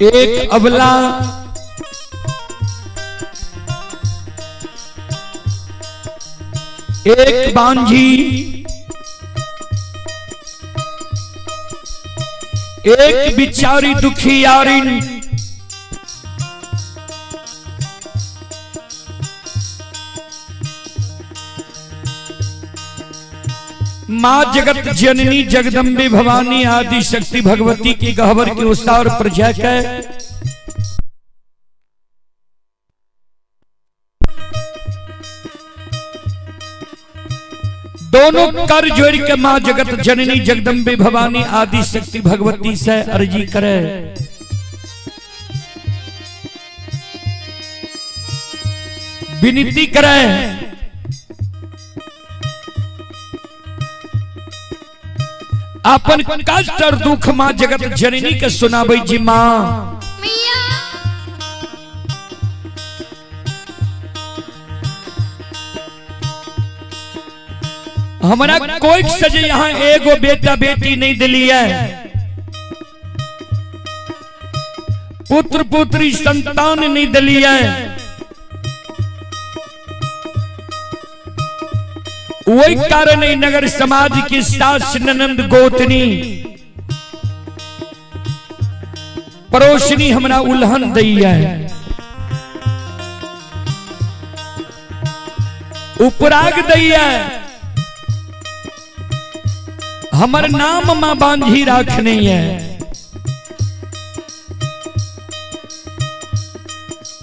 एक अबला, एक बांझी, एक बिचारी दुखियारिन, माँ जगत जननी जगदम्बे भवानी आदि शक्ति भगवती की गहवर के उसार पर जाकर दोनों कर जोड़ के माँ जगत जननी जगदम्बे भवानी आदि शक्ति भगवती से अर्जी करे। विनती करे, अपन कष्ट और दुख माँ जगत जननी के सुनाबै जी माँ। हमरा कोई से यहाँ एगो बेटा बेटी नहीं दिली है, पुत्र पुत्री संतान नहीं दिली है, वही कारण नगर समाज की सास ननंद गोतनी पड़ोसनी हमरा उल्हन दी है, उपराग दी है, हमर नाम मां बांझी राखने है।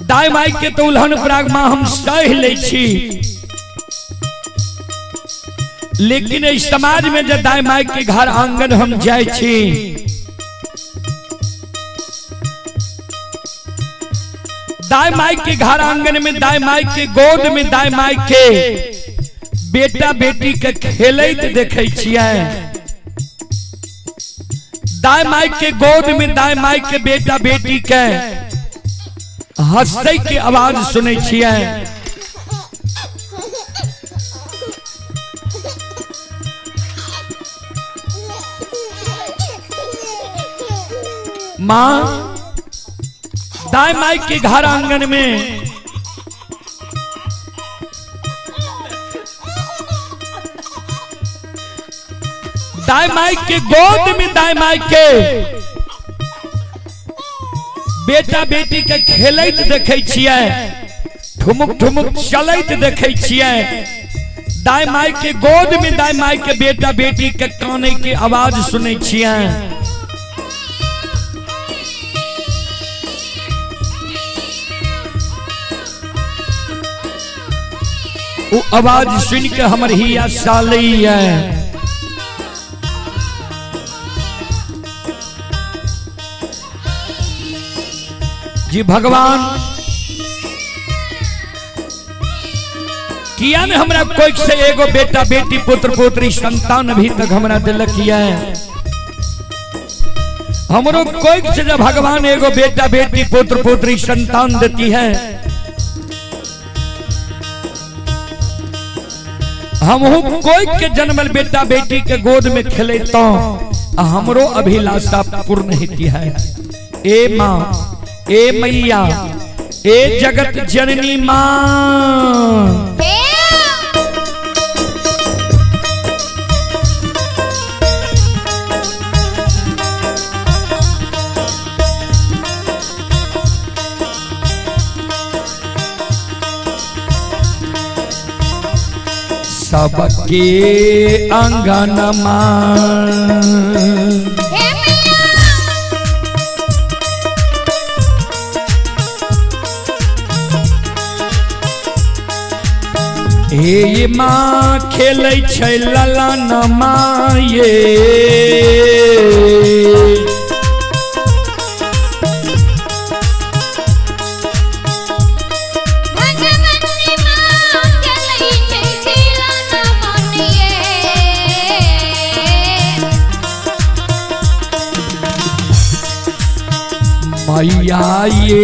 दाई माई के तो उल्हन उपराग मां हम सह ले छी, लेकिन इस समाज में जब दाई माई के घर आंगन हम जाए छी, दाई माई के घर आंगन में, दाई माई के गोद में, दाई माई के बेटा बेटी के खेलैत देखै छियै, दाई माई के गोद में दाई माई के बेटा बेटी के हंसै के आवाज सुनै छियै। माँ दाई माई के घर आंगन में दाई माई के गोद में दाई माई के बेटा बेटी के खेलैत देखै छियै, ठुमुक ठुमुक चलैत देखै छियै, दाई माई के गोद में दाई माई के बेटा बेटी के कानै के आवाज सुनै छियै। वो आवाज सुन के हमर हिया सालैया। जी भगवान किया ने हमरा कोई से एगो बेटा बेटी पुत्र पुत्री संतान अभी तक हमरा दिलक है, हमरो कोई से जब भगवान एगो बेटा बेटी पुत्र पुत्री संतान देती है, हमहू कोई के जन्मल बेटा बेटी के गोद में खेले तो हमरो अभिलाषा पूर्ण होती है। ए माँ, ए मैया, ए जगत जननी माँ, सबके अंगन माँ हे माँ खेलै छै ललन माँ ये, मैया ये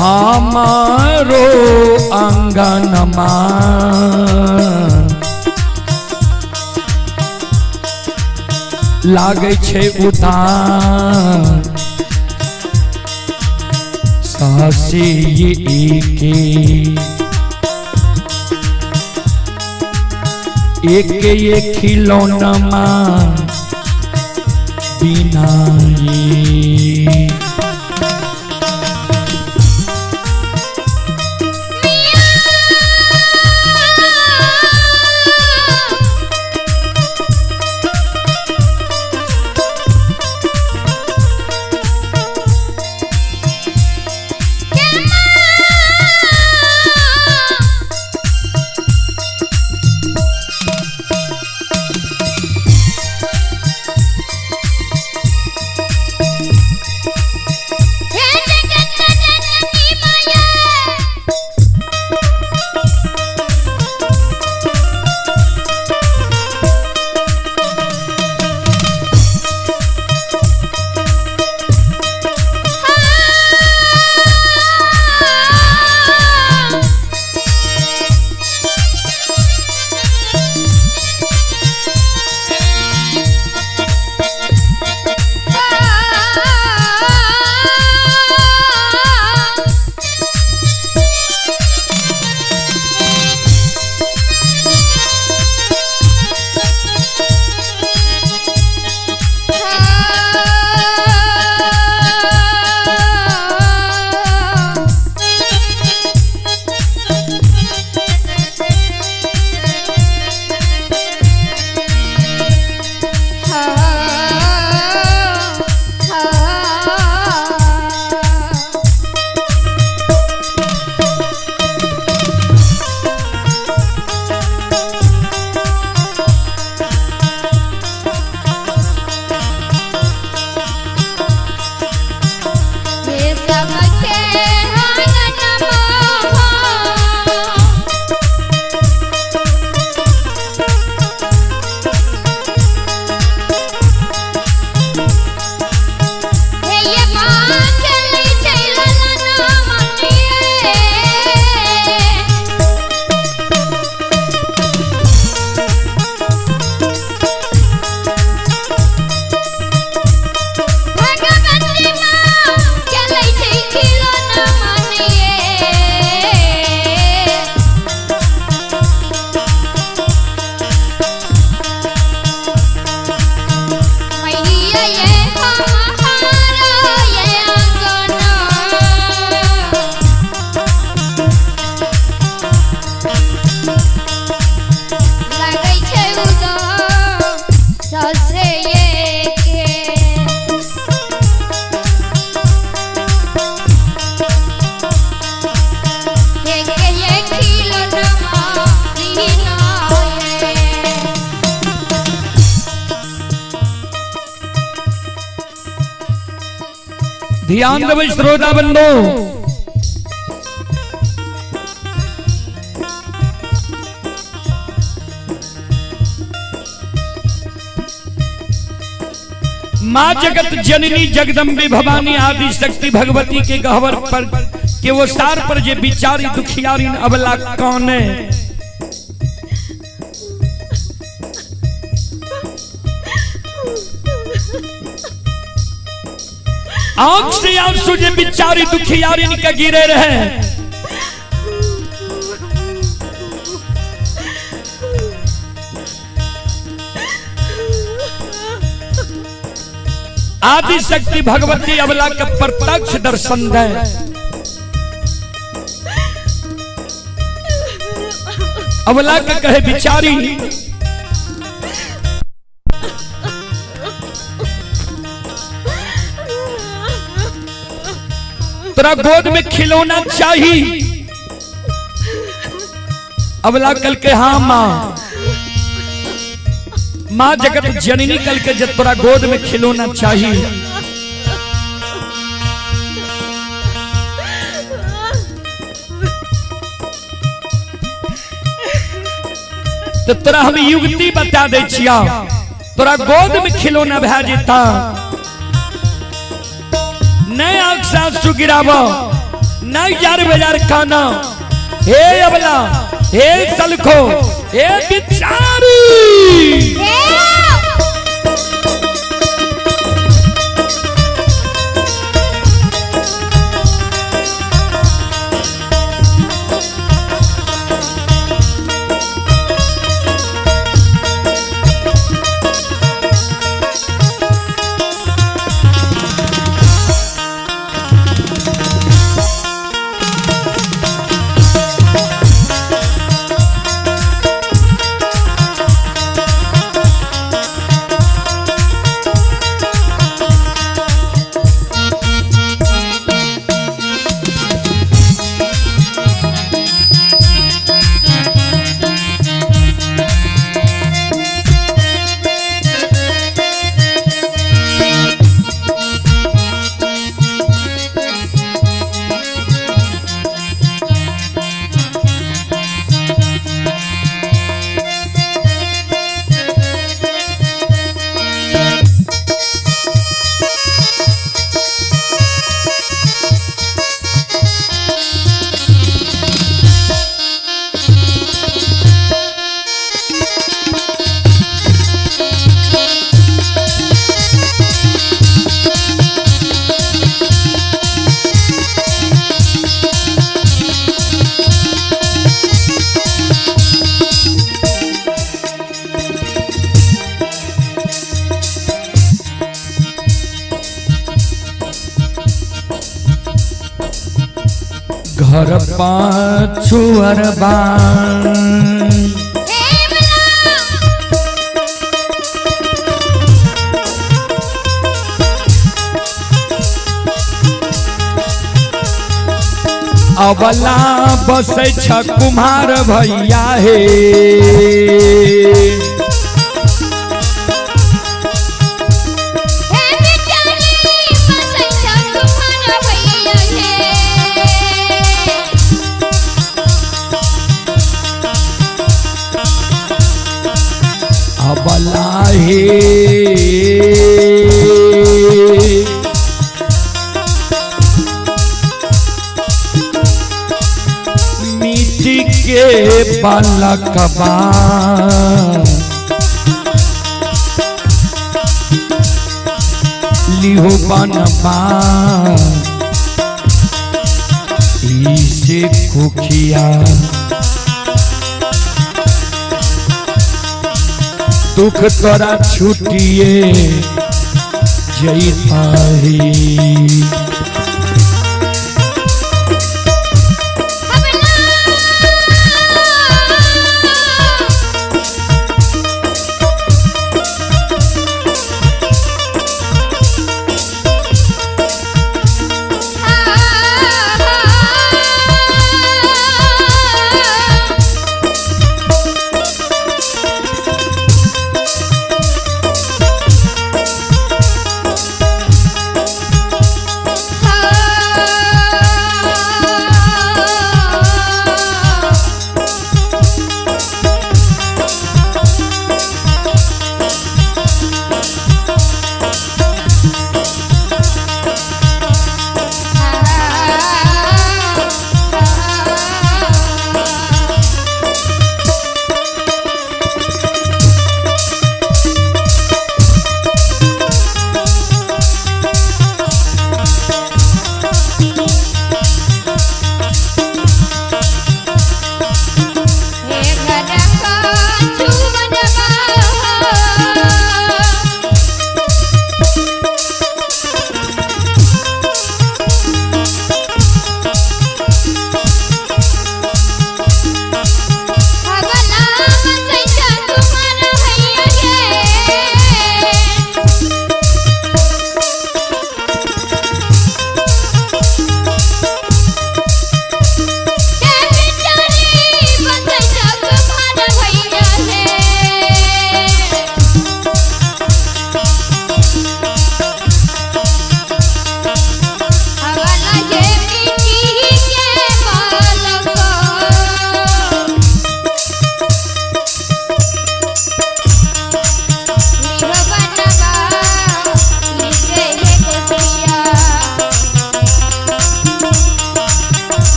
हमारो अंगनमा। लागै छै उतार सासे एके एक ये खिलौना बिना ये। हे जगत जननी माया हे सबके आंगनमा हे ये माँ खेलै छै ललना मनिये। भगवती माँ खेलै छै खिलौना मनिये। मैया ये हमारा ये आंगना लगै छै उदास ससे एके। एके ये खिलौना बिना ये। ध्यान देबै श्रोता बंधु, माँ जगत जननी जगदम्बे भवानी आदि शक्ति भगवती के गहवर पर के वो सार पर जे बिचारी दुखियारी अबला कौन है। आंख से आंसू जे बिचारी दुखियारी के गिरे रहे। आदि शक्ति भगवती अबला के प्रत्यक्ष दर्शन दे। अबला के कहे बिचारी तोरा गोद में खिलौना चाहिए। अबला कल के हाँ माँ, माँ जगत जननी कल के जब तोरा गोद में खिलौना चाहिए। तो तोरा हम युक्ति बता दे छिया, तोरा गोद में खिलौना भए जेता। नहीं आंख से आंसू गिराबो, नहीं जार बाजार खाना। हे अबला, हे सलखो, हे बिचारी, हे। घर पाछुअरबा। अबला बसै छ कुम्हार भैया हे। अबला हे मिट्टी के बालकबा लिहो बनबा इसे कुखिया दुख तोरा छुटिए जैताही।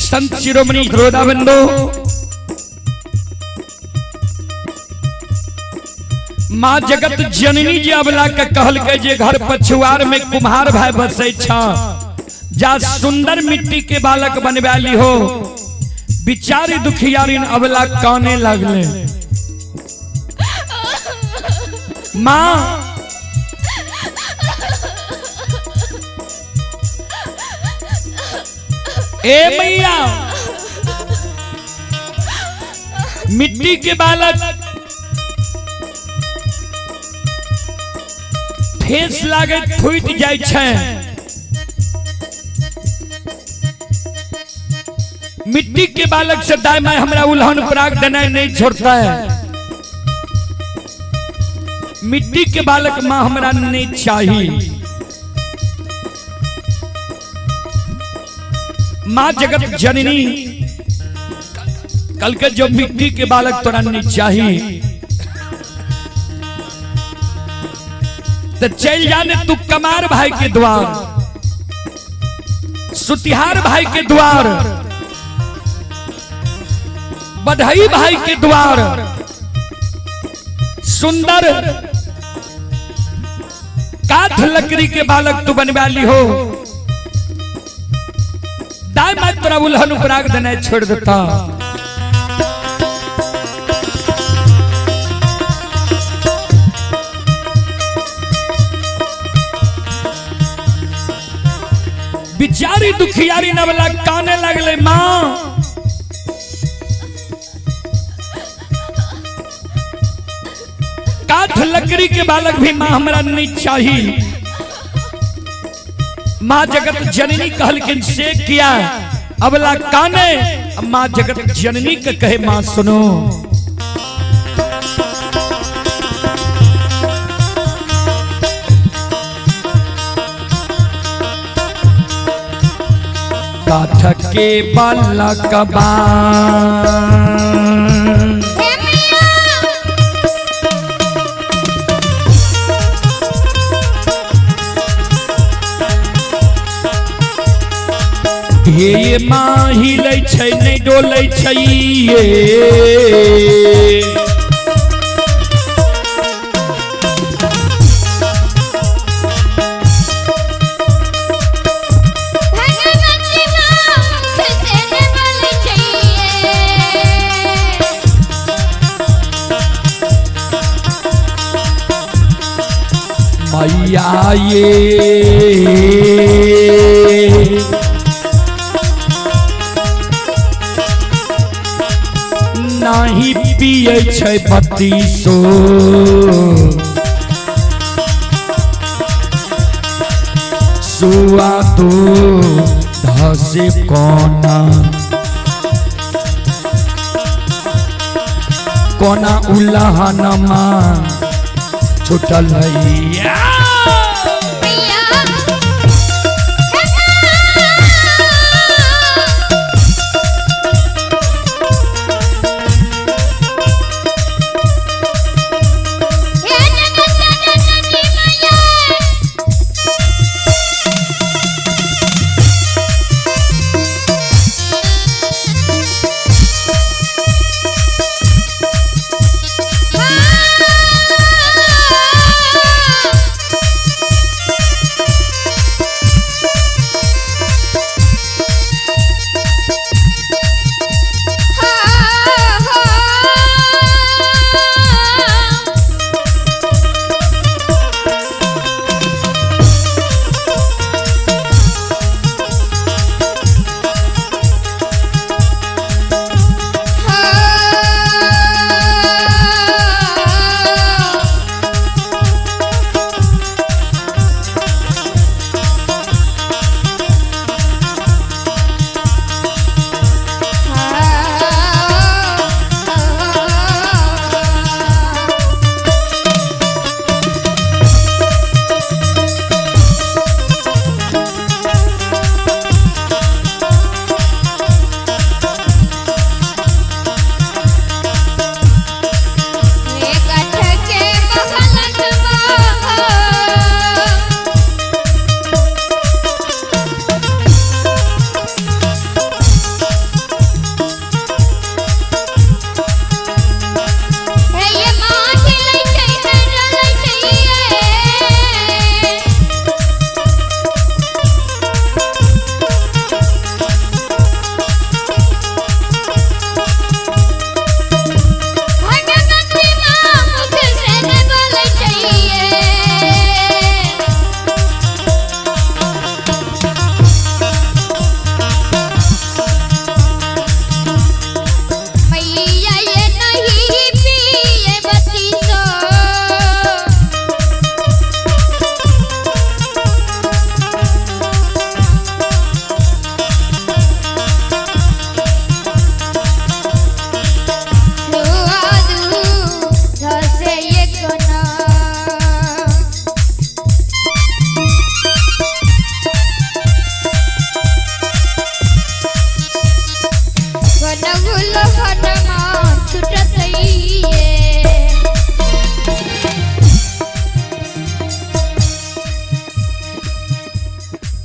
संत शिरोमणि रोदाबंदो माँ जगत जननी जी अबला के कहल के जे घर पछुआर में कुम्हार भाई बसै छ, जा सुंदर मिट्टी के बालक बनवा ली हो। बिचारी दुखियारिन अबला काने लगले। माँ ए मैया, मिट्टी के बालक ठेस लागे फूट जाय छै। मिट्टी के बालक से दाई माई हमरा उल्हन पराग देना नहीं छोड़ता है। मिट्टी के बालक माँ हमरा नहीं चाहिए। माँ जगत जननी कल के जो मिट्टी के बालक तोरा नहीं चाहिए तो चल जाने तू कमार भाई के द्वार, सुतिहार भाई के द्वार, बधाई भाई के द्वार, सुंदर काठ लकड़ी के बालक तू बनवा ली हो। दाई माई तोरा उल्हन उपराग देना छोड़ देता। जारी दुखियारी नवला काने लगले, माँ काठ लकड़ी के बालक भी माँ हमरा नहीं चाहिए। माँ जगत जननी कहलखिन से किया? अबला काने, माँ जगत जननी के कहे माँ सुनो, काठ के बालकबा हे मैया। हे माँ हिलै छै नहि डोलै छै ये। भगवती माँ मुख से ने बोलै छैये। मैया ये नाही पियै छै बत्तीसो, सुआ दो धसे कोना कोना उल्लहनमा छुटल हैया। मैया हे जगत जननी मैया।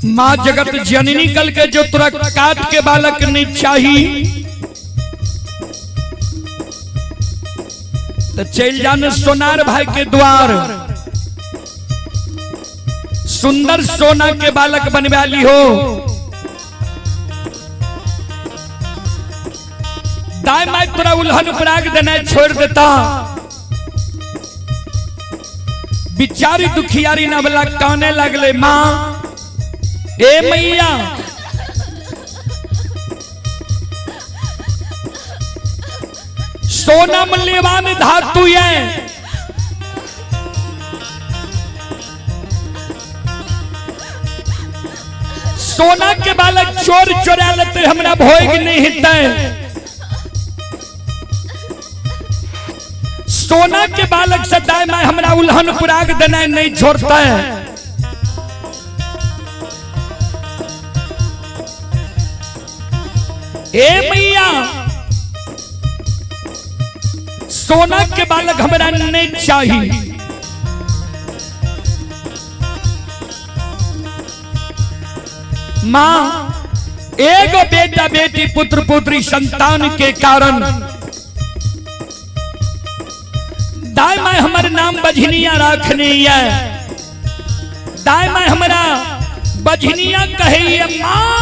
माँ जगत जननी कल के जो तोरा काट के बालक नहीं चाही तो चल जान सोनार भाई के द्वार, सुंदर सोना के बालक बनवा ली हो। दाई माई तोरा उल्हन पराग देना छोड़ देता। बिचारी दुखियारी नवला काने लगले, माँ ए मैया सोना मूल्यवान धातु है। सोना के बालक चोर चोरा लेते हमरा भोग नहीं हेतै। सोना के बालक से दाय माय हमरा उल्हन पुराग देना नहीं छोड़ता है। ए मैया सोना के बालक हमरा नहीं चाहिए। माँ एगो बेटा बेटी पुत्र पुत्री संतान के कारण दाय माय हमर नाम बझनिया रखनी है। दाय माय हमरा बझनिया कहे माँ।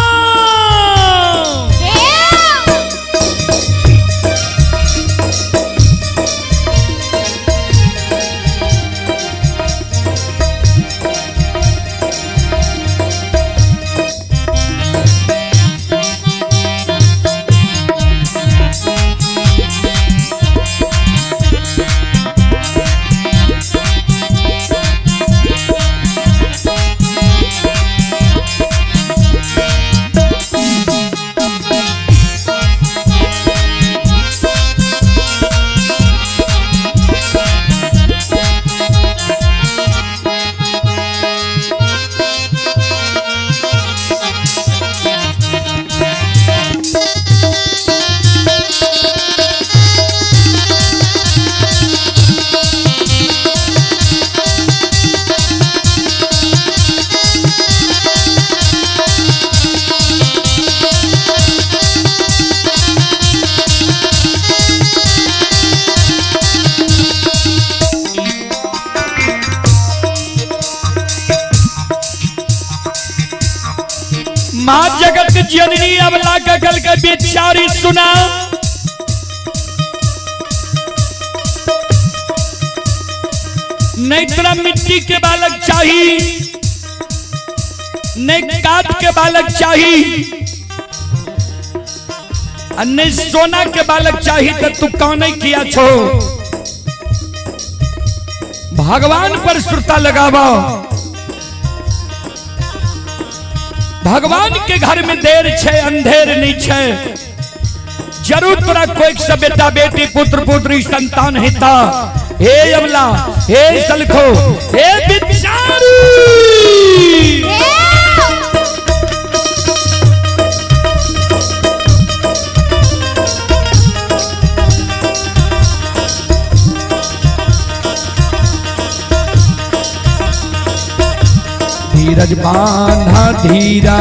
माँ जगत जननी अबला गगल के बेचारी सुना। नहीं तोरा मिट्टी के बालक चाहिए, नहीं काट के बालक चाहिए, नहीं सोना के बालक चाहिए तो तू कौन किया छो। भगवान पर सुरता लगावा। भगवान के घर में देर छे अंधेर नहीं छे। जरूर तोरा कोई से बेटा बेटी पुत्र पुत्री संतान हेता। हे अमला, हे सलखो, हे बिचारी। धीरज बांधा धीरा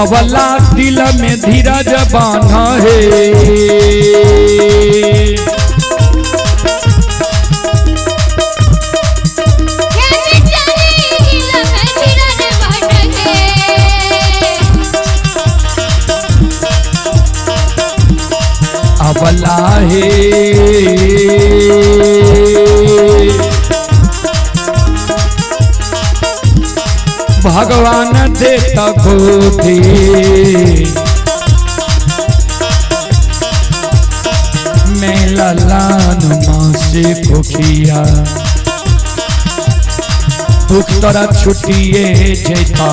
अवला दिल में धीरज बांधा है। अवला है भगवान देता गोदी मैं ललान माँ से खोखिया दुख तोरा छुटिए जेता।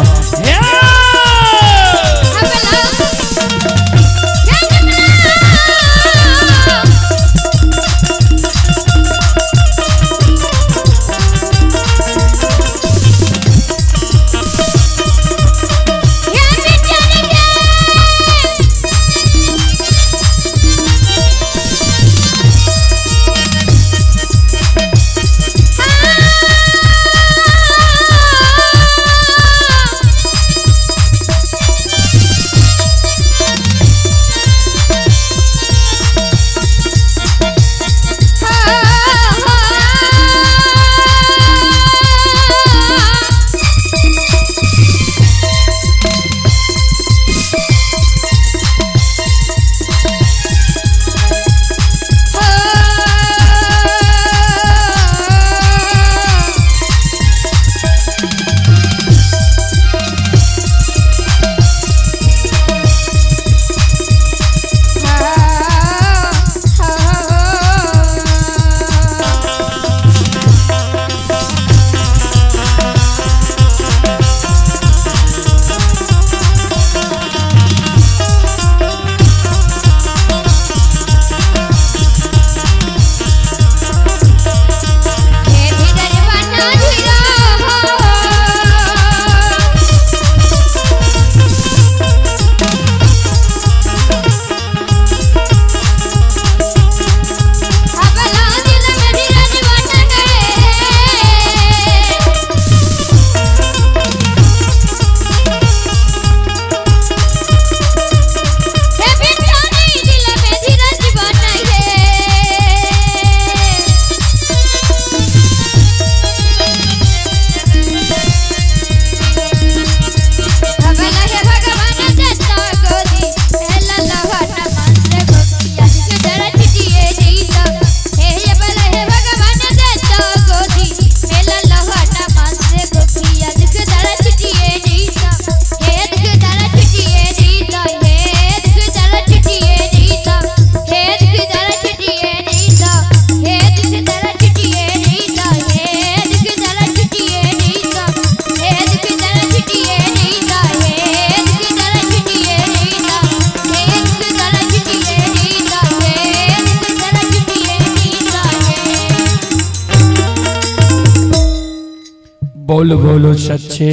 बोल बोलो सच्चे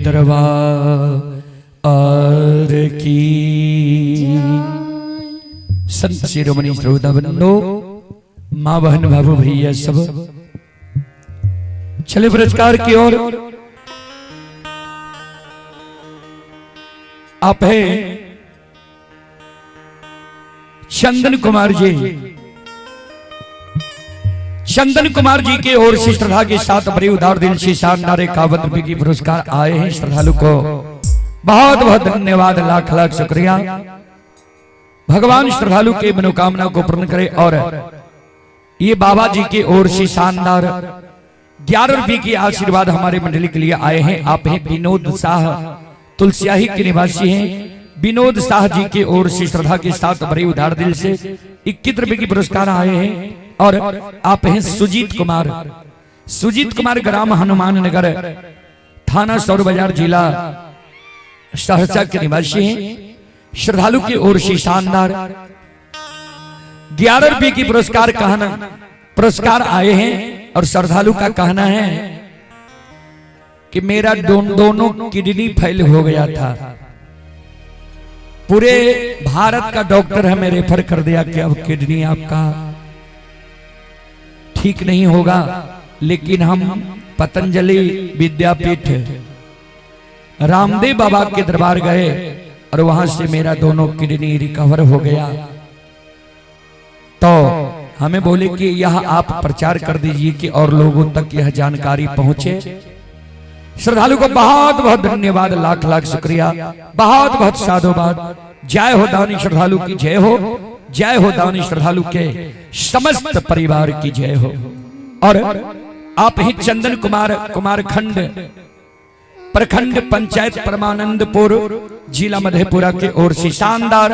दरबार की। संत शिरोमणि श्रोता बंधो, माँ बहन बाबू भैया सब चले पुरस्कार की ओर। आप है चंदन कुमार जी, चंदन कुमार जी के ओर से श्रद्धा के साथ बड़े उदार दिल से शानदार 51 रुपए की पुरस्कार आए हैं। श्रद्धालु को बहुत बहुत धन्यवाद, लाख लाख शुक्रिया। भगवान श्रद्धालु के मनोकामना को पूर्ण करे। और ये बाबा जी के ओर से शानदार 11 रुपए की आशीर्वाद हमारे मंडली के लिए आए हैं। आप हैं विनोद शाह, तुलसियाही के निवासी हैं। विनोद शाह जी के ओर से श्रद्धा के साथ बड़े उदार दिल से 21 रुपए की पुरस्कार आए हैं। और आप हैं सुजीत कुमार, सुजीत कुमार ग्राम हनुमान नगर, थाना सौर बाजार, जिला सहरसा के निवासी हैं। श्रद्धालु की ओर से शानदार 11 रुपए की पुरस्कार कहना पुरस्कार आए हैं। और श्रद्धालु का कहना है कि मेरा दोनों किडनी फेल हो गया था, पूरे भारत का डॉक्टर हमें रेफर कर दिया कि अब किडनी आपका ठीक नहीं होगा, लेकिन हम पतंजलि विद्यापीठ रामदेव बाबा के दरबार गए और वहां से मेरा दोनों किडनी रिकवर हो गया। तो हमें बोले कि यह आप प्रचार कर दीजिए कि और लोगों तक यह जानकारी पहुंचे। श्रद्धालु को बहुत बहुत धन्यवाद, लाख लाख शुक्रिया, बहुत बहुत साधुवाद। जय हो दानी श्रद्धालु की जय हो, जय हो दानी श्रद्धालु के समस्त परिवार की जय हो। और आप ही चंदन कुमार, कुमारखंड, प्रखंड पंचायत परमानंदपुर, जिला मधेपुरा के ओर से शानदार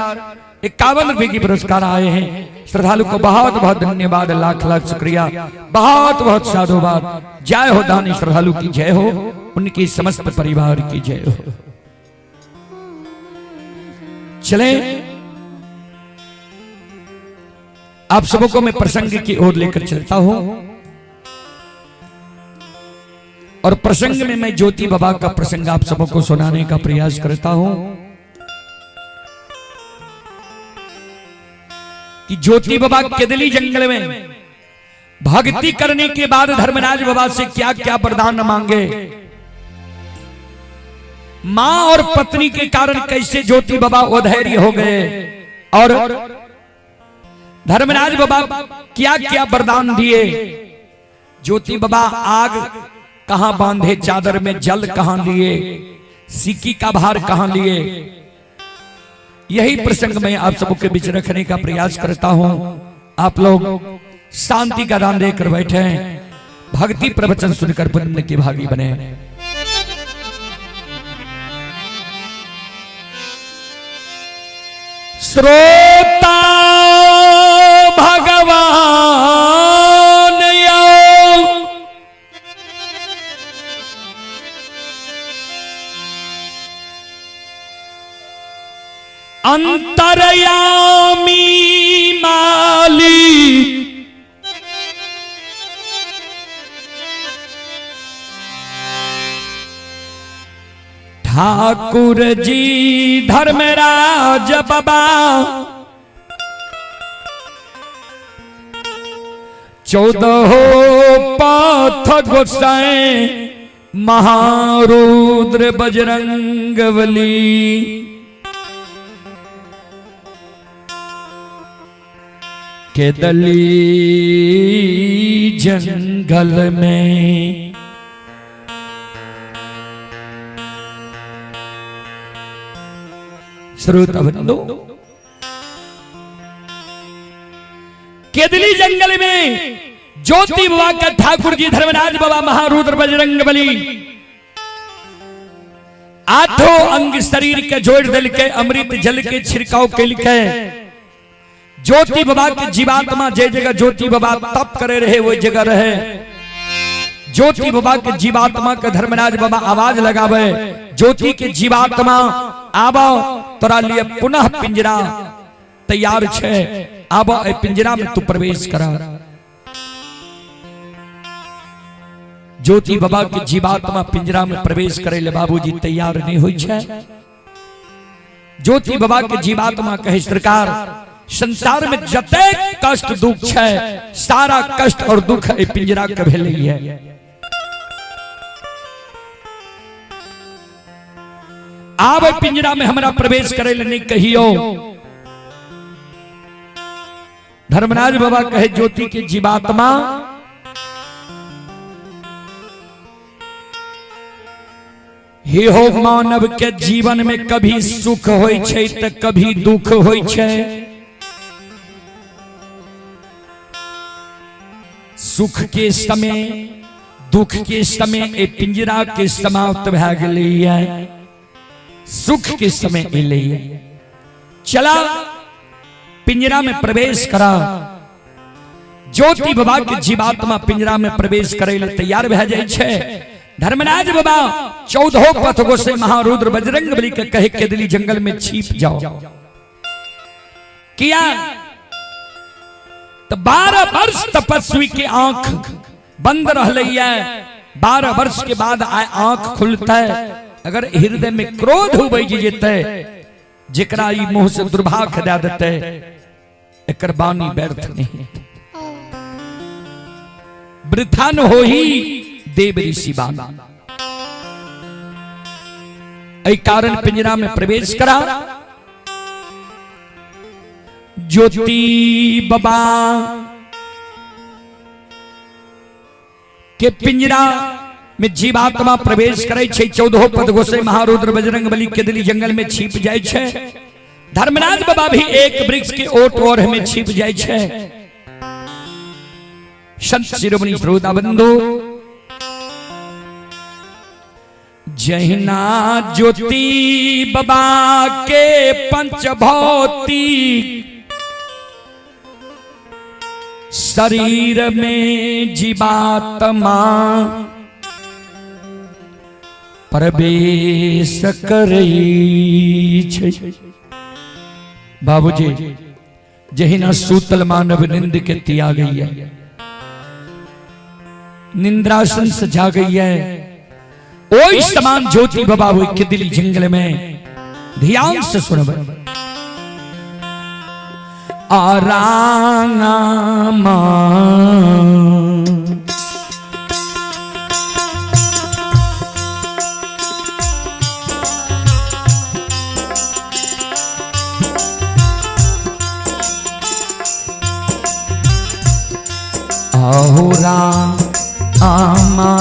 51 रुपए की पुरस्कार आए हैं। श्रद्धालु को बहुत बहुत धन्यवाद, लाख लाख शुक्रिया, बहुत बहुत साधुवाद। जय हो दानी श्रद्धालु की जय हो, उनकी समस्त परिवार की जय हो। चले आप सबको मैं प्रसंग की ओर लेकर चलता हूं और प्रसंग में मैं ज्योति बाबा का प्रसंग आप सबको सुनाने का प्रयास करता हूं कि ज्योति बाबा केदली जंगल में भक्ति करने के बाद धर्मराज बाबा से क्या क्या वरदान मांगे, मां और पत्नी के कारण कैसे ज्योति बाबा अधैर्य हो गए और धर्मराज बाबा क्या क्या वरदान दिए, ज्योति बाबा आग कहां बांधे, चादर में जल कहां लिए, सिक्की का भार कहां लिए। यही प्रसंग मैं आप सबके बीच रखने का प्रयास करता हूं। आप लोग शांति का दान देकर बैठे हैं, भक्ति प्रवचन सुनकर पुण्य के भागी बने। श्रोता भगवान अंतरयामी माली ठाकुर जी धर्मराज बाबा 14 पाथ गोसाई महारुद्र बजरंगबली। केदली जंगल में श्रोता बंधु, केदली जंगल में ज्योति बाबा का ठाकुर जी धर्मराज बाबा महारुद्र बजरंग बली आठों अंग शरीर के जोड़ दिल के अमृत जल के छिड़काव के लिखे ज्योति बाबा के जीवात्मा जे जगह ज्योति बाबा तप करे रहे वो जगह रहे। ज्योति बाबा के जीवात्मा के धर्मराज बाबा आवाज लगावे, ज्योति के जीवात्मा आबो तोरा लिए पुनः पिंजरा तैयार छे, आबो ए पिंजरा में तू प्रवेश करा। ज्योति बाबा के जीवात्मा पिंजरा में प्रवेश करे ले बाबूजी तैयार नहीं होई छै। ज्योति बाबा के जीवात्मा कहे सरकार संसार में जते कष्ट दुख छै सारा कष्ट और दुख ए पिंजरा के भेलै है। आब पिंजरा में हमरा प्रवेश करे ले नहीं कहियो। धर्मराज बाबा कहे ज्योति के जीवात्मा हे हो मानव के जीवन में कभी सुख होई छै त कभी दुख होई छै। सुख के समय दुख के समय ए पिंजरा के समाप्त भए गेलैया, सुख के समय एलैया। चला पिंजरा में प्रवेश करा। ज्योति बाबा के जीवात्मा पिंजरा में प्रवेश करे ले तैयार भए जाइ छै। धर्मराज बाबा 14 पथ गोसे महारुद्र बजरंग बली के कहे के दिली जंगल में छिप जाओ। किया तो 12 वर्ष तपस्वी के आंख बंद रहलैया। 12 वर्ष के बाद आंख खुलता है। अगर हृदय में क्रोध उबैज जेतै जेकरा ई मुंह से दुर्भाग्य दे देतै एकर बानी व्यर्थ नहीं, वृथा न होही देव ऋषि बानी। एहि कारण पिंजरा में प्रवेश करा। ज्योति बाबा के पिंजरा में जीवात्मा प्रवेश करे छै। 14 पद गोसे महारुद्र बजरंग बली के दिली जंगल में छिप जाय छै। धर्मराज बाबा भी एक वृक्ष के ओट ओढ़ में छिप जाय छै। संत शिरोमणि श्रोता बंधु जहिना ज्योति बाबा के पंचभौतिक शरीर में जीवात्मा प्रवेश करै छै। बाबूजी जहिना सूतल मानव निंद के त्यागैया, निंद्रासन से जागैया, ओहि समान ज्योति बाबा ओहि के दिली जंगल में। ध्यान से सुनबै। आरामा आहुरा आमा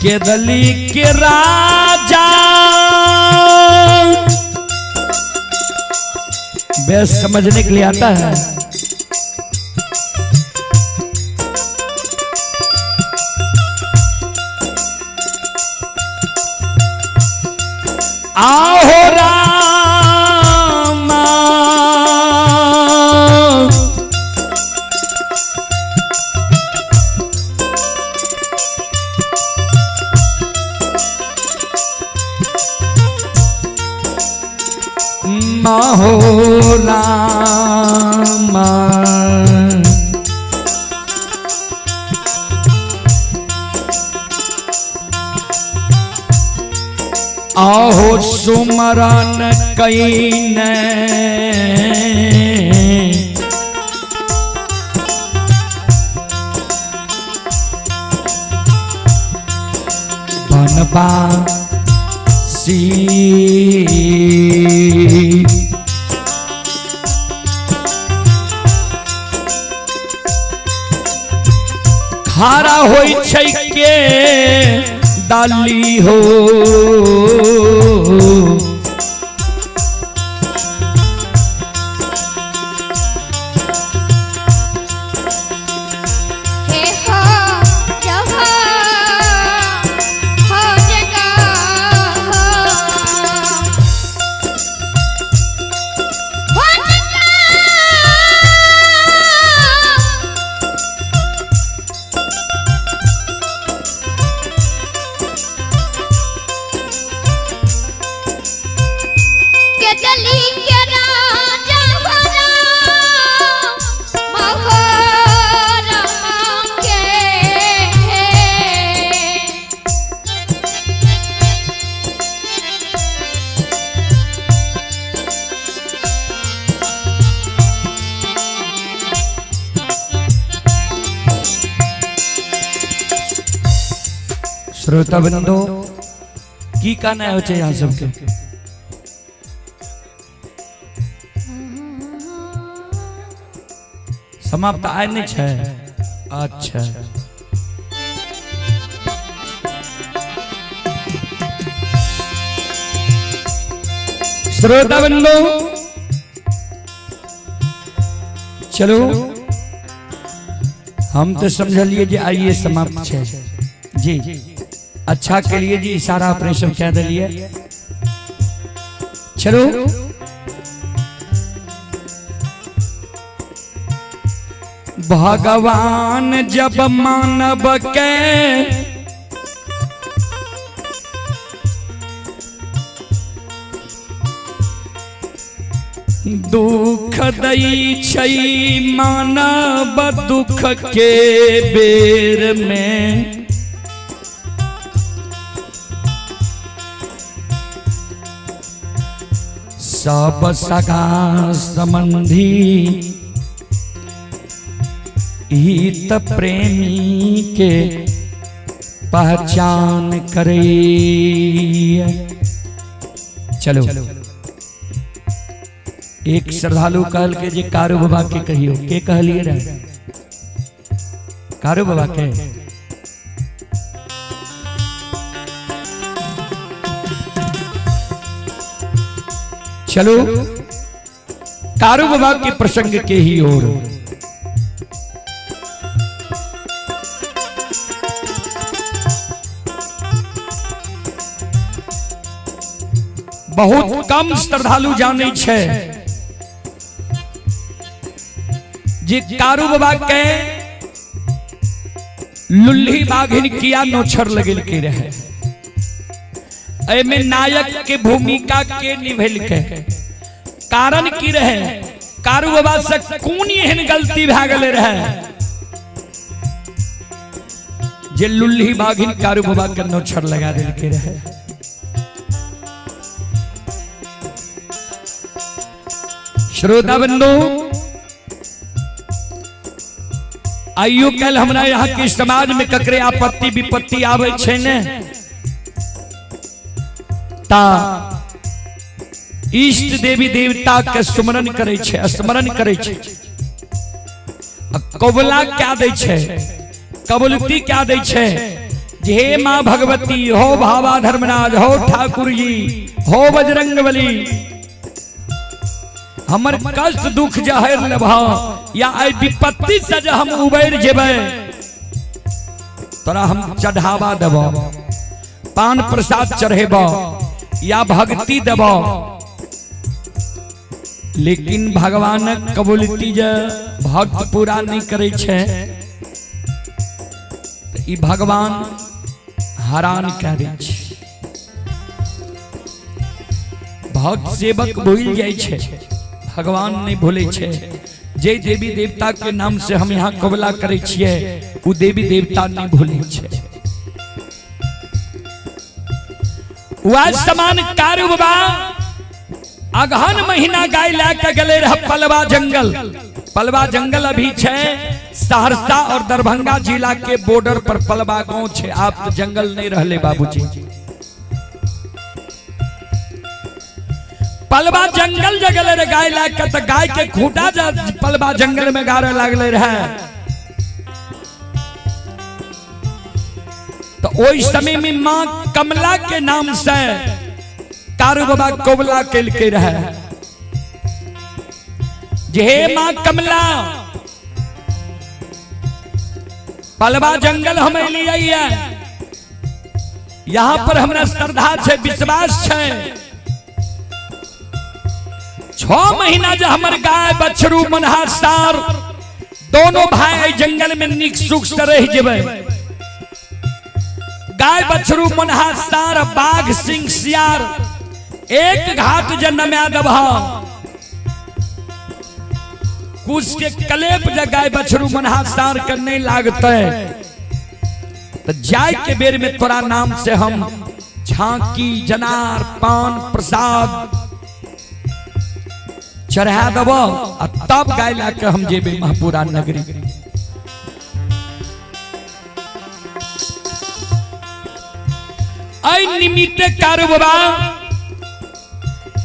केदली के राजा बेस समझने के लिए आता है। आहो रामा माहो रामा आहो सुमरन कईन बनबा सी खारा होई छै के डाली हो हे हो जब हो जगा हो हो जगा। श्रोता बंधु, की कहना होइ छै यहाँ सबके? समाप्त आइ नहि छै? अच्छा, श्रोता बंधु चलो, हम तो समझलिए जे आइए समाप्त छै जी। अच्छा के लिए जी इशारा अपने सब कह दिलिए। चलो, भगवान जब मानव के दुख दै छै, मानव दुख के बेर में सब सगा संबंधी हित प्रेमी के पहचान करे। चलो, एक श्रद्धालु कहल के जे कारू बाबा के कहियो। के कहलिए रहे कारू बाबा के? चलो, कारू बाबा के प्रसंग के ही ओर। बहुत कम श्रद्धालु जानै छै जे कारू बाबा के लुल्ही बाघिन किया नोछर लगेल के रहे, एमे नायक के भूमिका के निभेल के, कारण की रहे, कारू बाबा से कोन एहन गलती भए गेले रहे जे लुल्ही बाघिन कारू बाबा के नोछर लगा देलके रहे। श्रोता बंधु, आइयो कल हमरा यहाँ के समाज में ककरे आपत्ति विपत्ति आवे छै ने, ता इष्ट देवी देवता के स्मरण करे छै, स्मरण करे छै, कबुला क्या दै छै, कबुलती क्या दै छै जे हे माँ भगवती, हो भावा धर्मराज, हो ठाकुर जी, हो बजरंगबली, हमर कष्ट दुख जहर लेबह या एहि विपत्ति से जे हम उबैर जेबै, तोरा हम चढ़ावा देबह, पान प्रसाद चढ़ेबह या भक्ति देबह। लेकिन भगवानक कबूलती जे भक्त पूरा नहीं करे छै तऽ ई भगवान हरान कए दै छै। भक्त सेवक भूल जाइ छै, भगवान नहीं भूले छै। जे देवी देवता के नाम से हम यहाँ कबूला करे छियै, उ देवी देवता नहीं भूले छै। वह समान कारू बाबा अगहन महीना गाय ला के गले रह पलवा जंगल। पलवा जंगल अभी छै सहरसा और दरभंगा जिला के बॉर्डर पर पलवा गांव छै। आप तो जंगल नहीं रहले बाबूजी। पलवा जंगल जगले रे गाय ला के, तो गाय के खूंटा जा पलवा जंगल में गारे लागले रहे। तो ओहि समय में मां कमला के नाम से कारू बाबा कबला केलके रहे जे हे मां कमला, पलवा जंगल हम एलियै है, यहाँ पर हमरा श्रद्धा छै, विश्वास छै, 6 महीना जे हमर गाय बछरू मनहा सार दोनों भाई एहि जंगल में नीक सुख से रह जेबै, गाय बछरू मनहा सार बाघ सिंह सियार एक घाट जे नमा देबह, कुश के कलेप जे गाय बछरू मनहा सार के नहीं लागते, तो जाय के बेर में तोरा नाम से हम झांकी जनार पान प्रसाद चढ़ा देब आ तब गाय ला के हम जेबे महपुरा नगरी। एहि निमित्ते कारू बाबा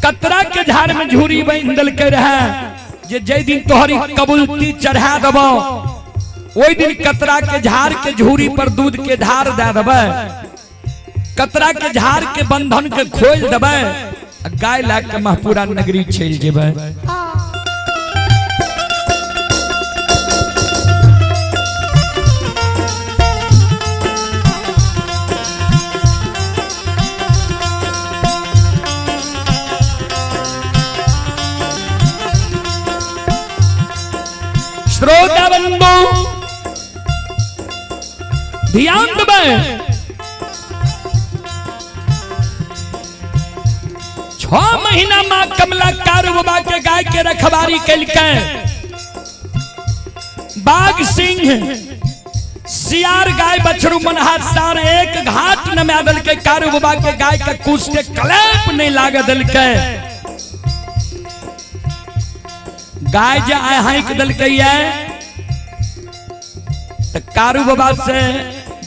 कतरा के झाड़ में झूरी बांधि देलकै रहे जे जै दिन तोहरी कबूलती चढ़ा देबो ओहि दिन कतरा के झाड़ के झूरी पर दूध के धार दे देबै, कतरा के झाड़ के बंधन के खोल देबै, गाय ला के महपुरा नगरी चलि जेबै। श्रोता बंधु ध्यान देबै, 6 महीना मां कमला कारू बाबा के गाय के रखवारी केलकै। बाघ सिंह सियार गाय बछरू मनहार सार एक घाट न मा देलकै, कारू बाबा के गाय के कुश के कलेप नहीं लाग देलकै। गाय जे आय हाँक देलकै त कारू बाबा से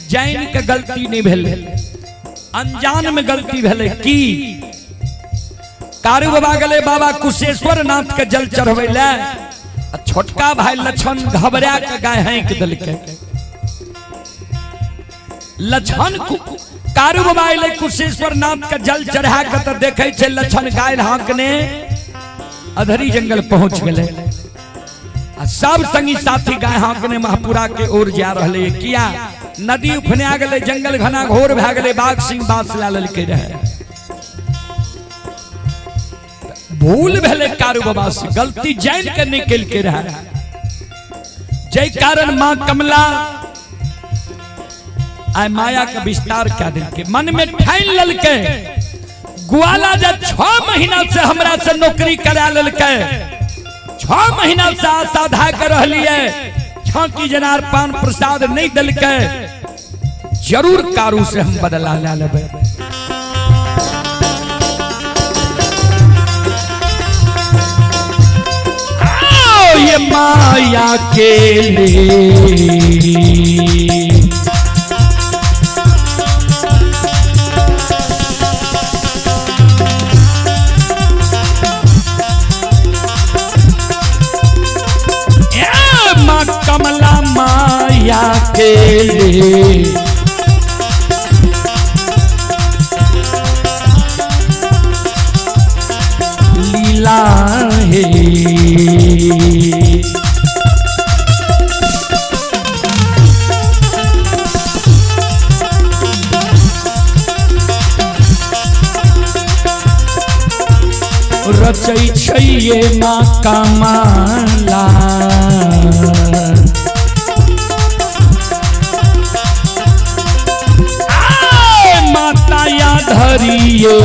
जान के गलती नहीं भेलै, अनजान में गलती भेलै। की कारू बाबा गेलै बाबा कुशेश्वर नाथ के जल चढ़बै ले, आ छोटका भाई लक्षण घबरा के गाय हाँक देलकै। लक्षण कारू बाबा अयलै कुशेश्वर नाथ के जल चढ़ा के त देखै छै लक्षण गाय हाँकने अधरी जंगल पहुंच गए। आ सब संगी साथी गाय हाँकने महपुरा के ओर जा रहे। किया नदी उफना गए, जंगल घना घोर भए गेलै, बाघ सिंह बास ला लेलकै रहे। भूल भेलै कारू बाबा से, गलती जान के नहीं केलकै रहे, जै कारण मां कमला आय माया के विस्तार कए देलकै। मन में ठानि लेलकै ग्वाला जे 6 महीना से हमरा से नौकरी करा लेलकै, 6 महीना से आशा धा के रहलियै, छाकी जनार पान प्रसाद नहीं देलकै, जरूर कारू से हम बदला ले लेबै। आओ ये माया के लिए कमला माया के लिए लीला है। रचै छै ये माँ कमला माता या धरिए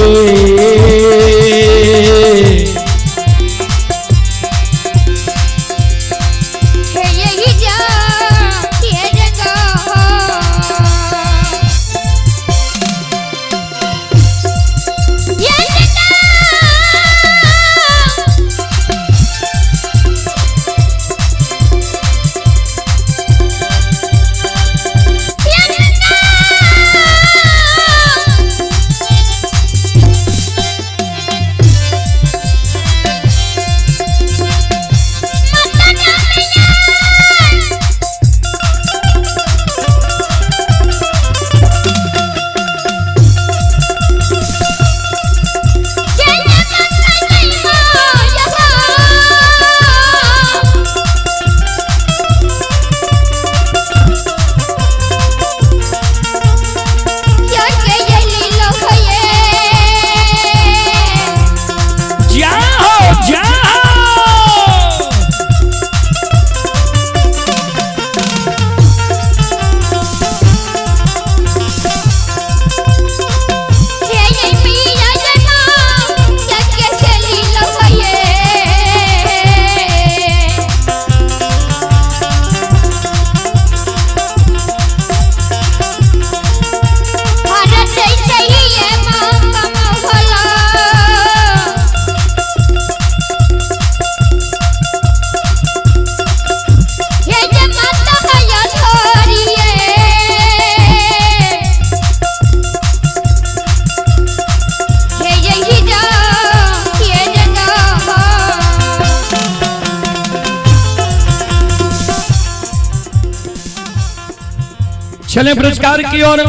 चले पुरस्कार की ओर।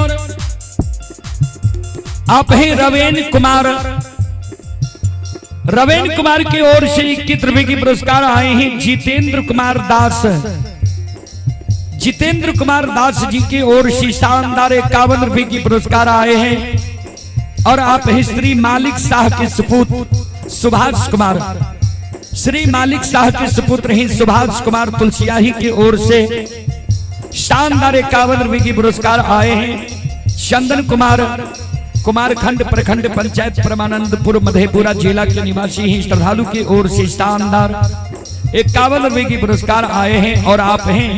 आप हैं रवेन कुमार, रवेन कुमार की ओर से 21 रुपए की पुरस्कार आए हैं। जितेंद्र कुमार दास, जितेंद्र कुमार दास जी की ओर से शानदार 51 रुपए की पुरस्कार आए हैं। और आप हैं श्री मालिक शाह के सुपुत्र सुभाष कुमार, श्री मालिक शाह के सुपुत्र हैं सुभाष कुमार तुलसियाही की ओर से शानदार 51 रुपए की पुरस्कार आए हैं। चंदन कुमार, कुमारखंड प्रखंड पंचायत परमानंदपुर मधेपुरा जिला के निवासी हैं, श्रद्धालु की ओर से शानदार 51 रुपए की पुरस्कार आए हैं। और आप हैं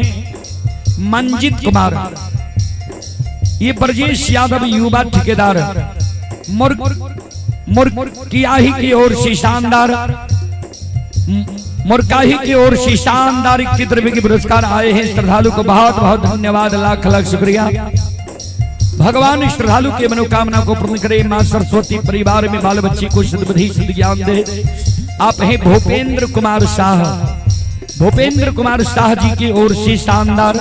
मंजित कुमार, ये ब्रजेश यादव युवा ठेकेदार मुर्कियाही की ओर से शानदार, मुरकाही की ओर से शानदार 21 रुपए के पुरस्कार आए हैं। श्रद्धालु को बहुत बहुत धन्यवाद, लाख लाख शुक्रिया। भगवान श्रद्धालु के मनोकामना को पूर्ण करे। मां सरस्वती परिवार में बाल बच्ची को सद्बुद्धि सद्ज्ञान दे। आप हैं भूपेंद्र कुमार शाह, भूपेंद्र कुमार शाह जी की ओर से शानदार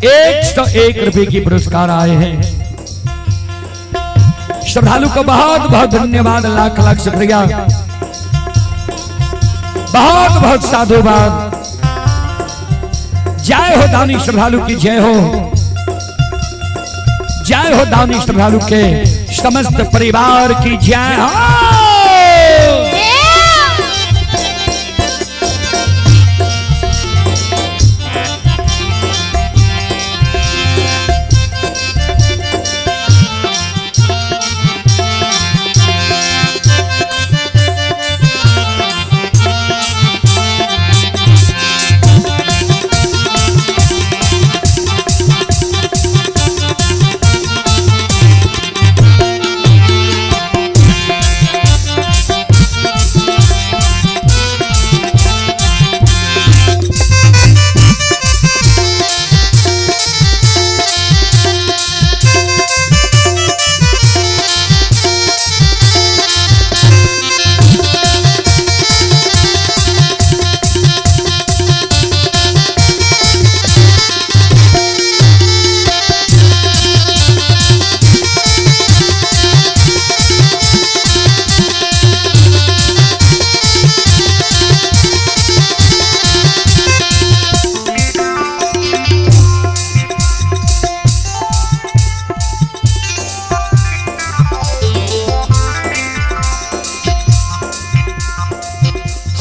101 रुपए की पुरस्कार आए हैं। श्रद्धालु को बहुत बहुत धन्यवाद, लाख लाख शुक्रिया, बहुत बहुत साधुवाद। जय हो दानी श्रद्धालु की जय हो, जय हो दानी श्रद्धालु के समस्त परिवार की जय हो।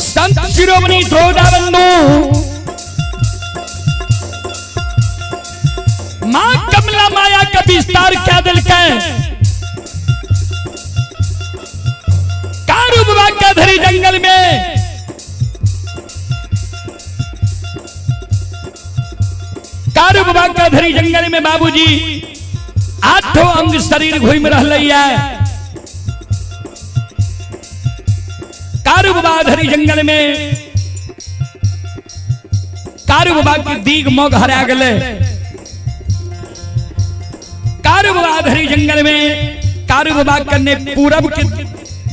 संत शिरोमणि श्रोता बंधु, मां कमला माया का विस्तार क्या दिल का कारू बाबा का धरी जंगल में कारू बाबा का धरी जंगल में बाबूजी आठों अंग शरीर घूम रहा है। कारू बाबा धरी जंगल में कारू बाबा के दीग मोग हरा गले। कारू बाबा धरी जंगल में कारू बाबा कने पूरब के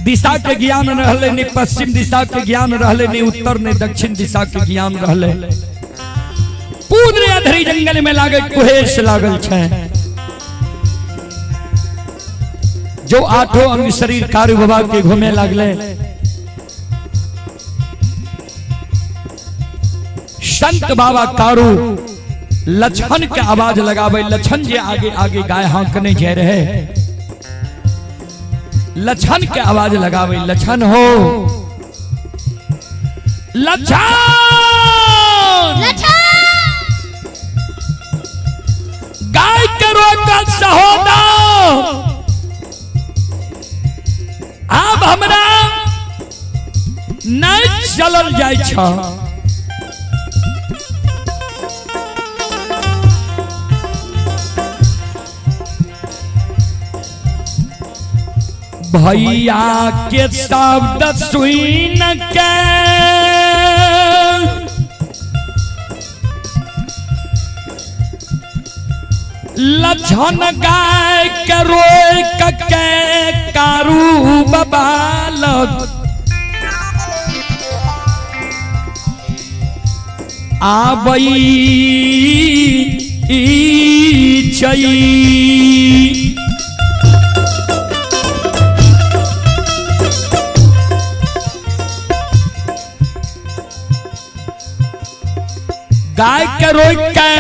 दिशा के ज्ञान रहले, ने पश्चिम दिशा के ज्ञान रहले, ने उत्तर ने दक्षिण दिशा के ज्ञान रहले। पूरे धरी जंगल में लागे कुहेस लागल छै। जो आठों अंग शरीर कारू बाबा के घूमे लागले। संत बाबा कारू लछन के आवाज लगावे, लछन जे आगे आगे गाय हाँकने जे रहे, लछन के आवाज लगावे, लछन हो लछन, गाय के रोकल सहोदा, अब हमरा नहीं चलल जाय छ। भैया के शब्द सुन के लछन गाय के रोक के कारू बाबा लग आबई ई छै। गाय के रोक के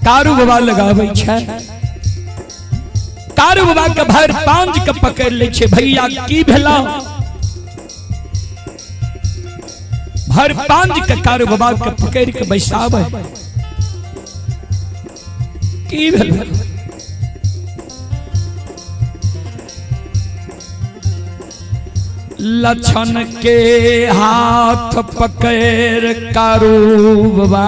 कारू बाबा लगाबै छै। कारू बाबा के भर पांज के पकड़ ले छै, भैया की भेला? भर पांज के कारू बाबा के पकड़ के बैसाबै, की भेला? लक्षण के हाथ पकड़ कारू बाबा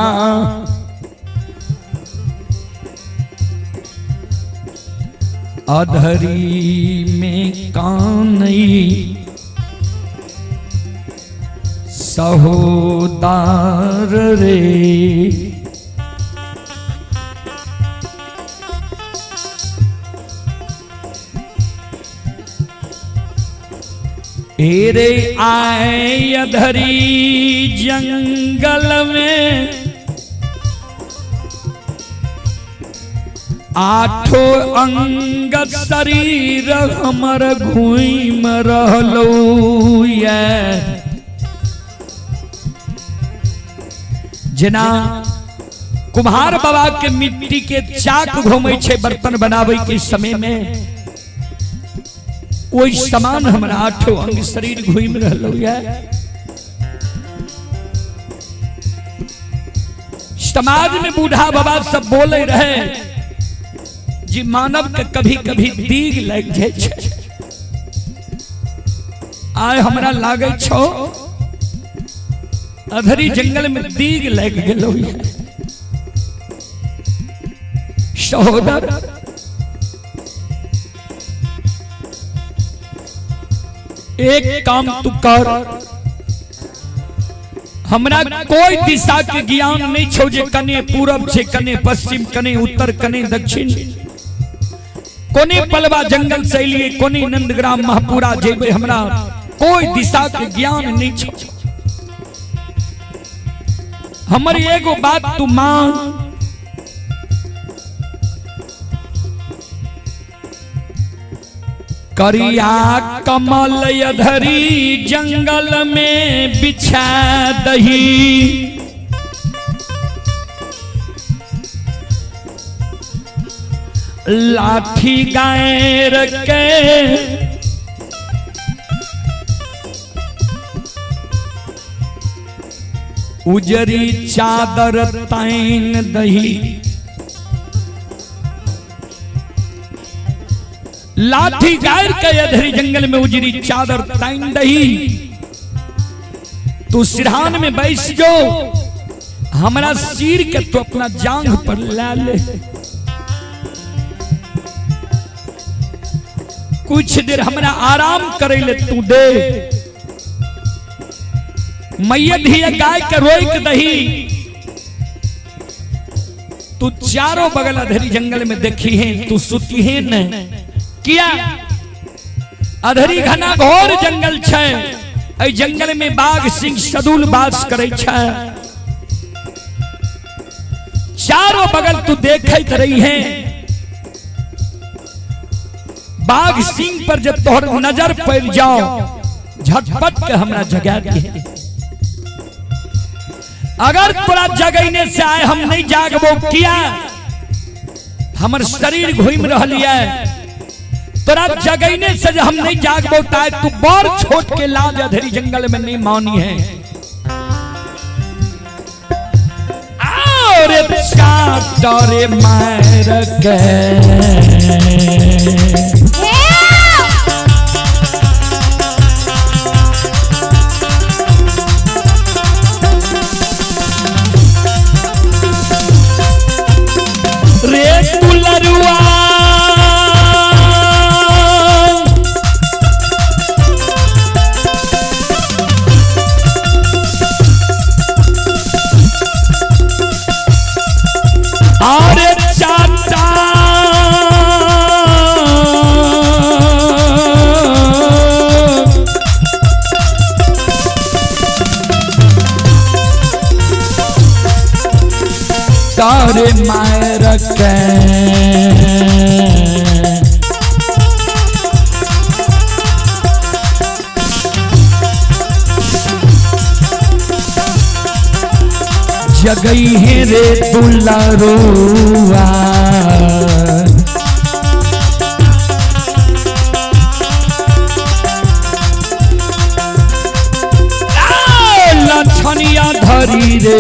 अधरी में कानई सहोदार रे। रे आए अधरी जंगल में आठो अंग शरीर हमर घूम रहलो ये। जेना कुम्हार बाबा के मिट्टी के चाक घूमै छै बर्तन बनाबै के समय में, ओहि समान हमरा आठो अंग शरीर घूम रहलो ये। समाज में बूढ़ा बाबा सब बोले रहे जी मानव के कभी कभी दीग लग जाए छै। आय हमरा लागे छो अधरी जंगल में दीग लग गेलो। सहोदर एक काम तू कर, हमरा कोई दिशा के ज्ञान नहीं छो जे कने पूरब छे कने पश्चिम कने उत्तर कने दक्षिण, कोने पलवा जंगल से लिए कोने नंदग्राम महपुरा जेबे, हमरा कोई दिशा के ज्ञान नहीं छो। हमर एगो बात तू मान, करिया कमल अधरी जंगल में बिछा दही, लाठी गायर के उजरी चादर ताइन दही, लाठी गायर के अधरी जंगल में उजरी चादर ताइन दही, तू सिरहान में बैस जो, हमरा सिर के तू अपना जांघ पर ला ले। कुछ देर हमरा आराम करे ले तू दे, मैया धिया गाय के रोक दही, तू चारों बगल अधरी जंगल में देखी है तू सुती है न किया। अधरी घना घोर जंगल छै, एहि जंगल में बाघ सिंह सदुल बास करे छै, चारों बगल तू देखत रही है, बाघ सिंह पर जब तोहर नजर पड़ जाओ झटपट के हमरा जगा दे। अगर तोरा जगैने से आए हम नहीं जागबो किया, हमर शरीर घूम रहल है, तोरा जगैने से हम नहीं जागबो ताए तू बड़ छोट के लाज अधरी जंगल में नहीं मानी है। और चाटरे मार के रे दुलरुआ अरे चाचा डर मार के। जगई है रे दुलारुआ। लछनिया धरी रे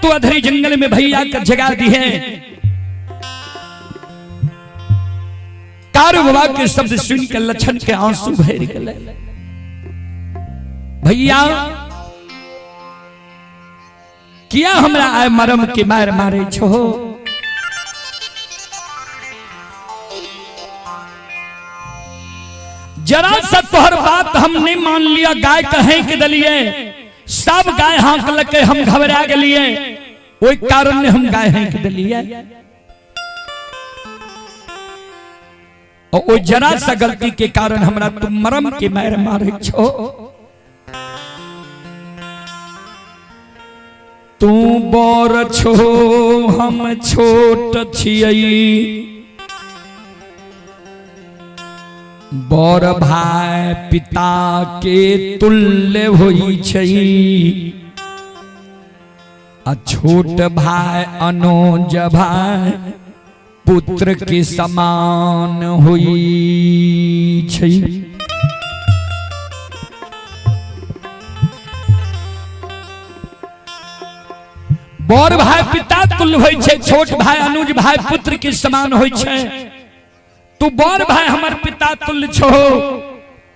तू अधरी जंगल में भैया का जगा दी है। कारू बाबा के शब्द सुन के लक्षण के आंसू भर गए। भैया किया हमरा आय मरम के मार मारे छो। जरा सा तोहर बात हम नहीं मान लिया, गाय कहे के दलिए सब गाय हाँक लके हम घबरा गलिए, ओई कारण ने हम गाय हाँक दलिए। और ओ जरा सा गलती के कारण हमरा तुम मरम के मार मारे छो। तू बोर छो हम छोट छियई, बड़ भाई पिता के तुल्य होई छै, आ छोट भाई अनुज भाई पुत्र के समान होई छै। बड़ भाई पिता तुल्य होई छै, छोट भाई अनुज भाई पुत्र के समान होई छै। तू बड़ भाई हमर पिता तुल्य छो,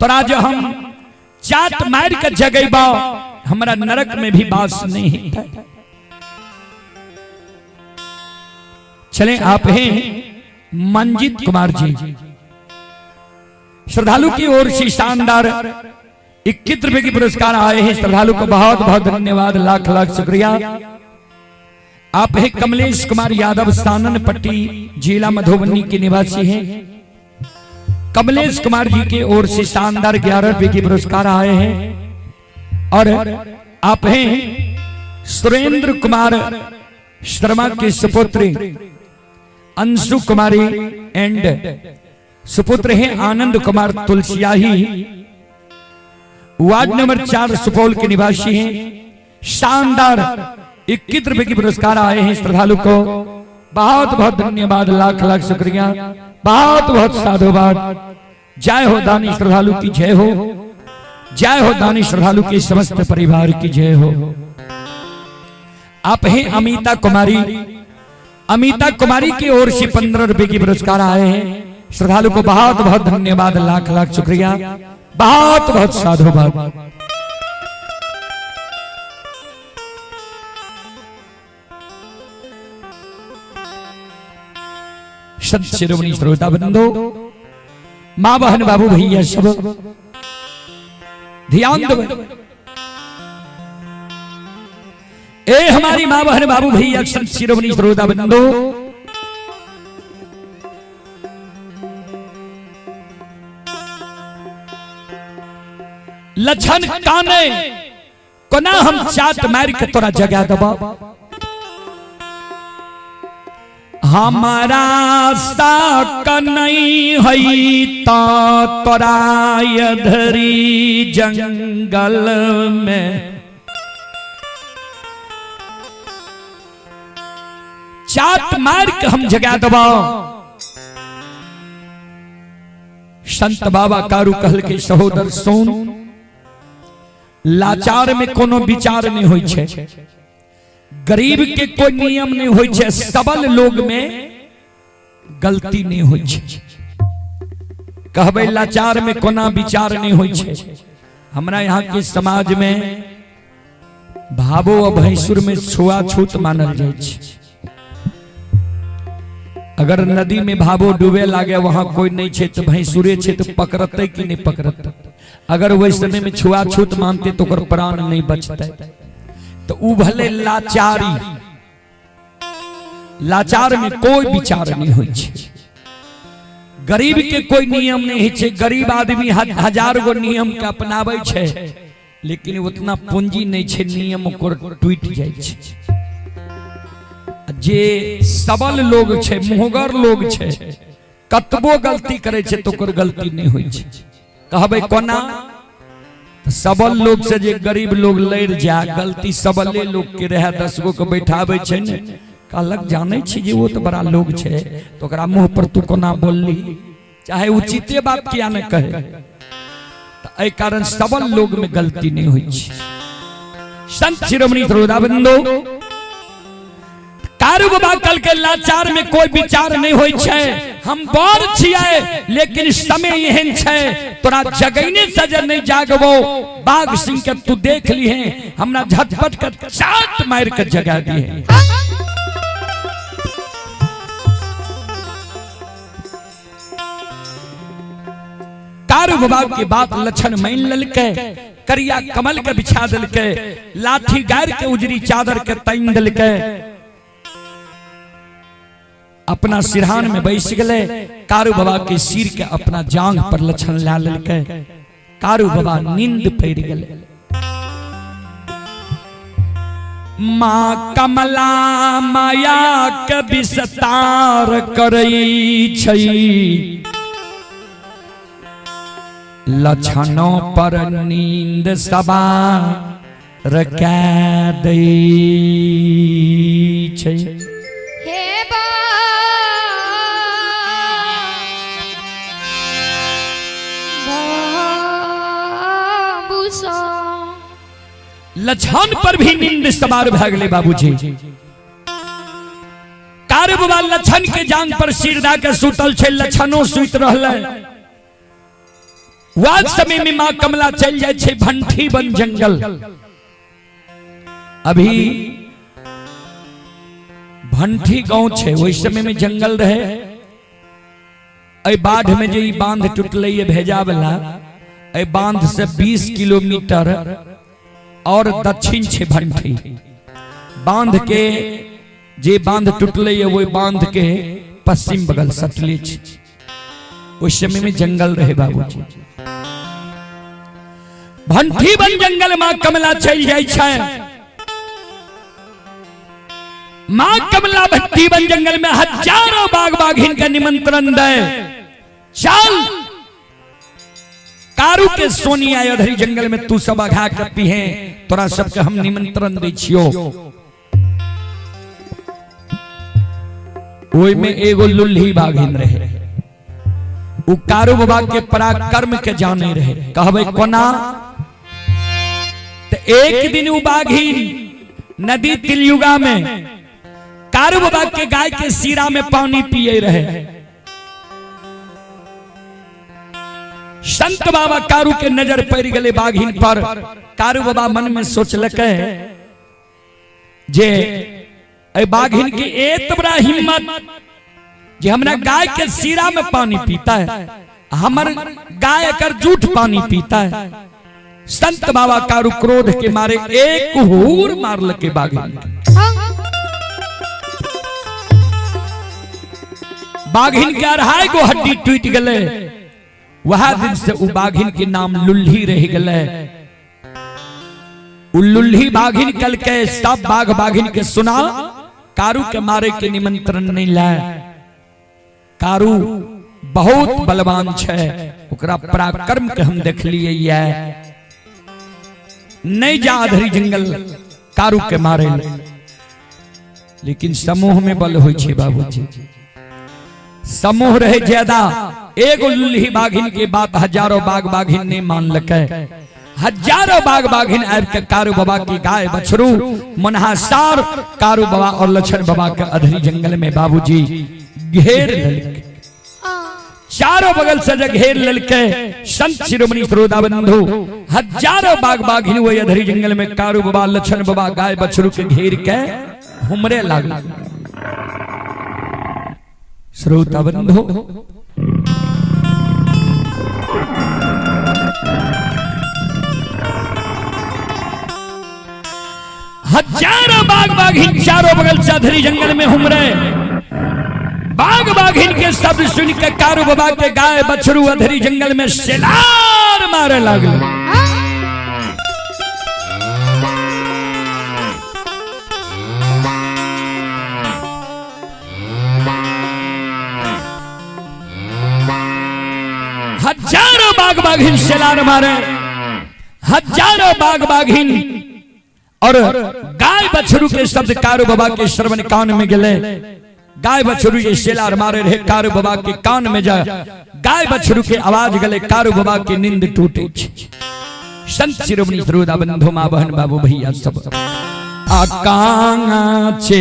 तोरा जो हम चाट मार के जगेबा हमरा नरक में भी बास नहीं हेतै। चले आप हैं मंजीत कुमार जी, श्रद्धालु की ओर से शानदार 21 रुपए की पुरस्कार आए हैं। श्रद्धालु को बहुत बहुत धन्यवाद, लाख लाख शुक्रिया। आप हैं कमलेश कुमार यादव, सानन पट्टी, जिला मधुबनी के निवासी हैं। कमलेश कुमार जी के ओर से शानदार 11 रुपए की पुरस्कार आए हैं। और आप हैं सुरेंद्र कुमार शर्मा के सुपुत्र अंशु कुमारी एंड सुपुत्र हैं आनंद कुमार तुलसियाही, वार्ड नंबर 4 सुपौल के निवासी हैं। शानदार 21 रुपए की पुरस्कार आए हैं। श्रद्धालु को बहुत बहुत धन्यवाद, लाख लाख शुक्रिया, बहुत बहुत साधुवाद। जय हो दानी श्रद्धालु की जय हो, जय हो दानी श्रद्धालु के समस्त परिवार की जय हो। आप हैं अमिता कुमारी, अमिता कुमारी की ओर से 15 रुपए की पुरस्कार आए हैं। श्रद्धालु को बहुत बहुत धन्यवाद, लाख लाख शुक्रिया, बहुत बहुत साधुवाद। संत शिरोमणि श्रोता बंधु, मां बहन बाबू भैया सब ध्यान दो। ए हमारी मां बहन बाबू भैया संत शिरोमणि श्रोता बंधु, लछन काने कोना हम चाट मार के तोरा जगा देबा। हमारा साक नहीं हई ता तोरा धरी जंगल में चाट मार के हम जगा देबा। संत बाबा कारू कहल के सहोदर सुन, लाचार में कोनो विचार नहीं होई छे, गरीब के कोई नियम नहीं होई छे, सबल लोग में गलती नहीं होई छे। कहबे लाचार में कोना विचार नहीं होई छे। हमरा यहाँ के समाज में भावो और भैंसुर में छुआछूत मानल जाय छे। अगर नदी में भावो डूबे लागे वहां कोई नहीं छे तो भैंसुरे छे तो पकड़ते कि नहीं पकड़ते। अगर वही समय में छुआछूत मानते तो ओकर प्राण नहीं बचते। तो उ भले लाचारी, लाचार में कोई विचार नहीं होई छे। गरीब के कोई नियम नहीं होई छे। गरीब आदमी हजार गो नियम के अपनाबै छे, लेकिन उतना पूंजी नहीं छे, नियम ओकर टूट जाय छे। जे सबल लोग छे, मुहगर लोग छे, कतबो गलती करे छे तो ओकर गलती नहीं होई छे। कहबै कोना? तो सबल लोग से जे गरीब लोग लड़ जा, गलती सबले लोग के रहे, 10 गो के बैठाबै छे ने, कहलक जानै छी जे वो तो बड़ा लोग छे, तो ओकरा मुंह पर तू कोना बोलली, चाहे उचिते बात किया ने कहे। तो एहि कारण सबल लोग में गलती नहीं होई छे। संत शिरोमणि श्रोताबंधु, कारू बाबा कल के लाचार में कोई विचार नहीं होई छे। हम बड़ छियै लेकिन समय एहन छे, तोरा जगैने से जे नहीं जागबो, बाघ सिंह के तू देख लीहे, हमरा झटपट के चाट मार के जगा दिए। कारू बाबा के बात लक्षण मान ललके, करिया कमल के बिछा दिलके, लाठी गार के उजरी चादर के तैन दिलके, अपना सिरहान में बैस गए। कारू बाबा के सिर के अपना जांघ पर लक्षण ला ललके, कारू बाबा नींद पड़ गए। माँ कमला माया के विस्तार करई छई, लक्षणों पर नींद सवार कै दै छै। हे बाबू सा, लक्षण पर भी नींद सवार भए गेलै बाबूजी। कारू बाबा लक्षण के जांग पर सिर दा के सुतल छै, लक्षणों सुति रहलै। वह समय में मां कमला चल जाय छै भंठी बन जंगल। अभी भंठी गांव छै, ओहि समय में जंगल रहे। एहि बाढ़ में जे ई बांध टूटलै ये भेजा वाला, एहि बांध से 20 किलोमीटर और दक्षिण छै भंठी। बांध के जे बांध टूटलै ये ओहि बांध के पश्चिम बगल सटले छै। ओहि समय में जंगल रहे बाबूजी। भंठी बन जंगल मां कमला चल जाय छै। मां कमला भंठी बन जंगल में हजारों बाघ बाघिन के निमंत्रण दे, चल कारू के सोनी आयो धरी जंगल में तू सब अघा के पीहे, तोरा सबके हम निमंत्रण दै छियो। ओई में एगो लुल्ही बाघिन रहे, उ कारू बाबा के पराक्रम के जाने रहे। कहबै कोना? तो एक दिन उ बाघिन नदी तिलयुगा में कारू बाबा के गाय के सीरा में पानी पिए रहे। संत बाबा कारू के नजर पड़ गए बाघिन पर। कारू बाबा मन में सोचलकै जे ए बाघिन के एत बड़ा हिम्मत जे हमरा गाय के सीरा में पानी पीता है, हमर गाय एकर जूठ पानी पीता है। संत बाबा कारू क्रोध के मारे एक हूर मारलके बाघिन के। बाघिन के अढ़ाई गो हड्डी टूट गए। वह दिन से उ बाघिन के नाम लुल्ही रह गए। उ लुल्ही बाघिन कल के सब बाघ बाघिन के सुना, कारू के मारे के निमंत्रण नहीं लाए। कारू बहुत बलवान छे, ओकरा पराक्रम के हम देख लिए ये। नहीं जा अधरी जंगल कारू के मारे। लेकिन समूह में बल होई छे बाबूजी, समूह रहे ज्यादा। एगो लुल्ही बाघिन के बात हजारों बाघ बाघिन ने मान लके। हजारों बाघ बाघिन आबि के कारू बाबा की गाय बछरू मनहासार कारू बाबा और लक्षण बाबा के अधरी जंगल में बाबूजी घेर लेलकै। चारों बगल से जब घेर लेलकै संत शिरोमणि श्रोता बंधु, हजारों बाघ बाघिन वही अधरी जंगल में कारू बाबा लक्षण बाबा गाय बछरू के घेर के हुमरे लागल। श्रोता बंधु, हजारों बाघ बाघिन चारों बगल से अधरी जंगल में हुमरे। बाघ बाघिन के शब्द सुन के कारू बाबा के गाय बछरू अधरी जंगल में सेलार मारे लागल। हजारों बाघ बाघिन सेलार मारे, हजारों बाघ बाघिन और गाय बछरू के शब्द कारू बाबा के श्रवण कान में गले। गाय बछरू के सेलार मारे रहे कारू बाबा के कान में जा गाय बछरू के आवाज गले, कारू बाबा के नींद टूटे। संत शिरोमणि श्रोता बंधु माँ बहन बाबू भैया सब आकांक्षे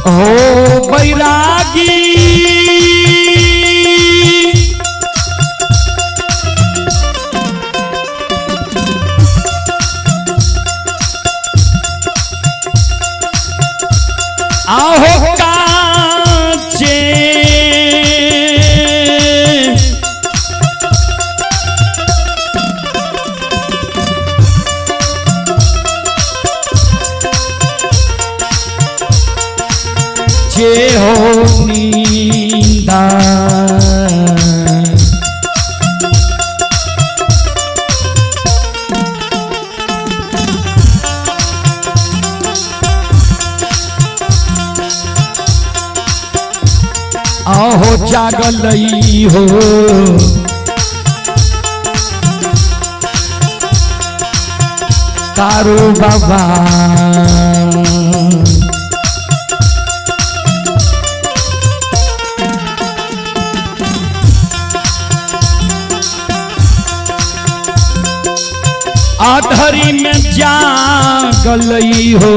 ओ बैरागी आहो काचे जे हो नींदा आहो जागलई हो कारू बाबा। आधरी में जागलई हो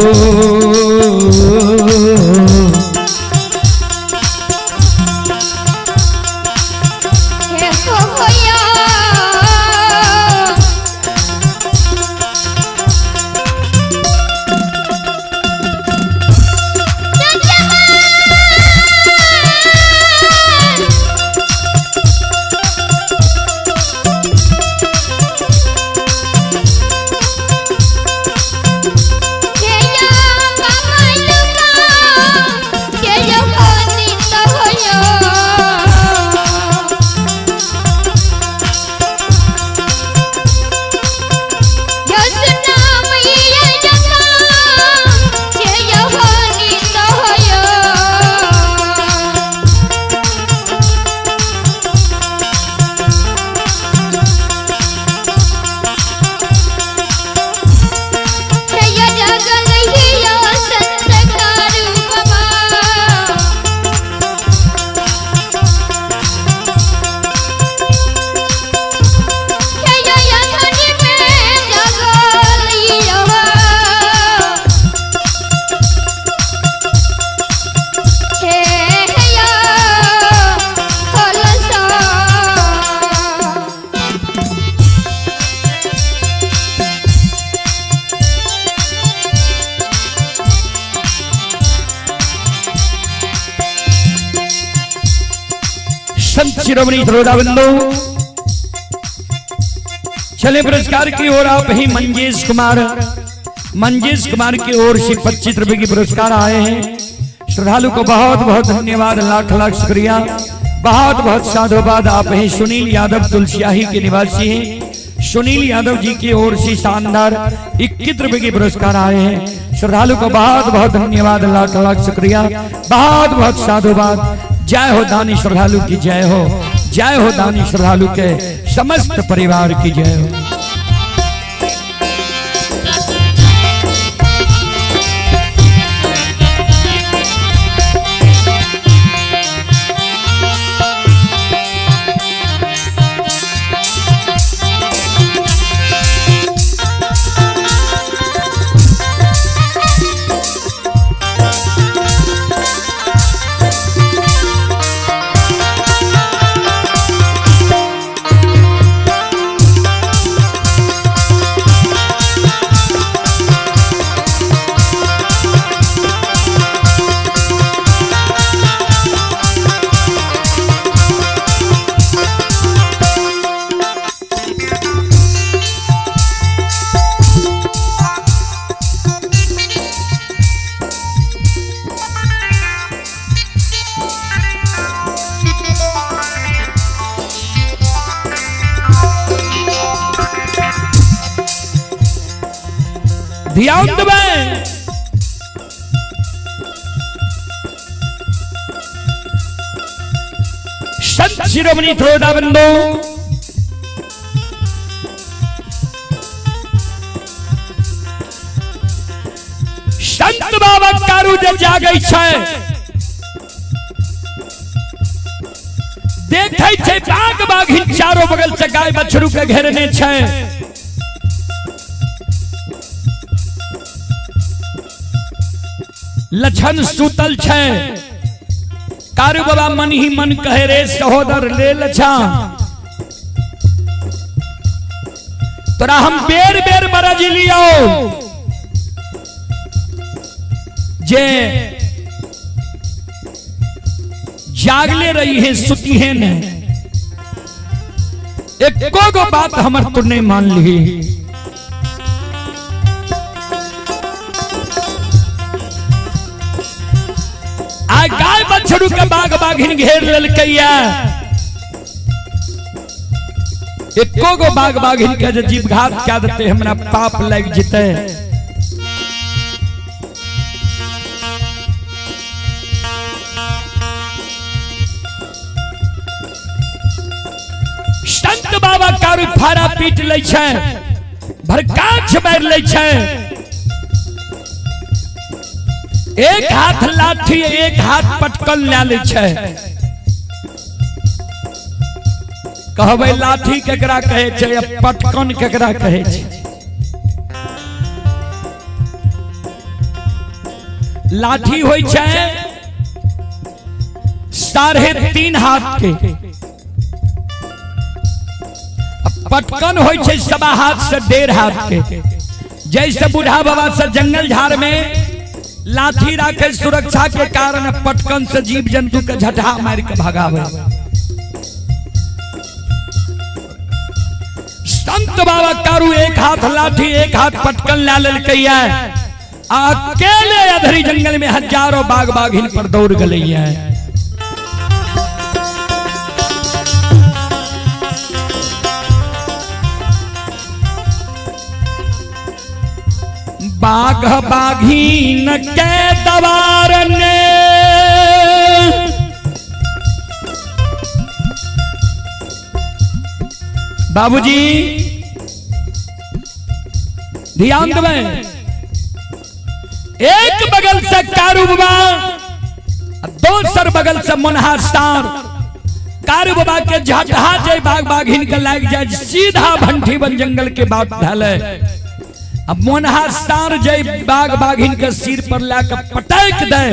संत शिरोमणि श्रोता बंधु, चले पुरस्कार की ओर। आप ही मंजेश कुमार, मंजेश कुमार की ओर से 25 रुपए की पुरस्कार आए हैं। श्रद्धालु को बहुत बहुत धन्यवाद, लाख लाख शुक्रिया, बहुत बहुत साधुवाद। आप ही सुनील यादव तुलसियाही के निवासी हैं। सुनील यादव जी की ओर से शानदार 21 रुपए के पुरस्कार आए हैं। श्रद्धालु को बहुत बहुत धन्यवाद, लाख लाख शुक्रिया, बहुत बहुत साधुवाद। जय हो दानी श्रद्धालु की जय हो, जय हो दानी श्रद्धालु के समस्त परिवार की जय हो। ध्यान देबै, संत शिरोमणि श्रोता बंधु, संत बाबा कारू जे जागै छै, देखै छै बाघ बाघिन चारो बगल से गाय बछरू के घेरने छै। लछन सुतल छै। कारू बाबा मन ही मन कहे, रे सहोदर ले लछा, तोरा हम बेर बेर बरज लियो जे जागले रही है, सुती है ने, एको गो बात हमर तू नहीं मान ली। आ गाय बछड़ू के बाघ बाघिन घेर लेलकैया, एको गो बाघ बाघिन के जे जीवघात कए देते हमरा पाप लागि जेतै। संत बाबा कारू फाड़ा पीट लै छै, भरकाछ मारि लै छै, एक हाथ लाठी एक हाथ पटकन लए लै छै। कहबै लाठी केकरा कहै छै आ पटकन केकरा कहै छै? लाठी होइ छै 3.5 हाथ के, पटकन होइ छै 1.25 हाथ से 1.5 हाथ के। जैसे बूढ़ा बाबा से जंगल झाड़ में लाठी राखे सुरक्षा के कारण, पटकन से जीव जंतु के झटहा मार के भगावे। संत बाबा कारू एक हाथ लाठी एक हाथ पटकन ला लेलकैया, अकेले अधरी जंगल में हजारों बाघ बाघिन पर दौड़ गलैया। बाघ बाघीन के दवार ने बाबूजी ध्यान देबै, एक बगल से कारू बाबा, दोसर बगल से मुनहा सार। कारू बाबा के झटहा जे बाघ बाघिन के लाग जाए सीधा भंठी बन जंगल के बात ढले। अब मोनहा सार जय बाघ बाघिन के सिर पर लाके पटक दे,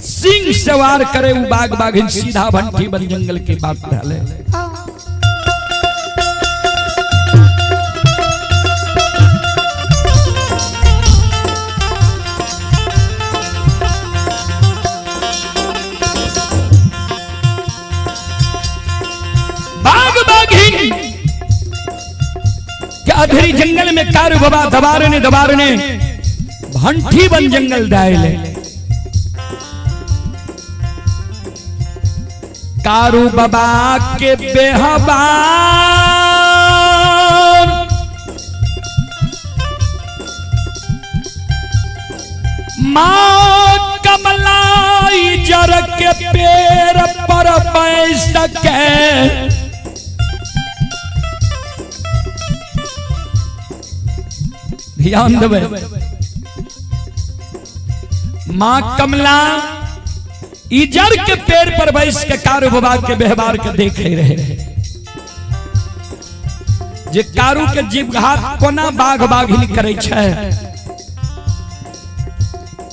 सिंह सवार करे उ बाघ बाघिन सीधा भंठी बन जंगल के बात ढले। कारू बाबा दबारने दबारने भंठी बन जंगल दायले। कारू बाबा के बेहबार माँ कमलाई जर के पेड़ पर बैस सके। ध्यान देवे, माँ कमला इजर के पेड़ पर बैस के कारू बाबा के व्यवहार के देखे रहे जे कारू के जीवघात कोना बाघ बाघिन करे छै।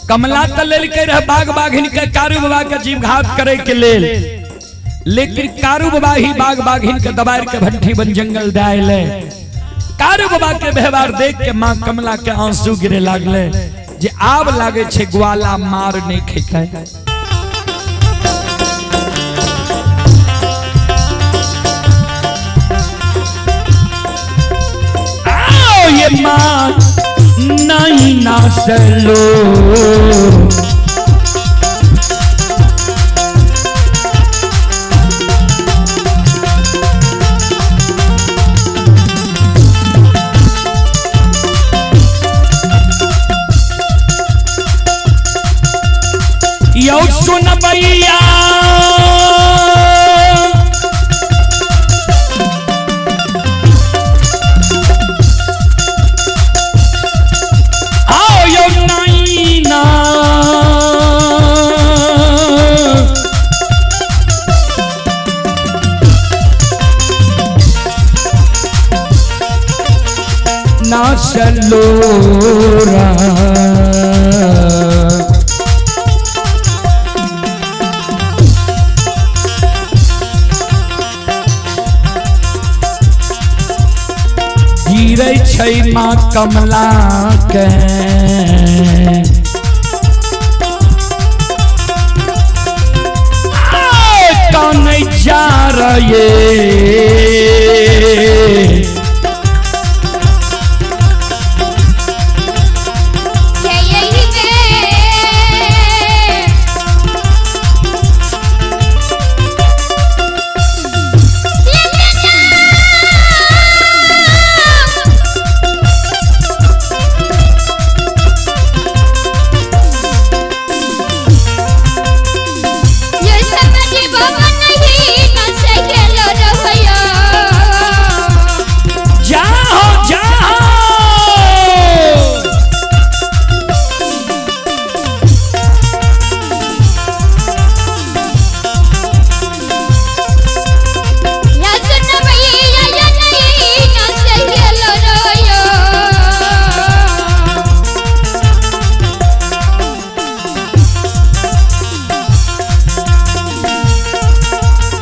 कमला त लेलकै रहे बाघ बाघिन के कारू बाबा के जीवघात करे के लेल, लेकिन कारू बाबा ही बाघ बाघिन के दबार के भट्ठी बन जंगल दायले। कारू बाबा के व्यवहार देख के माँ कमला के आंसू गिरे लागले जे आब लागे छै ग्वाला मार नहीं खेतै। आओ ये माँ नहीं ना सलो यौ सुन भैया आओ यौ नैना ना सलोरा गिरै छै माँ कमला के कानै जा रहे। जय वे ये समझ बाबा नहीं न सकेलो रहया। जाओ जाओ या सुन भैया या नहीं न सकेलो रहया।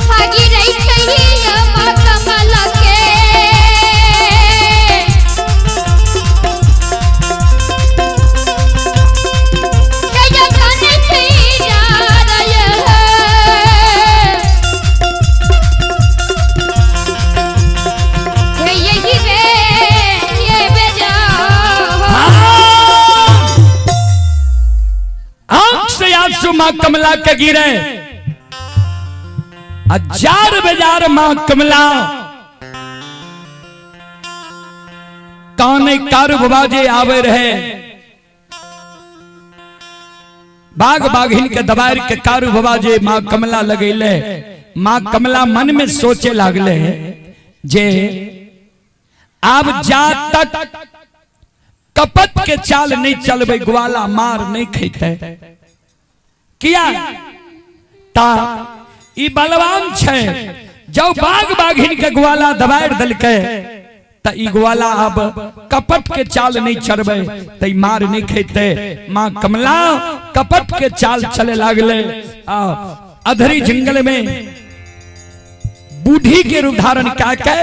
भागी रही छैया माँ कमला के। जय काने छै जा रहे। हे यही वे ये बेजा। आंख से आंसू मां कमला के गिरे, हजार बेजार मां कमला काने कारू बाबा जे आवे रहे बाघ बाघिन के दबार के कारू बाबा जे मां कमला लगैले। मां कमला मन में सोचे लागले जे आब जा तक कपट के चाल नहीं चलबे ग्वाला मार नहीं खेते। किया ता ई बलवान छै, जब बाघ बाघिन के ग्वाला दबार दलकै त ई ग्वाला अब कपट के चाल नहीं चढ़बे त ई मार नहीं खेते। मां कमला कपट के चाल चले लागले। आ अधरी जंगल में बूढ़ी के रूप धारण क्या के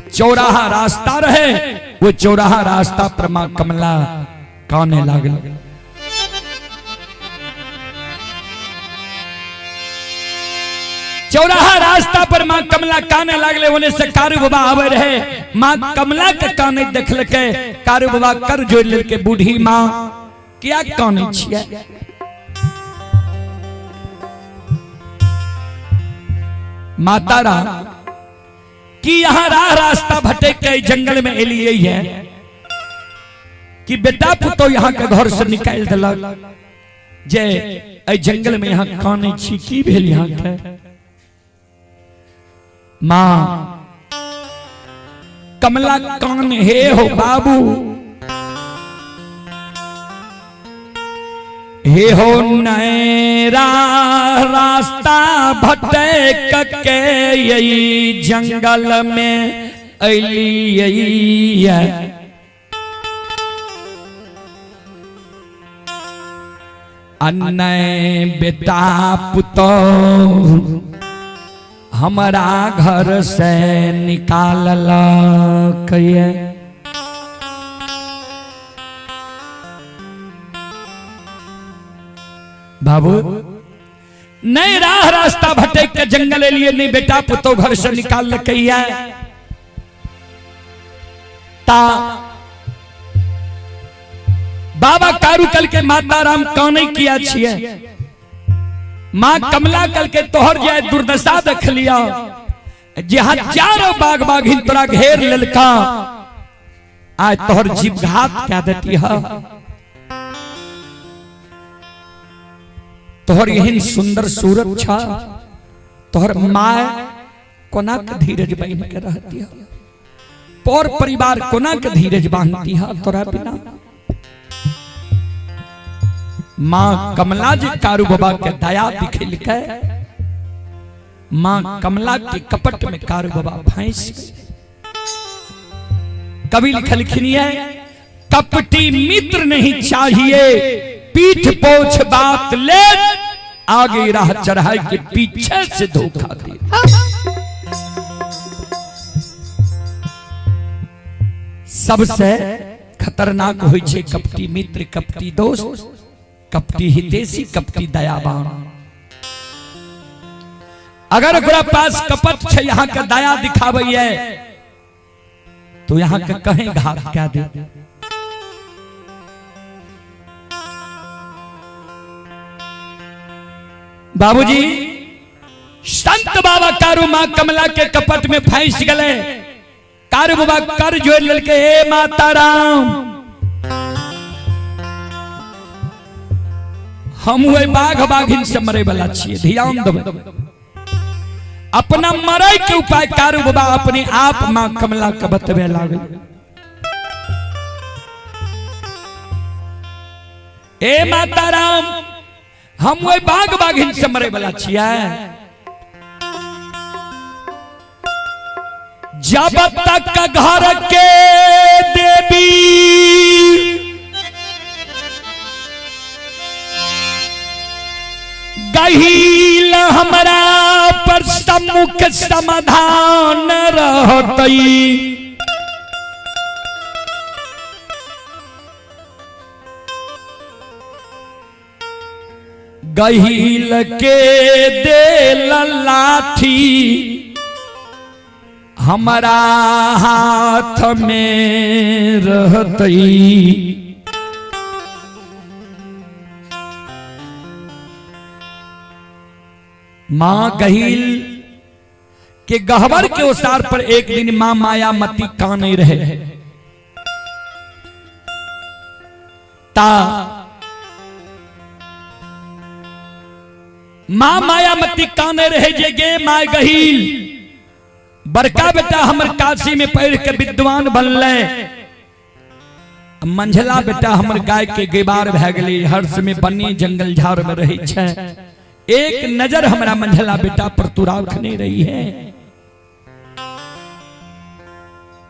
चौराहा रास्ता रहे, वो चौराहा रास्ता पर मां कमला काने लागल। चौराहा रास्ता पर माँ कमला काने लागले, ओने से कारू बाबा आवे रहे। माँ कमला के काने देखलके, कारू बाबा कर जोड़ लेलके, बूढ़ी माँ क्या काने छियै? माता राम कि यहाँ राह रास्ता भटक के जंगल में एलिए है कि बेटा पुतो यहाँ के घर से निकाल दिलक जे एहि जंगल में यहाँ काने छी, की भेल यहाँ के? माँ कमला कान हे हो बाबू, हे हो नैरा रास्ता भटक के यही जंगल में अलिए। अन्य बेटा पुतो हमारा घर से निकाललक ये। बाबू नहीं राह रास्ता भटक के जंगल लिए नहीं बेटा पुतो घर से निकाल है। ता बाबा कारू कल के माता राम काने किया छिए। माँ कमला कल के तोहर जाए दुर्दशा देख लिया, जहाँ चारों बाग बाघिन तोरा घेर ललका, आज तोहर जीवघात क्या देती है। तोहर एहन सुंदर सूरत छा, तोहर माय कोना के धीरज बांध के रहती है, पर परिवार कोना के धीरज बांधती है तोरा बिना। माँ कमला जी कारू बाबा के दया दिखेलकै, माँ कमला के कपट में कारू बाबा फंस। कवि लिखलखिन है, कपटी मित्र नहीं चाहिए, पीठ पोछ बात ले, आगे राह चढ़ाए के पीछे से धोखा दे। सबसे खतरनाक होई छे कपटी मित्र, कपटी दोस्त, कपटी हितेशी, कपटी दयावान। अगर ओकरा पास कपट छे यहाँ के दया दिखावे है तो यहाँ के कहीं घात क्या दे। बाबूजी संत बाबा कारू मां कमला के कपट में फंस गए। कारू बाबा कर जोड़ ललके, हे माता राम हम वही बाघ बाघिन से मरे वाला छिए, ध्यान देबै। अपना मरे के उपाय कारू बाबा अपने आप मां कमला के बतबे लागल। ए माता राम हम वही बाघ बाघिन से मरे वाला छिए, जब तक घर के देवी गहील हमरा पर सम्मुख समाधान रहतई, गहील के देल लाठी हमारा हाथ में रहतई। मां गहील के गहवर के ओसार पर एक दिन मां मायामती काने रहे। ता मां मायामती काने रहे जे गे मां गहील, बड़का बेटा हमर काशी में पढ़ के विद्वान बनले, मंझला बेटा हमर गाय के गेबार भए गेलै, हर्ष में बनी जंगल झाड़ में रहे छै, एक नजर हमरा मंझला बेटा पर तू राख नहीं रही है।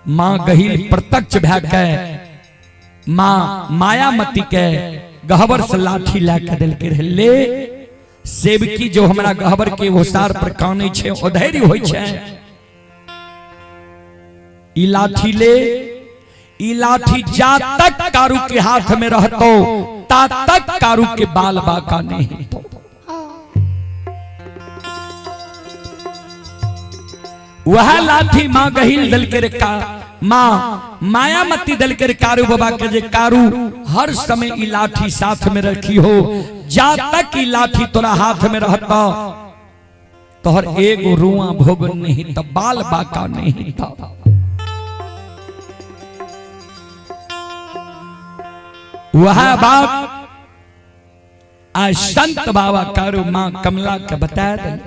मां गहील प्रत्यक्ष भए के मां मायामती के गहबर से लाठी ला के देलकै रहे, ले सेवकी जो हमरा गहबर के ओसार पर कानै छै ओधैर्य होइ छै, ई लाठी ले, ई लाठी जा तक कारू के हाथ में रहतो ता तक कारू के बाल बाका नहीं हेतो। वह लाठी माँ गहिल दल के का माँ मायामती दल के कारू बाबा के जे कारू हर समय ई लाठी साथ में रखी हो, जा तक ई लाठी तोरा हाथ में रहता तोहर एगो रुआ भोग नहीं त बाल बाका नहीं था। वह बात आज संत बाबा कारू माँ कमला के बता दल।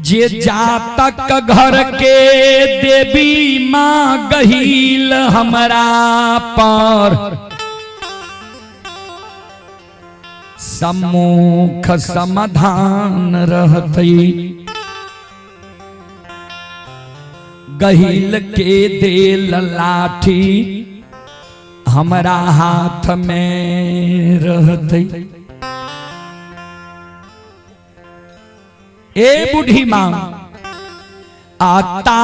जे जातक घर के देवी माँ गहील हमरा पर सम्मुख समाधान रहतई, गहील के देल लाठी हमरा हाथ में रहतई। ए बूढ़ी माँ आता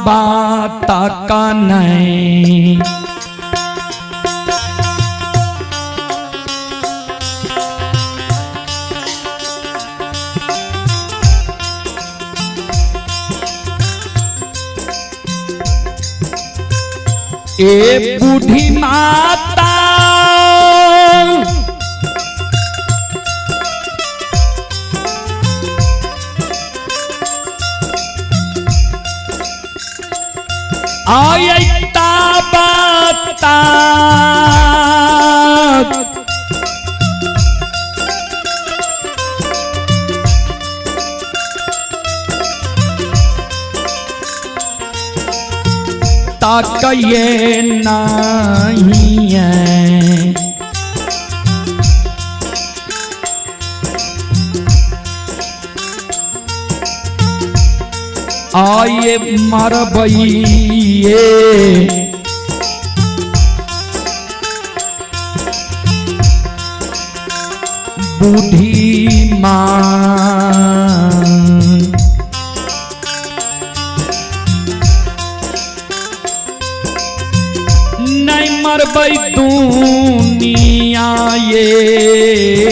बात नहीं ए बूढ़ी माता आयता बाता ताकये नहीं है। आये मरबइये बूढ़ी माँ नहीं मरबई दुनिया ये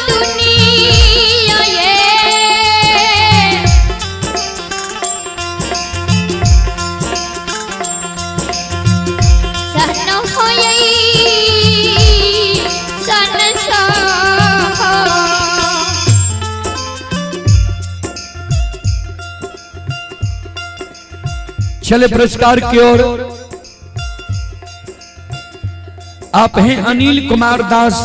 दुनिया ये। चले पुरस्कार की ओर। आप हैं अनिल कुमार दास,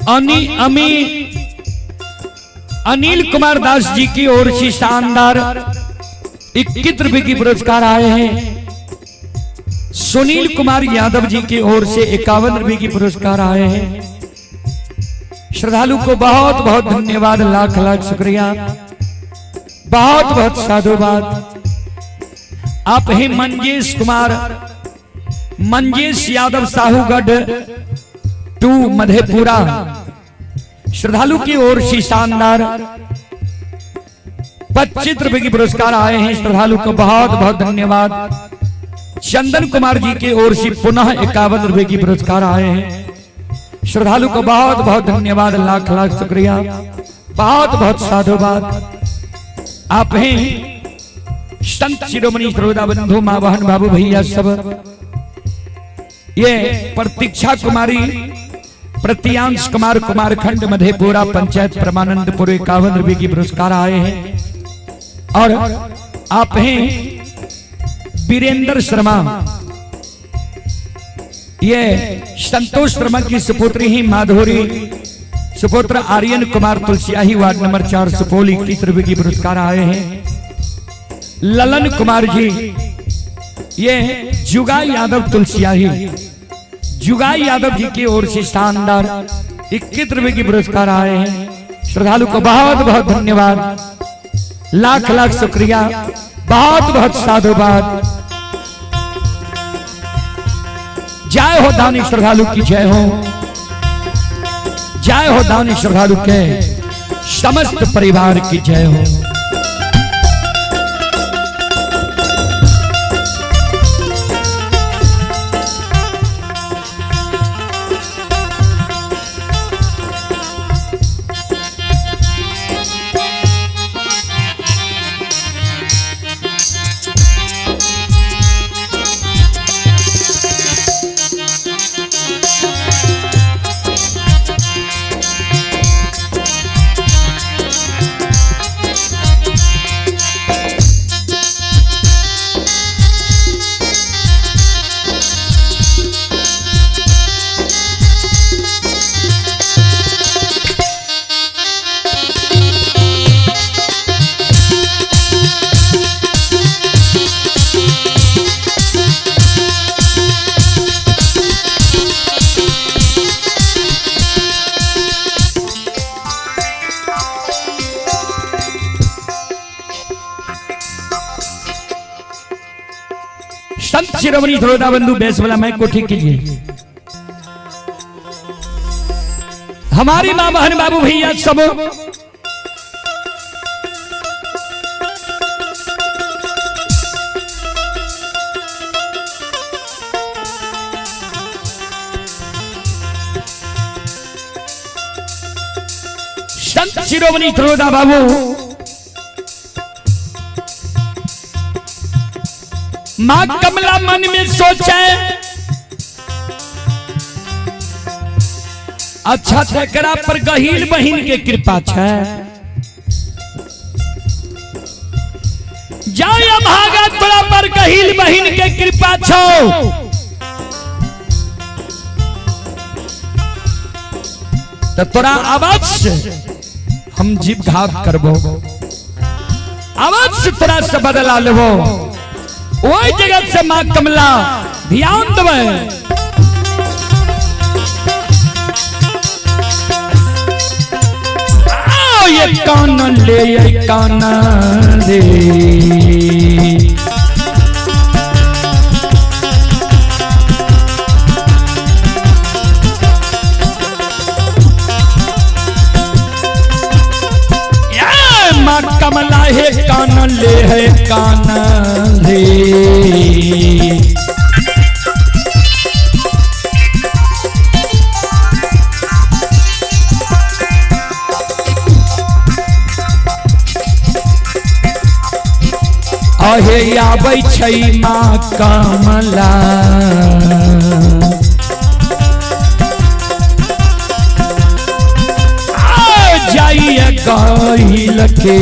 अनी अमी अनिल कुमार दास जी की ओर से शानदार 21 रुपए की पुरस्कार आए हैं। सुनील कुमार यादव जी की ओर से 51 रुपए की पुरस्कार आए हैं। श्रद्धालु को बहुत बहुत धन्यवाद, लाख लाख शुक्रिया, बहुत बहुत साधुवाद। आप हैं मंजेश कुमार, मंजेश यादव साहूगढ़ 2 मधेपुरा, श्रद्धालु की ओर से शानदार 25 रुपए की पुरस्कार आए हैं। श्रद्धालु को बहुत बहुत धन्यवाद। चंदन कुमार जी की ओर से पुनः 51 रुपए की पुरस्कार आए हैं। श्रद्धालु को बहुत बहुत धन्यवाद, लाख लाख शुक्रिया, बहुत बहुत साधुवाद। आप हैं संत शिरोमणि श्रोता बंधु माँ बहन बाबू भैया सब। ये प्रतीक्षा कुमारी, प्रत्यांश कुमार, कुमारखंड मधेपुरा पंचायत परमानंदपुर 51 रुपए की पुरस्कार आए हैं। और आप हैं वीरेंद्र शर्मा, ये संतोष शर्मा की सुपुत्री ही माधुरी, सुपुत्र आर्यन कुमार तुलसियाही वार्ड नंबर 4 सुपौल 21 रुपए की पुरस्कार आए हैं। ललन कुमार जी, ये जुगा यादव तुलसियाही, जुगा यादव जी की ओर से शानदार 21 रुपए की पुरस्कार आए हैं। श्रद्धालु को बहुत बहुत धन्यवाद, लाख लाख शुक्रिया, बहुत बहुत साधुवाद। जय हो दानी श्रद्धालु की जय हो, जय हो दानी श्रद्धालु के समस्त परिवार की जय हो। संत शिरोमणि श्रोता बंधु बेस वाला मैं को ठीक कीजिए। हमारी मां बहन बाबू भैया सब संत शिरोमणि श्रोता बाबू मां कमला मन में सोचे, अच्छा तेकरा पर गहील बहिन के कृपा छै, जाय भागा तोरा पर गहील बहिन के कृपा छौ, तो तोरा अवश्य हम जीव घात करबो, अवश्य तोरा से बदला लेबो। ओहि जगह से मां कमला ध्यान देबै। आओ ये कान ले, ये कान ले, ये मां कमला हे कान ले, है कान ले। अहे आबै छै माँ कमला, आ जाइए गईल के।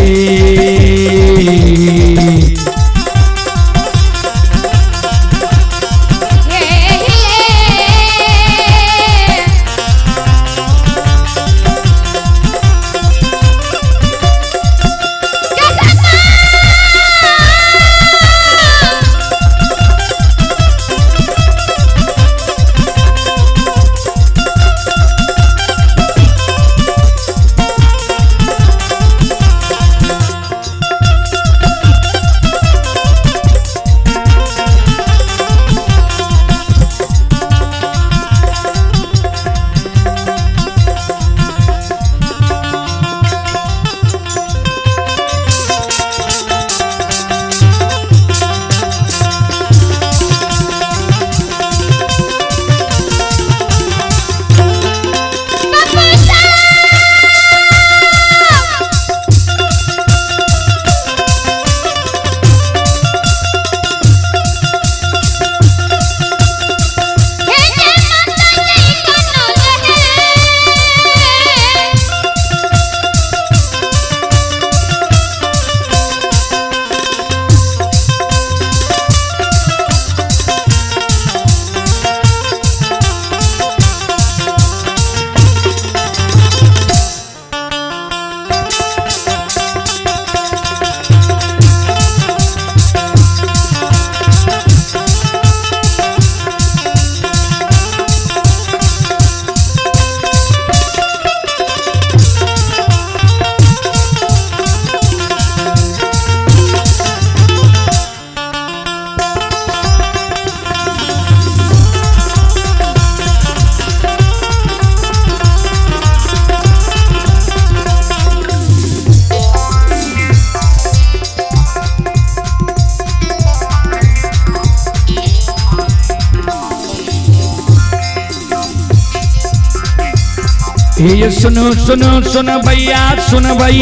ये सुनो सुनो सुन भैया सुन भई,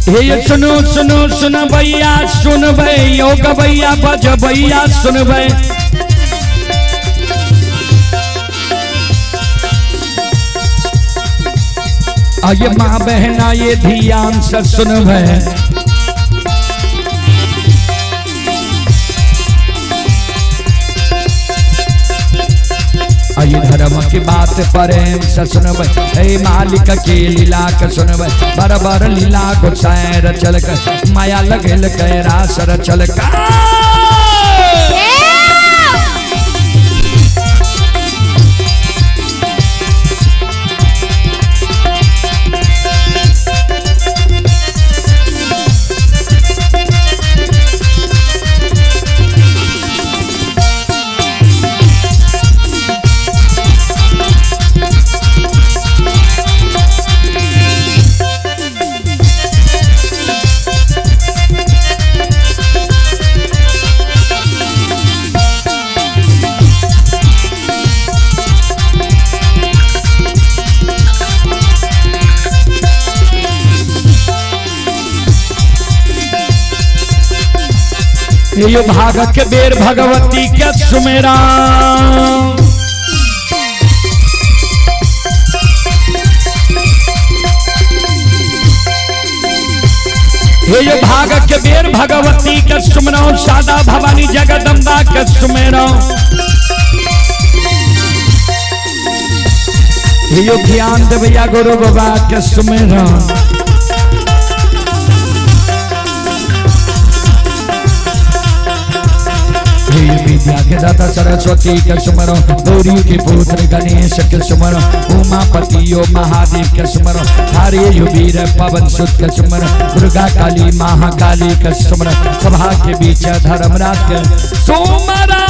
हे सुनो सुनो सुन भैया सुन भई, योग भैया भज भैया सुन भई। आये माँ बहना ये ध्यान से सुन भई, आये धर्म की बात प्रेम से सुनबै, हे मालिक के लीला के सुनबै, बराबर लीला गोसाई रचल के, माया लगेल के रास रचल का। यो भाग के बेर भगवती के सुमेरा, हे यो भाग के बेर भगवती के सुमरो, सादा भवानी जगदम्बा के सुमेरा। यो ज्ञान देवैया गुरु बाबा के सुमेरा। विद्या के दाता सरस्वती के सुमरो, गौरी के पुत्र गणेश के सुमरो, उमापति यो महादेव के सुमरो, हरे यो वीर पवन सुत के सुमरो, दुर्गा काली महाकाली के सुमरो, सभा के बीच धर्मराज के सुमरा।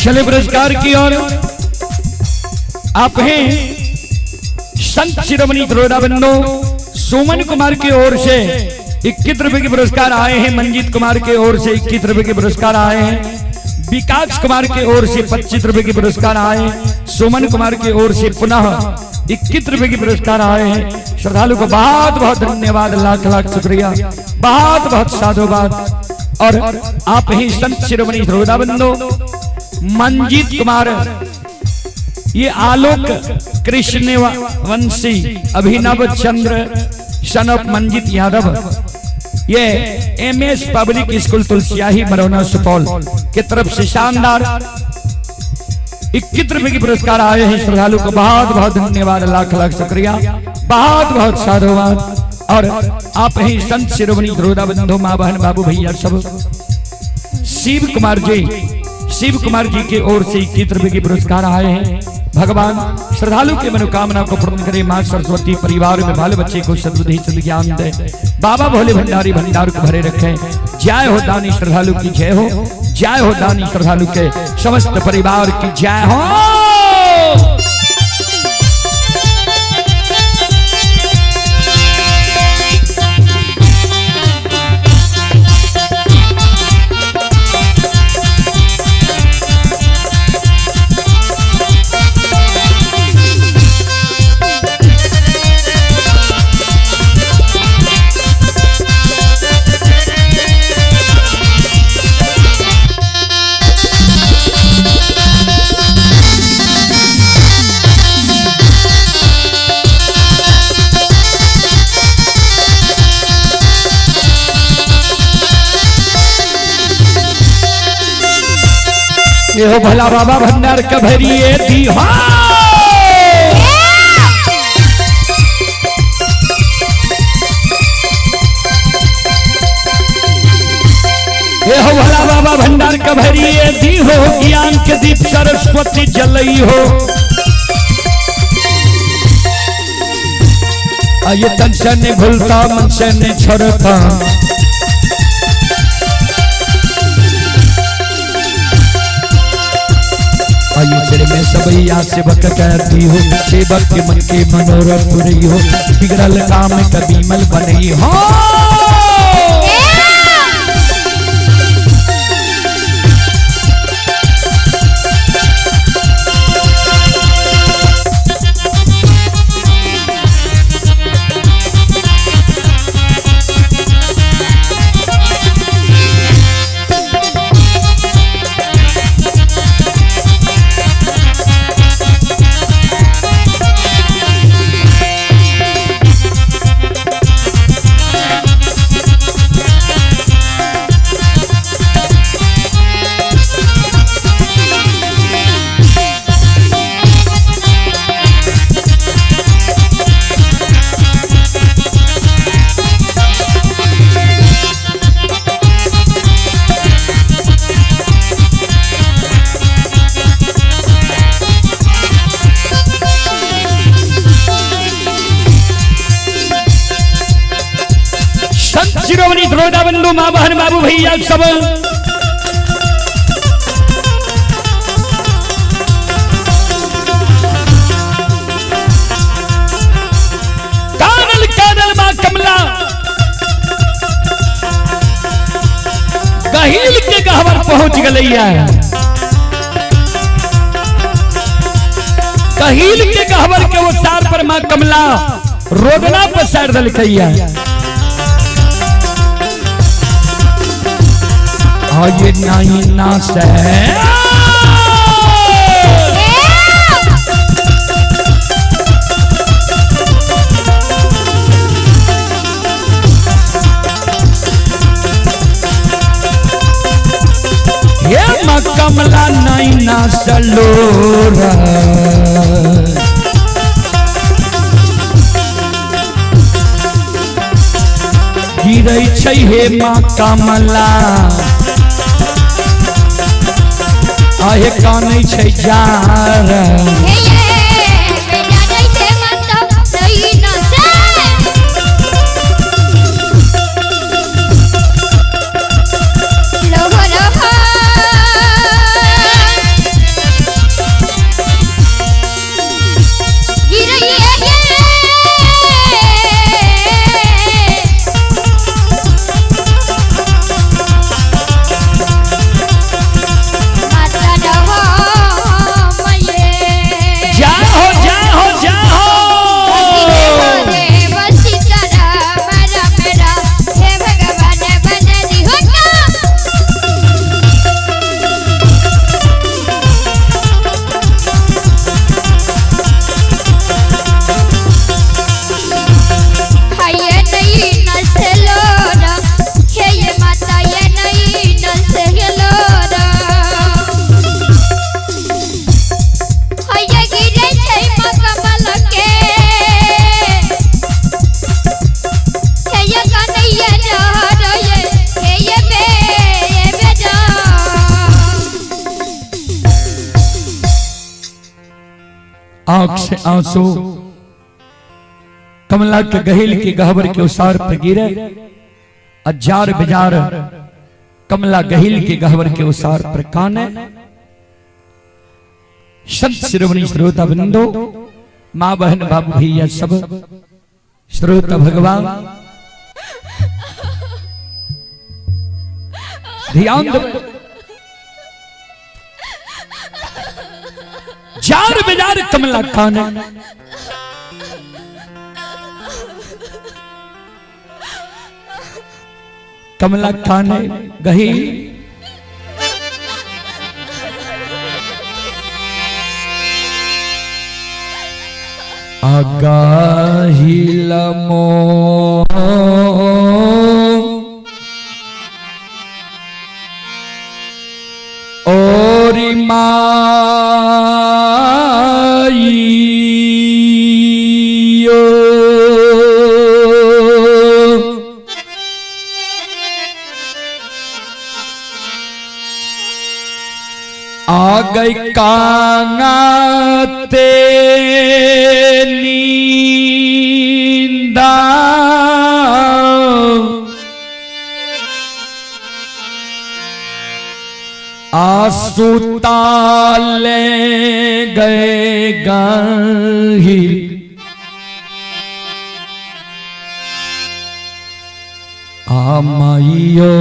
चले पुरस्कार की ओर। आप हैं संत शिरोमणि दरोदा बंधु सुमन कुमार की ओर से 21 रुपए के पुरस्कार आए हैं। मंजीत कुमार की ओर से 21 रुपए के पुरस्कार आए हैं। विकास कुमार की ओर से 25 रुपए के पुरस्कार आए। सुमन कुमार की ओर से पुनः 21 रुपए के पुरस्कार आए हैं। श्रद्धालु को बहुत बहुत धन्यवाद, लाख लाख शुक्रिया, बहुत बहुत साधुवाद। और आप ही संत शिरोमणि दरोदा बंधु मंजीत कुमार, ये आलोक कृष्ण वंशी, अभिनव चंद्र सनप मंजीत यादव, ये MS public school Tulsiyahi Marauna Supaul के तरफ से शानदार 21 रुपए के पुरस्कार आए हैं। श्रद्धालु को बहुत बहुत धन्यवाद, लाख लाख शुक्रिया, बहुत बहुत साधुवाद। और आप ही संत शिरोमणि दरोदा बंधु माँ बहन बाबू भैया सब, शिव कुमार जी, शिव कुमार जी की ओर से 21 रुपए के पुरस्कार आए हैं। भगवान श्रद्धालु के मनोकामना को पूर्ण करे। माँ सरस्वती परिवार में बाल बच्चे को सद्बुद्धि सद्ज्ञान दे। बाबा भोले भंडारी भंडार को भरे रखें। जय हो दानी श्रद्धालु की जय हो, जय हो दानी श्रद्धालु के समस्त परिवार की जय हो। ये हो भला बाबा भंडार कभरिए दी हो। ये हो भला बाबा भंडार कभरिए दी हो, ज्ञान के दीप सरस्वती जलई हो। ये तन से नहीं भूलता, मन से नहीं छोड़ता। आयु में सबैया सेवक कहती हो, सेवक के मन के मनोरथ रही हो, बिगड़ल काम कबीमल बनई हो। संत शिरोमणि द्रोदा बंधु माँ बहन बाबू भैया सब, कानल कानल माँ कमला गहील के गहवर पहुंच गलैया। गहील के गहवर के वो तार पर माँ कमला रोदना पसार दलकैया। ये नहीं ना से हे माँ कमला नहीं ना सलोरा। गिरै छै हे माँ कमला, आहे कानै छै जार। आंख से आंसू कमला के गहिल के गहबर के उसार पर गिरे, अजार बिजार कमला गहिल के गहबर के उसार पर काने। संत शिरोमणि श्रोता बिंदु, माँ बहन बाबू भैया सब श्रोता भगवान ध्यान दो। जार बिजार कमला काने। कमला काने गही आगाही लमो और माईयो आ गई कांगाते नींदा आंसू ताले गए गाही आमाइयो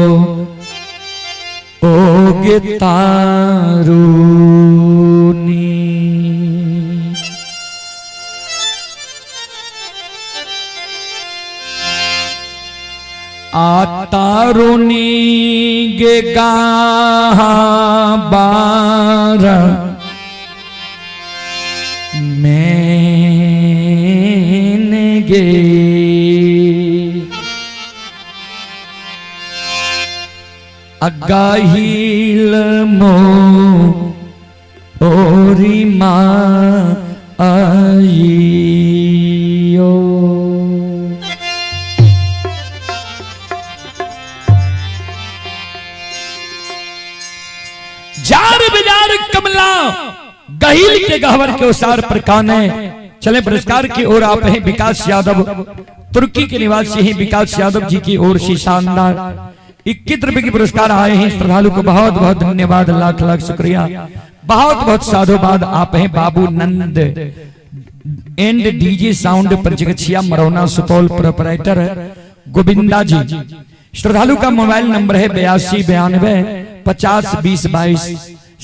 ओगे तारूनी। आ तारुनी गे गाहा बार मैंने गे अगाहिल मो ओरी माँ आइयो। जार बिजार कमला गहिल के गहवर के उसार पर काने। चले पुरस्कार की ओर आप हैं विकास यादव, तुर्की के निवासी हैं विकास यादव जी की ओर से शानदार 21 रुपए के पुरस्कार आए हैं। श्रद्धालु को बहुत बहुत धन्यवाद, लाख लाख शुक्रिया, बहुत बहुत साधुवाद। आप हैं Babu Nand and DJ sound Panchgachhiya Marauna Supaul proprietor Govinda ji. श्रद्धालु का मोबाइल नंबर है 82 92 50 20 22।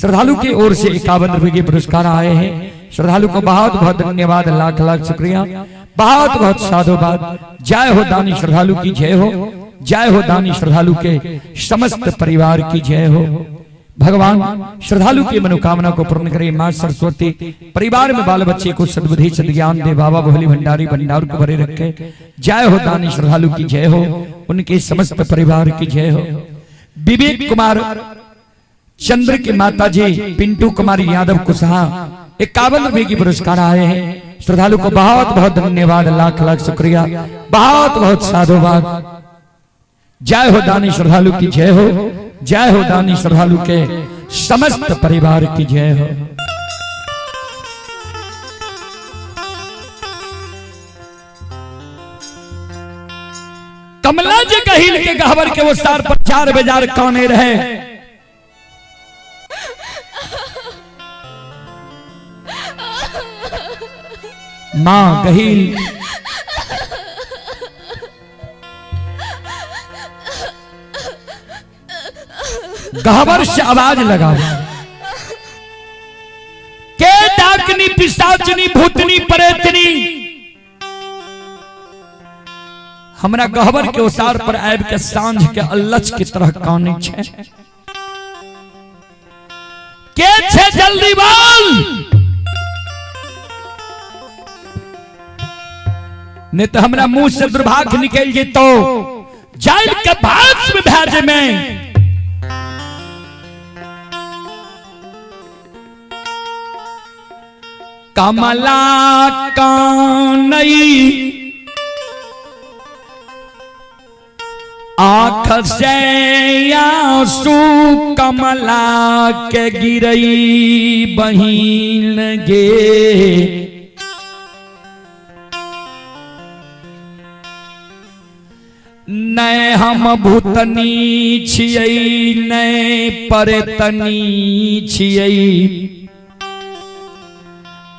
श्रद्धालु की ओर से 51 रुपए के पुरस्कार आए हैं। श्रद्धालु को बहुत बहुत धन्यवाद, लाख लाख शुक्रिया, बहुत बहुत साधुवाद। जय हो दानी श्रद्धालु की जय हो, जय हो दानी श्रद्धालु के समस्त परिवार की जय हो। भगवान श्रद्धालु की मनोकामना को पूर्ण करे। मां सरस्वती परिवार में बाल बच्चे को सद्बुद्धि सद्ज्ञान दे। बाबा भोली भंडारी भंडार को भरे रखे। जय हो दानी श्रद्धालु की जय हो, उनके समस्त परिवार की जय हो। विवेक कुमार चंद्र के माता जी पिंटू कुमार यादव कुशहा 51 रुपए की पुरस्कार आए हैं। श्रद्धालु को बहुत बहुत धन्यवाद, लाख लाख शुक्रिया, बहुत बहुत साधुवाद। जय हो दानी श्रद्धालु की जय हो, जय हो दानी श्रद्धालु के समस्त परिवार की जय हो। कमला जी कहिल के गहवर के वो सार पर चार बाजार काने रहे। मां गहिल गहवर से आवाज लगाओ के डाकनी पिशाचनी भूतनी परेतनी हमरा गहवर के ओसार पर आबि के सांझ के अल्लच की तरह कानै छै। के छे जल्दी बोल, नहीं तो हमरा मुंह से दुर्भाग्य निकल जेतो, जाइल के भास में भेजे में। कमला कानई आंख से आंसू कमला के गिरई बहिन गे। हम भूतनी छियै, नै परेतनी छियै,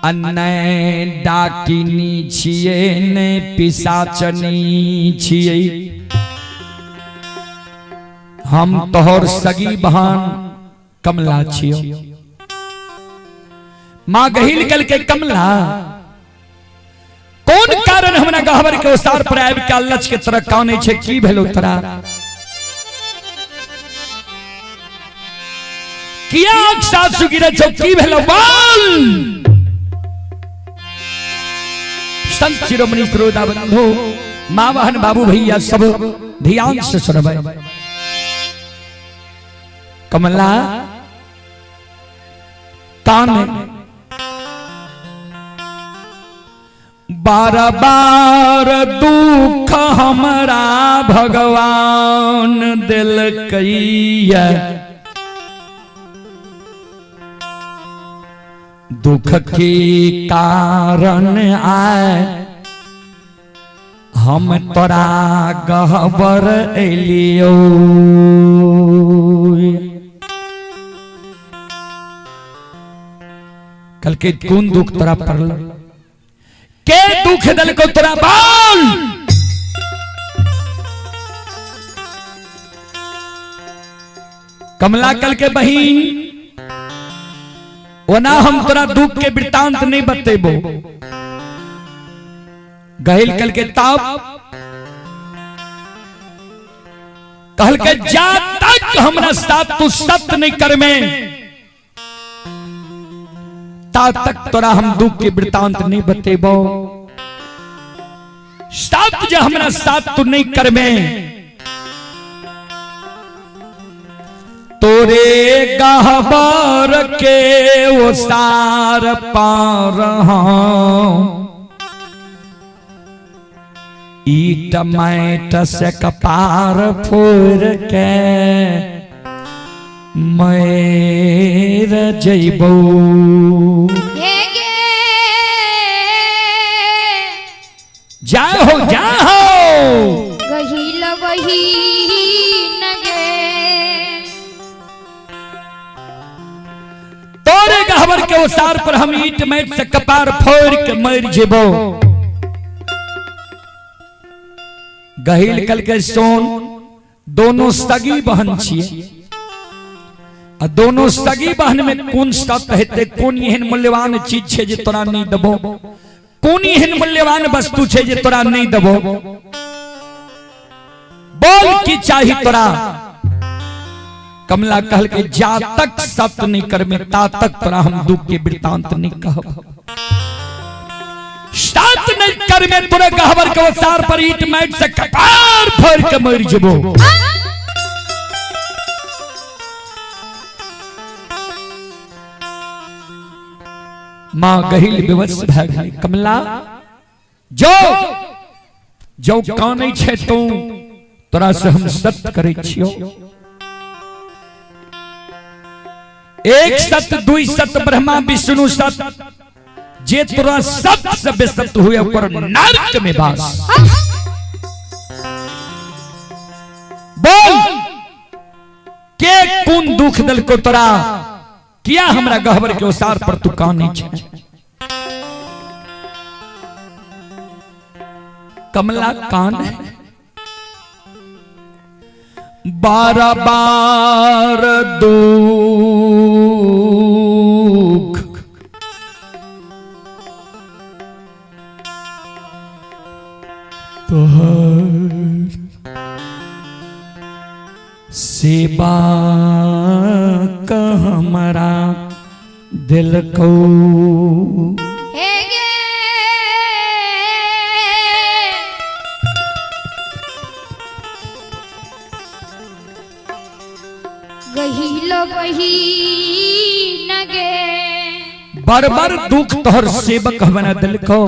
आ नै डाकिनी छियै, नै पिशाचनी छियै। हम तोहर सगी बहन कमला छियो। माँ गहिल कल के कमला कोन कारण हमरा गहबर के ओसार पर आबि के अल्लच के तरह कानै छै, की भेलो तोरा? किया सासु गिरे छौ, की भेलो बोल? संत शिरोमणि श्रोता बंधु, माँ बहन बाबू भैया सब ध्यान से सुनबै। कमला कान बार बार दुख हमरा भगवान दिलकैया, दुख के कारण आए हम तोरा गहबर एलियो। कल के कोन दुख तोरा पड़ल, के दुख दलको तोरा बाल? कमला कल के बहिन ओना हम तोरा दुख के वृत्तांत नहीं बतेबो। गहिल कल के ताप कहल के जा तक हमरा साथ तू सत्य नहीं करमे ता तक तोरा हम दुख के वृत्तांत नहीं बतेबो। साथ जे हमरा साथ तू नहीं करमे तोरे गहबर के ओसार पार हम ईट मैट से कपार फोड़ के मैर जइबो। हे गे जय हो जय हो। गहिल वही नगे तोरे गहबर के ओसार पर हम ईट मैट से कपार फोड़ के मर जेबो। गहिल कल के सोन दोनों सगी बहन छिए आ दोनों सगी बहन में कोन सत हेतै, कोन एहन मूल्यवान चीज छै जे तोरा नहीं देबो, कोन एहन मूल्यवान वस्तु छै जे तोरा नहीं देबो, बोल की चाही तोरा? कमला कहल के जा तक सत नहीं करमे ता तक तोरा हम दुख के वृत्तांत नहीं कहब। सत नहीं करमे तोरे गहबर के ओसार पर ईट मैट से कपार फोड़ के मर जेबो। मां गहिल विवश भए गेलै। कमला जो जो कानै छै तू तोरा से हम सत्य करै छियो। एक सत दुई सत ब्रह्मा विष्णु सत, जे तोरा सत से बेसत हुए ओकर नरक में वास। बोल के कोन दुख दलको तोरा, किया हमरा गहबर के ओसार पर तू कानै छै? कमला कान है बार बार दुख तोहर सेवा हमरा दिल को। हे गे गहिल बही नगे बार बार दुख तोहर सेवक हमरा दिल को।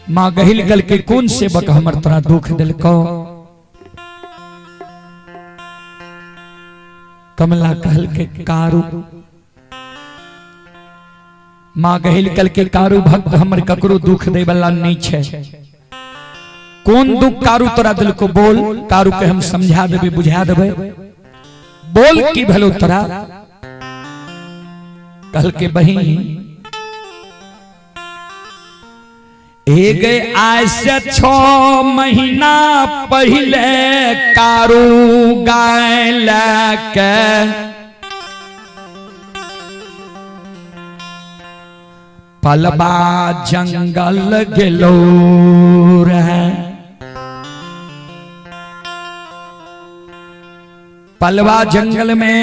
माँ गहिल गल के कौन सेवक हमर तोरा दुख दिल को? कमला कहल के कारू। माँ गहिल कल के कारू भक्त हमर ककरो दुख दे वाला नहीं छे। कोन दुख कारू तोरा दिल को बोल, कारू के हम समझा देबे बुझा देबे, बोल की भलो तोरा। कल के बहिन एक आज से 6 महीना पहले कारू गाय लेके पलबा जंगल गेलो रहे। पलवा जंगल में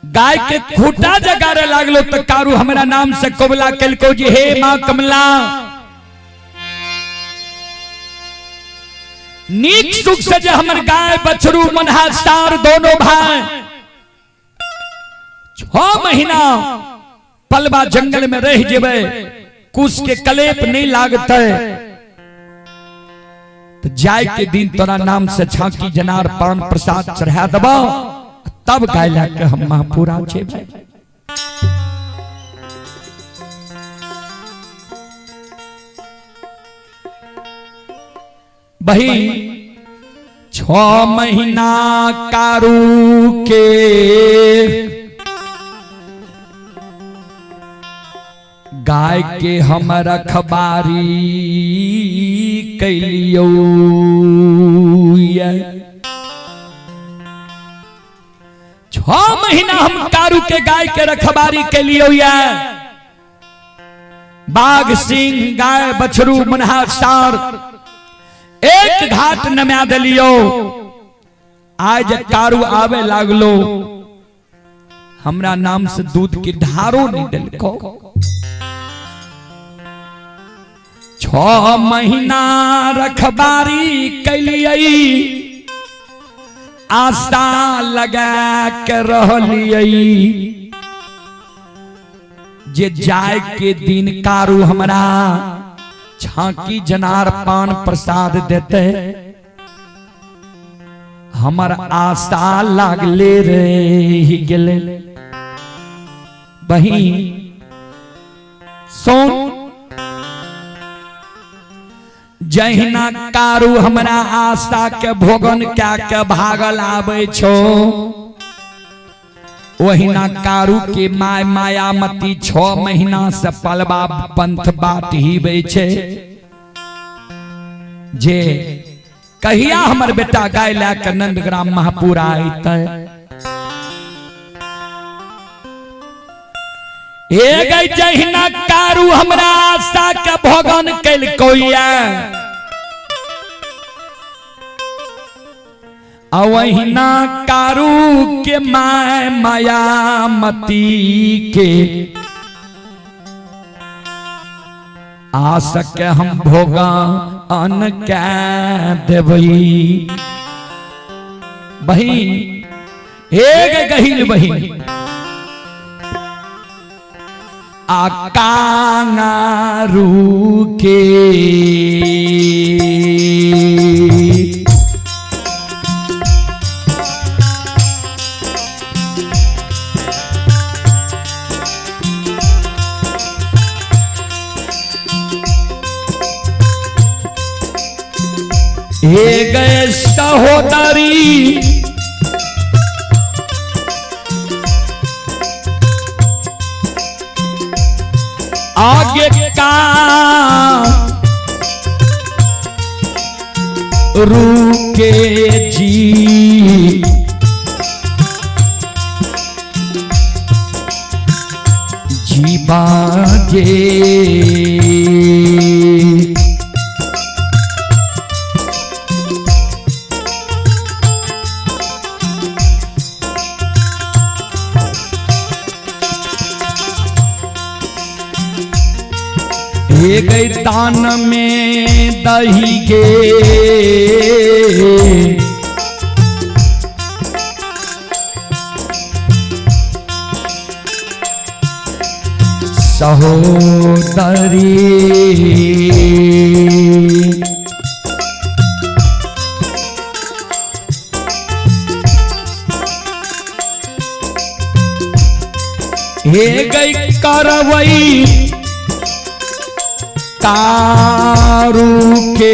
गाय के खूटा जगारे लागलो तो कारू हमरा नाम से कबला कलको जी हे मां कमला, नीक सुख से जे हमर गाय बछरू मनहा सार दोनों भाई 6 महीना पलवा जंगल में रह जेबे, कुश के कलेप नहीं लागते, तो जाय के दिन तोरा नाम से झांकी जनार पान प्रसाद चढ़ा दबा, तब गाय लाके हम महापुरा जेबे। बही 6 महीना कारू के गाय के हम रखबारी कैलियो। 6 महीना हम कारू के गाय के रखबारी कैलियो। बाघ सिंह गाय बछरू मनहा सार एक घाट नमा दिलियो। आज कारू आवे लागलो हमरा नाम से दूध के धारो नहीं दिलको। 6 महीना रखबारी कैलियै, आशा लगा के रहलियै जे जाय के दिन कारू हमरा झांकी जनार पान प्रसाद देते, हमर आशा लागले रह गेले। बहिन सुन, जहिना कारू हमरा आशा के भोगन क्या के भागल आबै छो, ओहिना कारू के my Mayamati 6 महीना से पलवा पंथ बाट हिबै छे जे कहिया हमर बेटा गाय लए के नंदग्राम महापुरा अइतै। हे गई जहिना कारू हमरा आशा के भोगन कैलकौया, अवहिना कारू के my Mayamati के आस के हम भोगा अन के देबई। बहिन एक गहिल बहिन आ कांगारू के हे गए सहोदरी आगे का रुके जी जीवा गे। हे गई तान में दही के सहोदरी हे गई करवई कारू के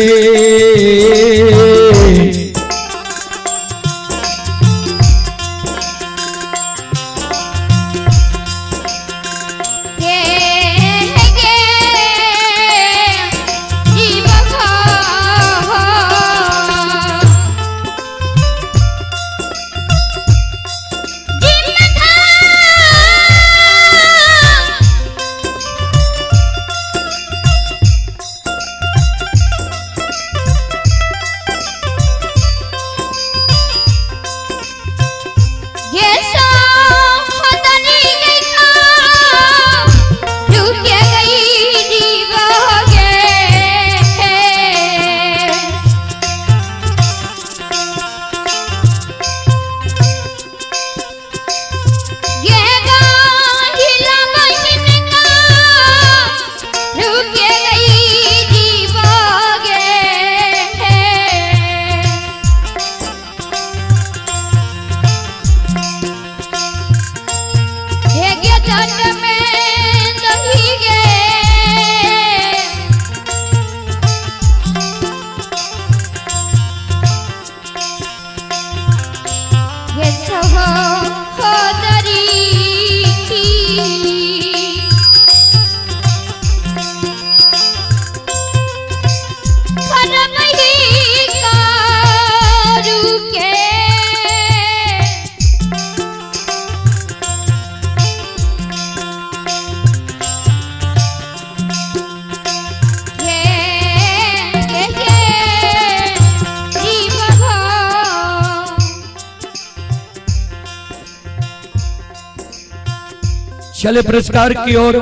चले पुरस्कार की ओर।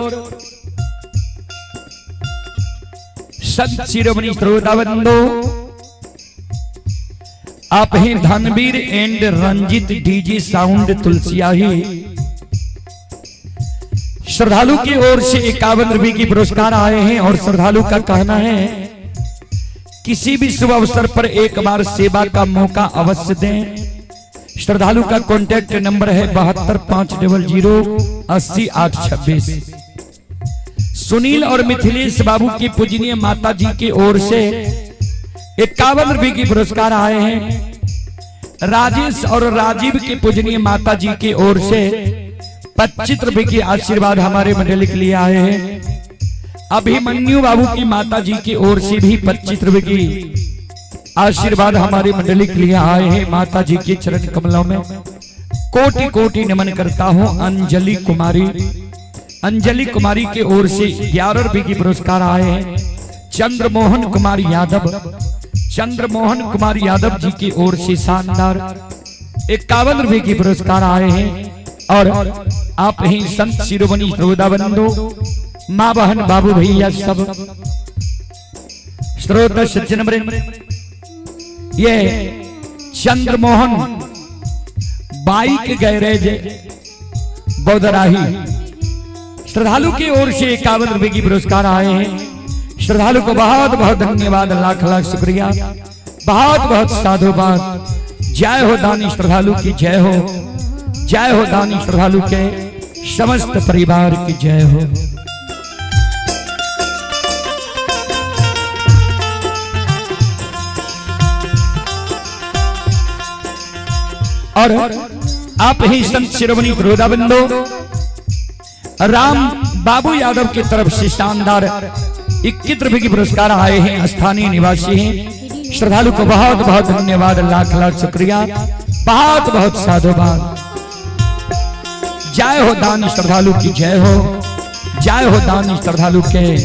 संत शिरोमणि श्रोता बंधु, आप ही Dhanveer and Ranjit DJ sound Tulsiyahi श्रद्धालु की ओर से 51 रुपए की पुरस्कार आए हैं। और श्रद्धालु का कहना है किसी भी शुभ अवसर पर एक बार सेवा का मौका अवश्य दें। श्रद्धालु का कॉन्टैक्ट नंबर है 7250080826। सुनील और मिथिलेश बाबू की पूजनीय माता जी की ओर से 51 रुपए की पुरस्कार आए हैं। राजेश और राजीव की पूजनीय माता जी की ओर से 25 रुपए की आशीर्वाद हमारे मंडली के लिए आए हैं। अभिमन्यु बाबू की माता जी की ओर से भी 25 रुपए की आशीर्वाद हमारी मंडली के लिए आए हैं। माता जी के चरण कमलों में कोटि कोटि नमन करता हूं। अंजलि कुमारी, अंजलि कुमारी की ओर से 11 रुपए की पुरस्कार आए हैं। चंद्रमोहन कुमार यादव, चंद्रमोहन कुमार यादव जी की ओर से शानदार 51 रुपए की पुरस्कार आए हैं। और आप ही संत शिरोमणि श्रोता बंधु, माँ बहन बाबू भैया सब श्रोता सज्जन वृंद, ये चंद्रमोहन बाइक गैरेज बौदराही श्रद्धालु की ओर से 51 रुपए की पुरस्कार आए हैं। श्रद्धालु को बहुत बहुत धन्यवाद, लाख लाख शुक्रिया, बहुत बहुत साधुवाद। जय हो दानी श्रद्धालु की जय हो, जय हो दानी श्रद्धालु के समस्त परिवार की जय हो। और आप ही संत शिरोमणि बंधु राम बाबू यादव की तरफ से शानदार 21 रुपए की पुरस्कार आए हैं। स्थानीय निवासी हैं। श्रद्धालु को बहुत बहुत धन्यवाद, लाख लाख शुक्रिया, बहुत बहुत साधुवाद। जय हो दानी श्रद्धालु की जय हो, जय हो दानी श्रद्धालु के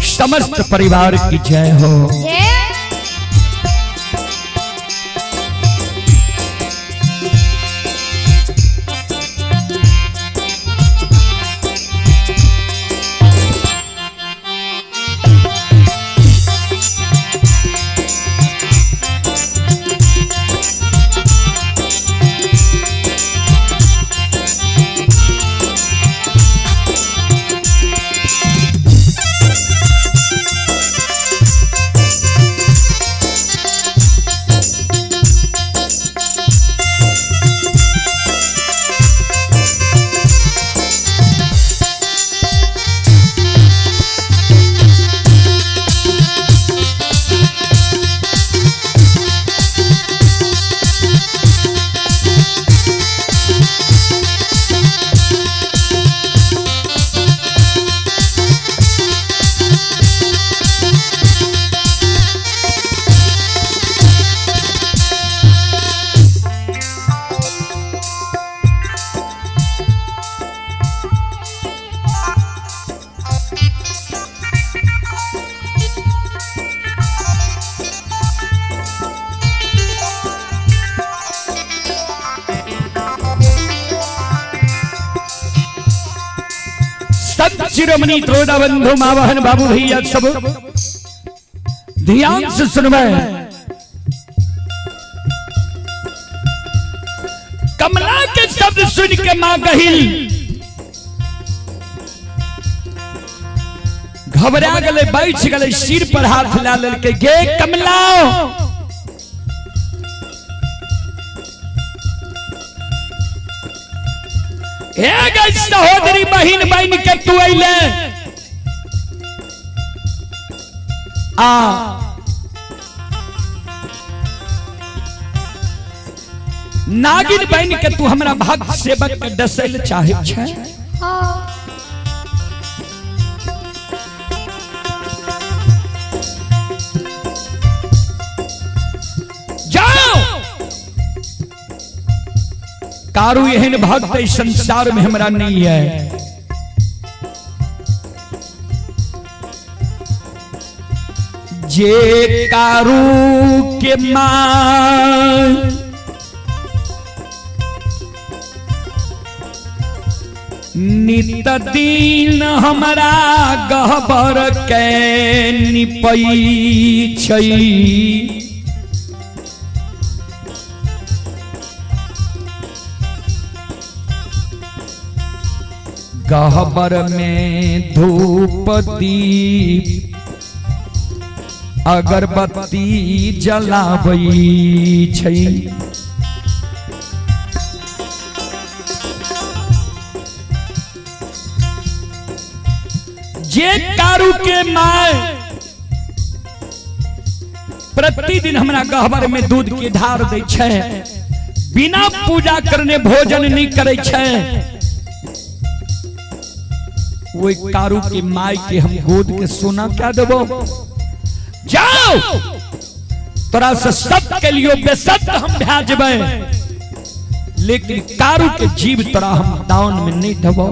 समस्त परिवार की जय हो। संत शिरोमणि त्रोदा बंधु माँ बहन बाबू भैया सब ध्यान से सुनबै। कमला के शब्द सुन के माँ गहिल घबरा गए, बैठ गए, सिर पर हाथ ला ललके, गे कमला हे गई सहोदरी बहिन बन के तू अइले आ नागिन बन के तू हमरा भक्त सेवक के डसैल चाहे छै। हाँ। जाओ कारू एहन भक्त इस संसार में हमरा नहीं है। जे कारू के मां नित दिन हमरा गहबर के निपई छै, गहबर में धूप दीप अगरबत्ती जलाबै छै। जे कारू के my प्रतिदिन हमरा गहबर में दूध के ढार दै छै, बिना पूजा करने भोजन नहीं करे छै, ओहि कारू के my के हम गोद के सोना क्या देबो? जाओ तोरा से सब के लिए बेसत हम भए जेबै, लेकिन कारू के जीव तोरा हम दान में नहीं देबो।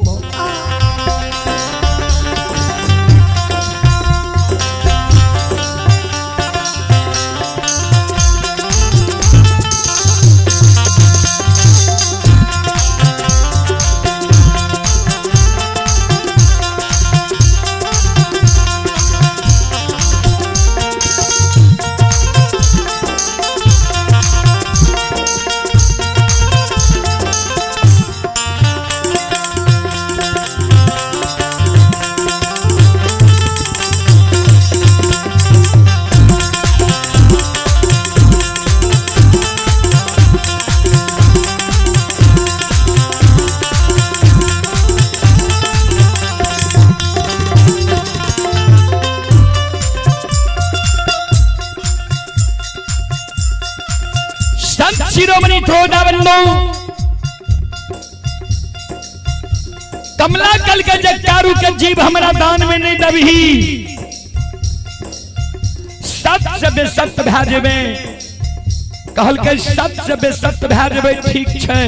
संत शिरोमणि बंधु कमला कल के जगतारू के जीव हमरा दान में नहीं दबही, सत से बेसत भए जेबै। कहल के सत से बेसत भए जेबै, ठीक छै,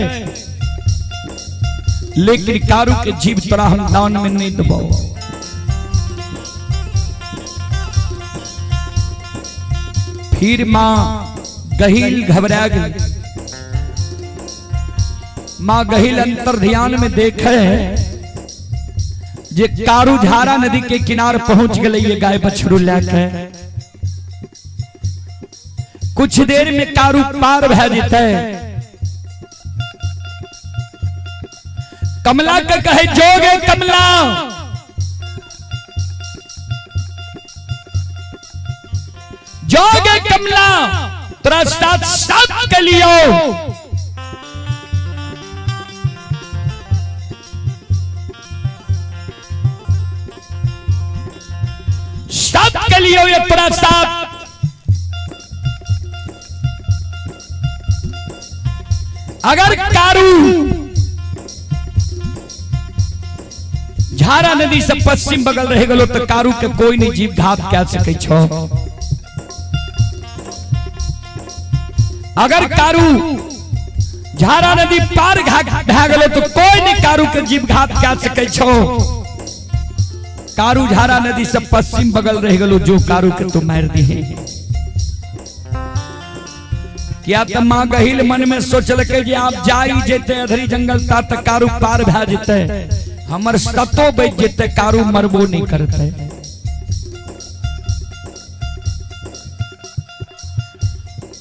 लेकिन कारू के जीव तोरा हम दान में नहीं देबो। फिर मां गहिल घबरा गई। मां गहिल अंतर ध्यान में देखे जे कारू झारा नदी के किनार पहुंच गए ये गाय बछड़ू लेके। कुछ देर में कारू पार भए जेतै। कमला के कहे जोगे कमला, जोगे कमला तोरा साथ साथ के लियो। साथ के लियो ये तोरा साथ। अगर कारू झारा नदी से पश्चिम बगल रह गलो तो कारू के कोई नहीं जीव घात कह सके छो। अगर कारू झारा नदी पार भए गलो तो कोई नहीं कारू के जीव घात कह सके छो। कारू झारा नदी से पश्चिम बगल रह गलो जो कारू के तो मार दी है। क्या त मां गहिल मन में सोचलकै जे आप जाई जेते अधरी जंगल ता तक कारू पार भए जेते। हमर सतो बच जेतै, कारू मरबो नहीं करतै।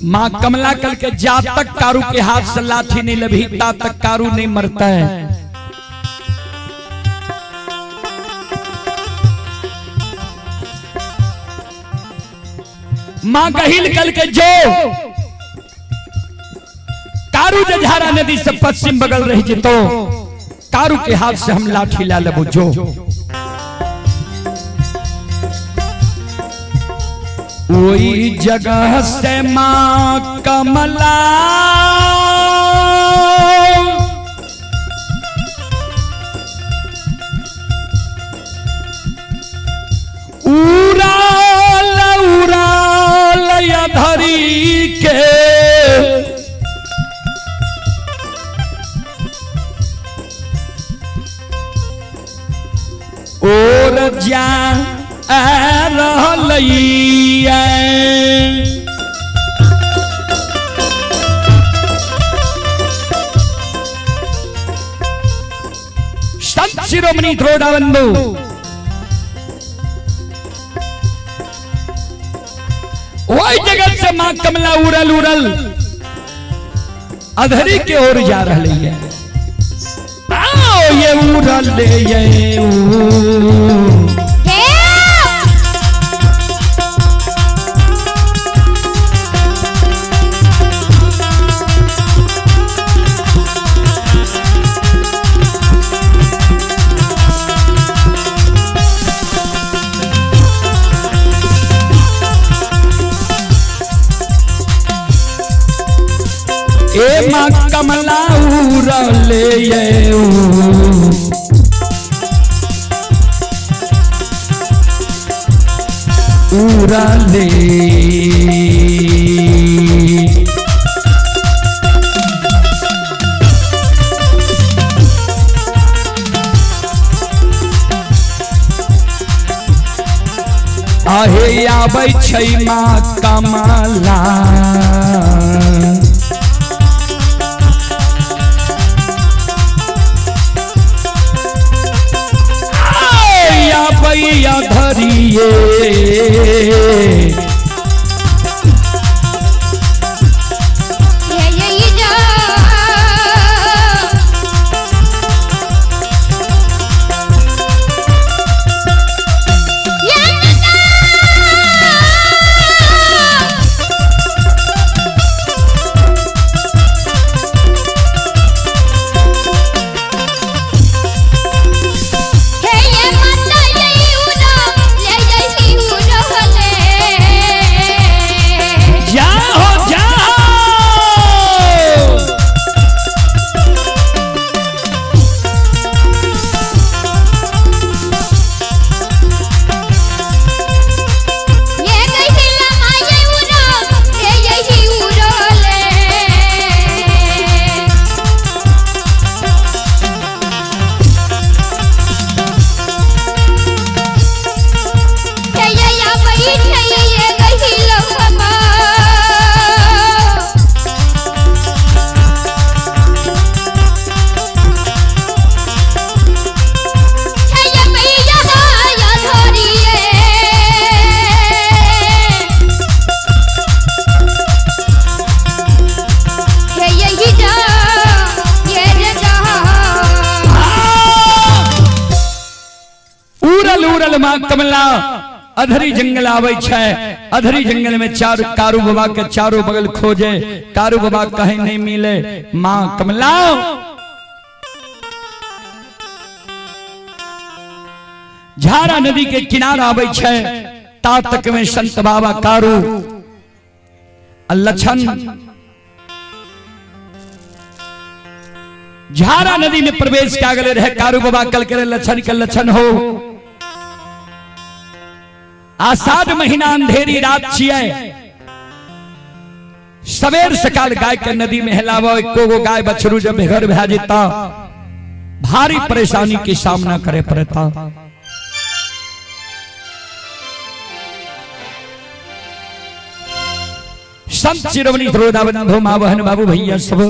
माँ कमला कल के जा तक कारू के हाथ से लाठी नहीं लभी ता तक कारू नहीं मरता है। माँ गहिल कल के जो कारू जझारा नदी से पश्चिम बगल रह जितो, कारू के हाथ से हम लाठी ला लेबो। जो वही जगह से माँ कमला उड़ाल उड़ाल धरी के और जा रहलैया। संत शिरोमणि द्रोणाबंधु वही जगह से मां कमला उड़ल उड़ल अधरी के ओर जा रही है। आओ ये उड़ल ये उ। ए माँ कमला उड़ल ये उ। उड़ले आहे आबै छै माँ कमला। आबै धरिए जाओ जाओ। उड़ल उड़ल माँ कमला अधरी जंगल आवे छै। अधरी जंगल में चार कारू बाबा के चारों बगल खोजे, कारू बाबा कहीं नहीं मिले। माँ कमला झारा नदी के किनारा आवे छै। ता तक में संत बाबा कारू लक्षण झारा नदी में प्रवेश क्या गले रहे। कारू बाबा कल करे लक्षण के लक्षण हो। आषाढ़ महीना अंधेरी रात छियै, सवेर सकाल गाय के नदी में हेलाबो, एको गो गाय बछरू जब बेघर भए जेता भारी परेशानी के सामना करे पड़ता। संत शिरोमणि द्रोणाबंधु माँ बहन बाबू भैया सब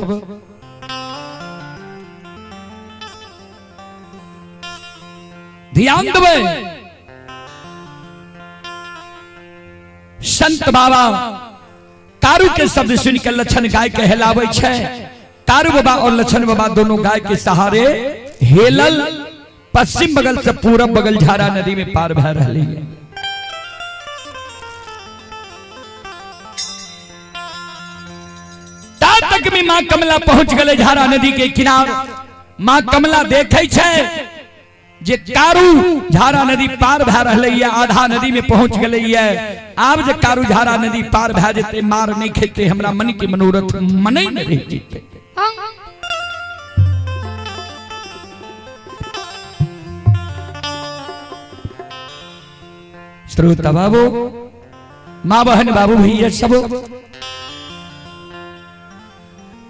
ध्यान देबै। संत बाबा कारू के शब्द सुन के लक्षण गाय के हेलाबै छै। कारू बाबा और लक्षण बाबा दोनों गाय के सहारे हेलल पश्चिम बगल से पूरब बगल झारा नदी में पार भै रही है। ता तक में मां कमला पहुंच गए झारा नदी के किनार। मां कमला देखे छै जे कारू झारा नदी पार भै रहलै है, आधा नदी में पहुंच गए है। आब जे कारू झारा नदी पार भै जेतै, मार नहीं खेतै, हमरा मन के मनोरथ मने नहीं रह जेतै। श्रोता बाबू, माँ बहन बाबू भैया सब,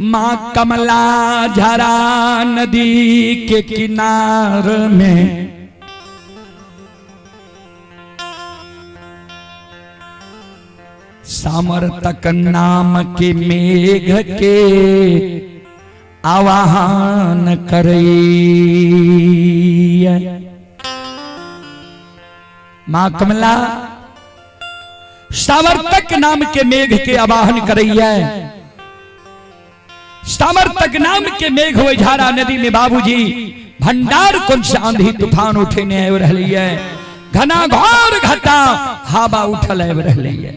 माँ कमला झरा नदी के किनार में सामर्थक नाम के मेघ के आवाहन करैया। माँ कमला सामर्थक नाम के मेघ के आवाहन करैया। सामर्थक नाम के मेघ हो झारा नदी में बाबूजी भंडार कौन से आंधी तूफान उठे ने आबि रहलै है, घना घोर घटा हवा उठल आबि रहलै है।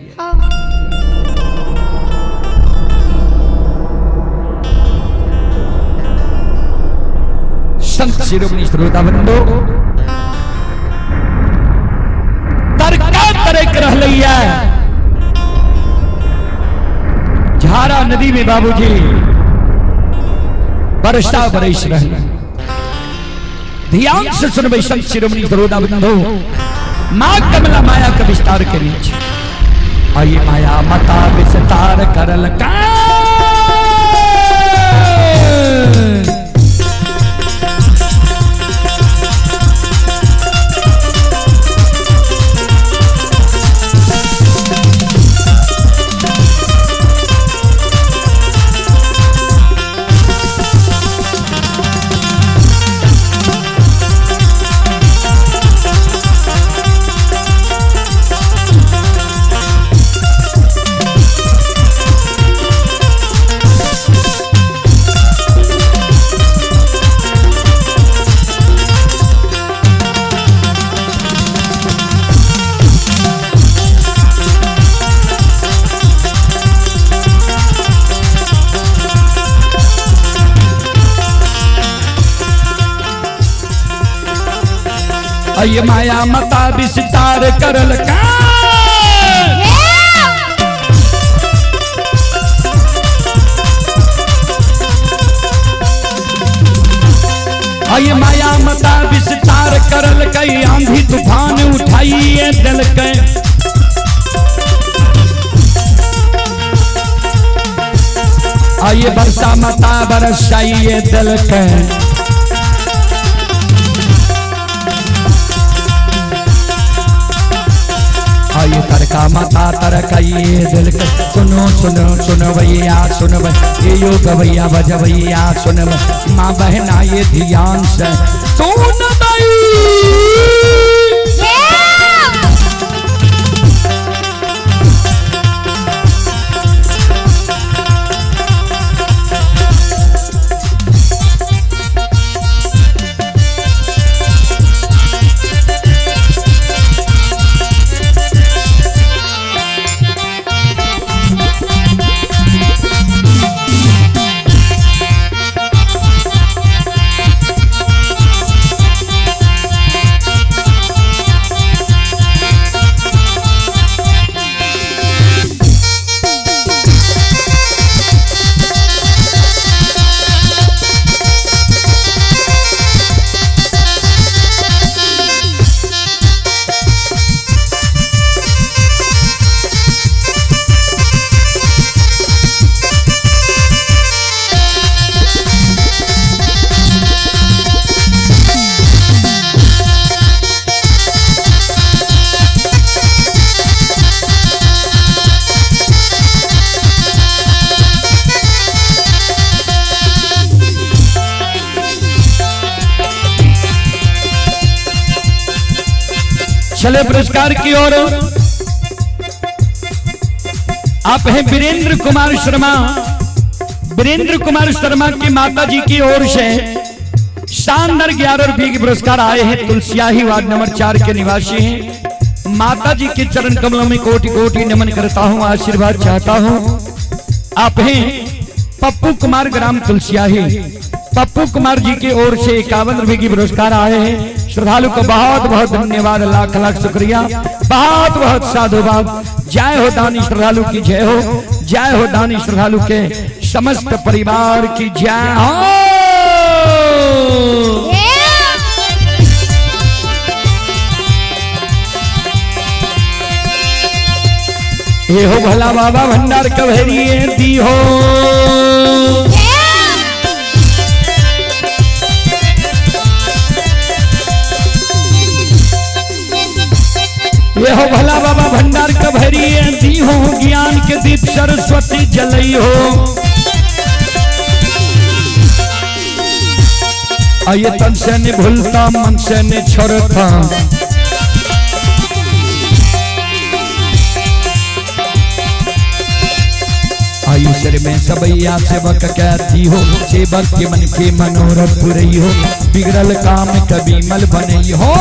संत शिरोमणि श्रोता बंधु तरका तरक रहलै है झारा नदी में बाबूजी बरसा बरस रहे। ध्यान से सुनबै संत शिरोमणि श्रोता बंधु, मां कमला माया के विस्तार के नीचे आई माया मता विस्तार करल का। अय माया मता विस्तार करल का। अय माया मता विस्तार करल कई आंधी तूफान उठाइए दिल के। अय बरसा मता बरसाइए दिल के। आइए तरका माता तरकाइए दिल के। सुनो सुनो सुनो भैया सुनो ये यो गवैया बजवैया सुनो माँ बहना ये ध्यान से सुन भाई। चले पुरस्कार की ओर। आप हैं वीरेंद्र कुमार शर्मा। वीरेंद्र कुमार शर्मा की माता जी की ओर से शानदार 11 रुपये के पुरस्कार आए हैं। तुलसियाही वार्ड नंबर 4 के निवासी हैं। माता जी के चरण कमलों में कोटि कोटि नमन करता हूं, आशीर्वाद चाहता हूं। आप हैं पप्पू कुमार, ग्राम तुलसियाही। पप्पू कुमार जी की ओर से 51 रुपए की पुरस्कार आए हैं। श्रद्धालु को बहुत बहुत धन्यवाद, लाख लाख शुक्रिया, बहुत बहुत साधुवाद। जय हो दानी श्रद्धालु की जय हो, जय हो दानी श्रद्धालु के समस्त परिवार की जय हो। ये हो भला बाबा भंडार कभेरी दी हो। ये हो भला बाबा भंडार कभेरी दी हो, ज्ञान के दीप सरस्वती जलई हो। आये तन से न भूलता मन से न छोड़ता, आयु सिर में सबैया सेवक कहती हो, सेवक के मन के मनोरथ पुरई हो, बिगड़ल काम कभी मल बनई हो।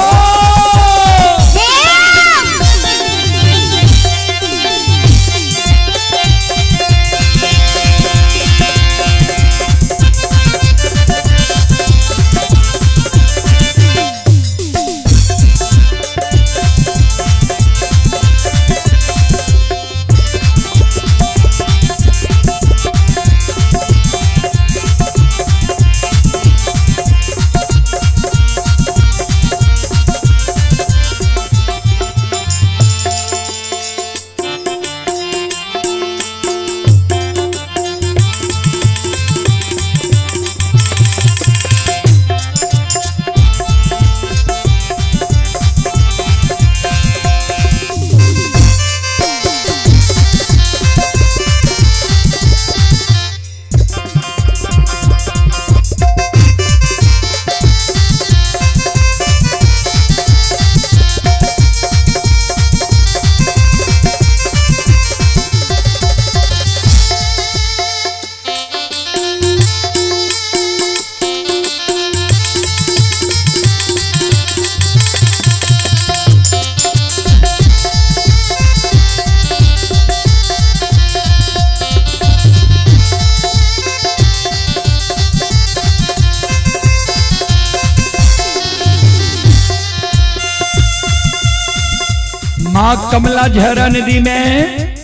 मां कमला झरा नदी में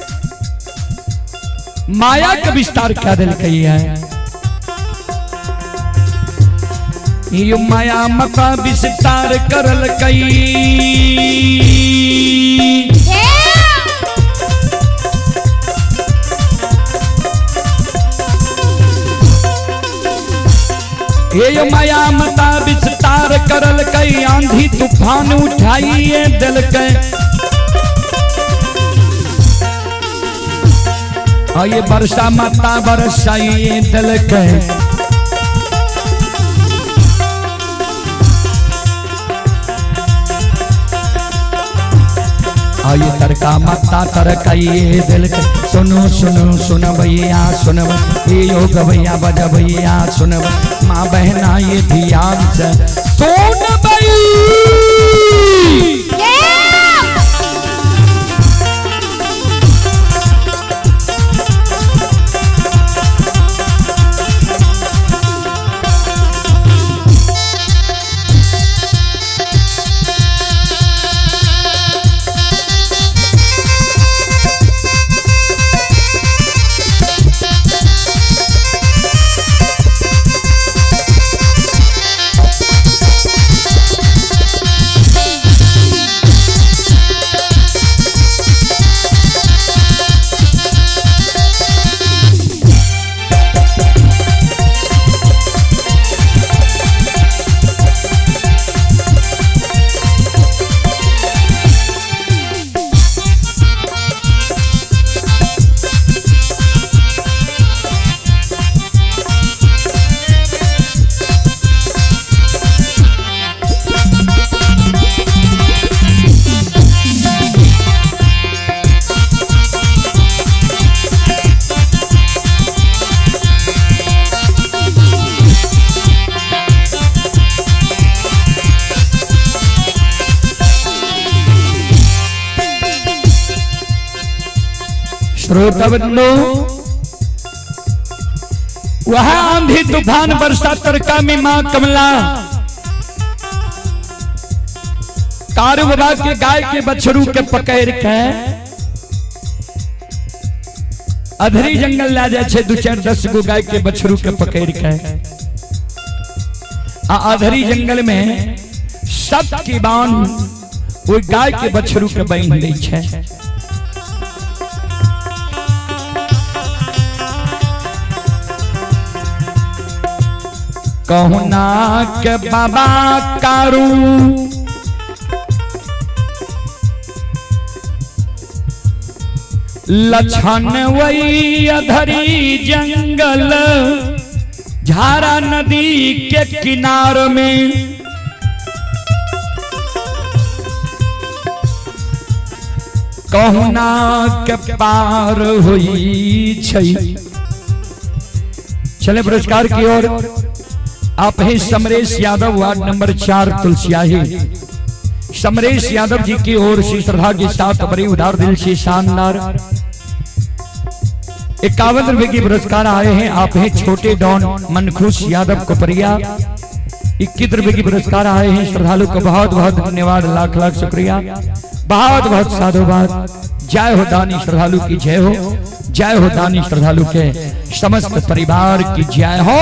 माया का विस्तार क्या दिल कही है। यो माया मता विस्तार करल कई, ये माया मता विस्तार करल कई, आंधी तूफान उठाइए दिल के। ये वर्षा माता बरसाइए दिल के। आइए तरका माता तरकाइए दिल के। सुनो सुनो सुन भैया सुन, ये योग भैया बज भैया सुन, माँ बहना ये ध्यान से सुन भई। श्रोता बंधु, वह आंधी तूफान बरसा तरका में मां कमला कारू बाबा के गाय के बछरू के पकड़ के अधरी जंगल ला जाए छे, दू चार 10 गो गाय के बछरू के पकड़ के आ अधरी जंगल में सब की बांध वो गाय के बछरू के बांध दै छे। कहुना के बाबा कारू लछन वही अधरी जंगल झारा नदी के किनार में कहुना के पार हुई छई। चले पुरस्कार की ओर। आप हैं समरेश यादव, वार्ड नंबर 4 तुलसियाही। समरेश यादव जी की ओर से श्रद्धा के साथ बड़ी उदार दिल से शानदार 51 रुपए की पुरस्कार आए हैं। आप हैं छोटे डॉन मनखुश यादव कोपरिया, 21 रुपए की पुरस्कार आए हैं। श्रद्धालु को बहुत बहुत धन्यवाद, लाख लाख शुक्रिया, बहुत बहुत साधुवाद। जय हो दानी श्रद्धालु की जय हो, जय हो दानी श्रद्धालु के समस्त परिवार की जय हो।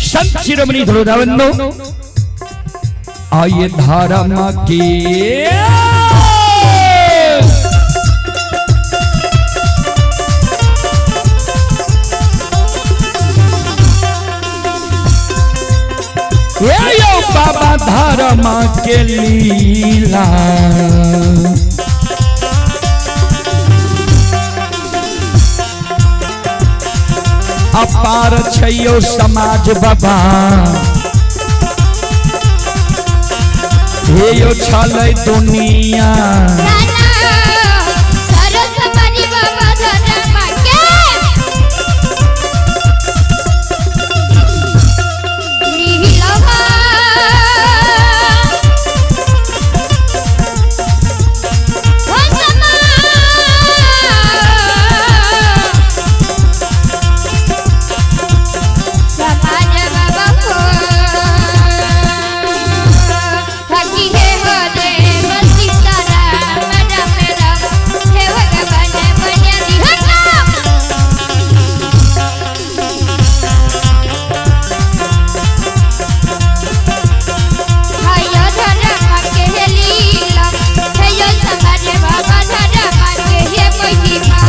संत शिरोमणि ध्रुवनो आइए धर्म की ये यो बाबा धर्म के लीला अपार छैयो समाज बाबा हे यो छलै दुनिया। सरस्वती बाबा धर्म के नीलवा हो समा समाज बाबा हो हकी हे हो देव सीताराम राम राम हे भगवान बनिया हका। हयो धर्म के लीला हयो समाज बाबा धर्म के हे महिमा।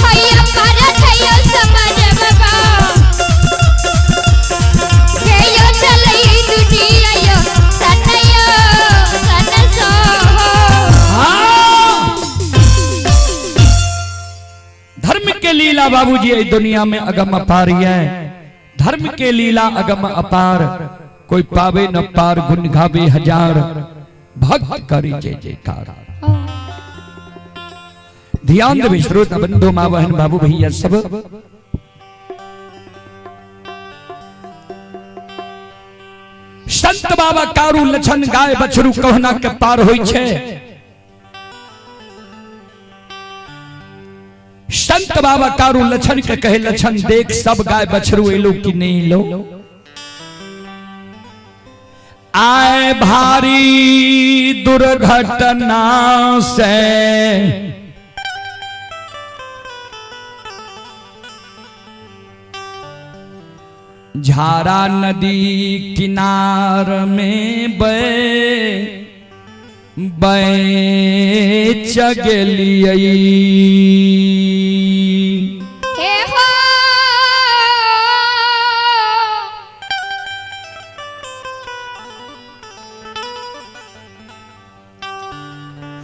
हयो भारत हयो समाज बाबा हेयो चलई दुनिया यो सनयो सन सो। हाँ। धर्म के लीला बाबूजी इस दुनिया में अगम अपार है। धर्म के लीला अगम अपार, कोई पावे न पार, गुण गावे हजार, भक्त करी जय जयकार। ध्यान देवे श्रोता बंधु माँ बहन बाबू भैया सब। संत बाबा कारू लछन गाय बछरू कहना के पार होई छे। संत बाबा कारू लछन के कहे लछन देख सब गाय बछरू एलो कि नहीं लो। आए भारी दुर्घटना से झारा नदी किनार में बे बैच गेलियै। हे हो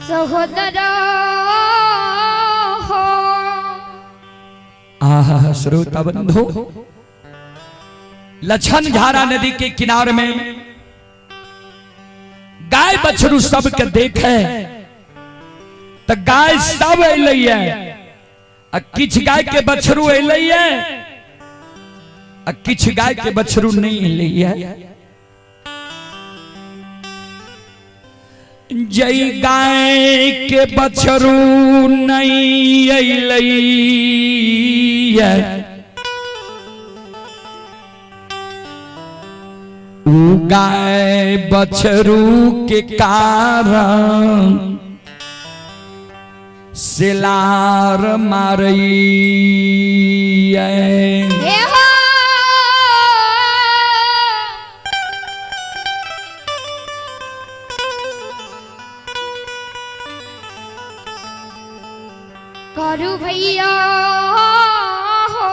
सहोदर हो। आहा श्रोता बंधु, लछन झारा नदी के किनार में गाय बछरू सबके देखे तो गाय सब अलै आ किछु गाय के बछरू अलै आ किछु गाय के बछरू नहीं अलै। जई गाय के बछरू नहीं अलै उ गाय बछरू के कारण सिलार मारैया। हे हो करू भैया हो।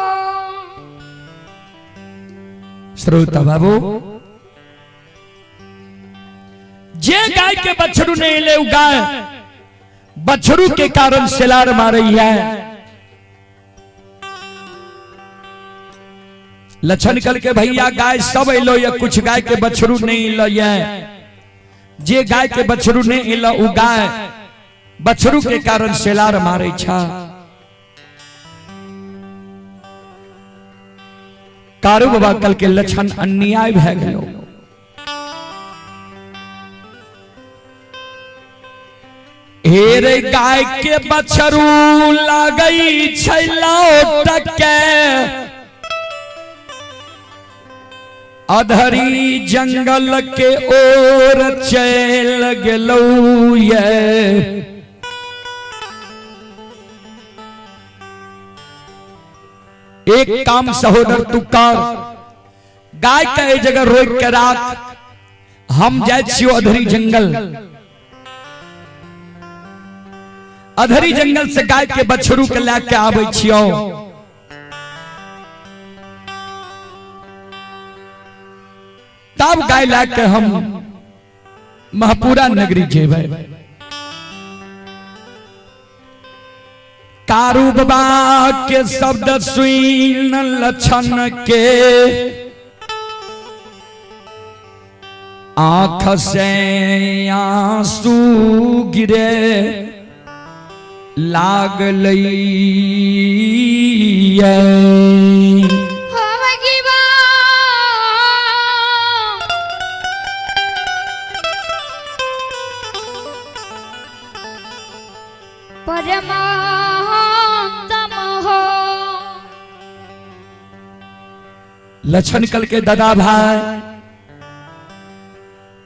श्रोता बाबू, जे गाय के बछरू नहीं ले, गाय बछरू के कारण सिलार मारई है। लक्षण कल के भैया गाय सब अलो या कुछ गाय के बछरू नहीं अलो, जे गाय के बछरू नहीं अलो उ गाय बछरू के कारण सेलार मारे छा। कारू बाबा कल के लक्षण अन्याय भय गेलो। हेर गाय के बछरू लागई छै लौट के, अधरी जंगल के ओर चल गेलौ ये। एक काम सहोदर तू कर, गाय के एहि जगह रोक के राख, हम जाए छियो अधरी जंगल। अधरी जंगल से गाय के बछरू के ला के आबै छियो। तब गाय ला के हम महपुरा नगरी जेबै। कारू बाबा के शब्द सुन लक्षण के आंख से आंसू गिरे लागलै। हो भगवा परमात्म हो। लक्षण कल के दादा भाई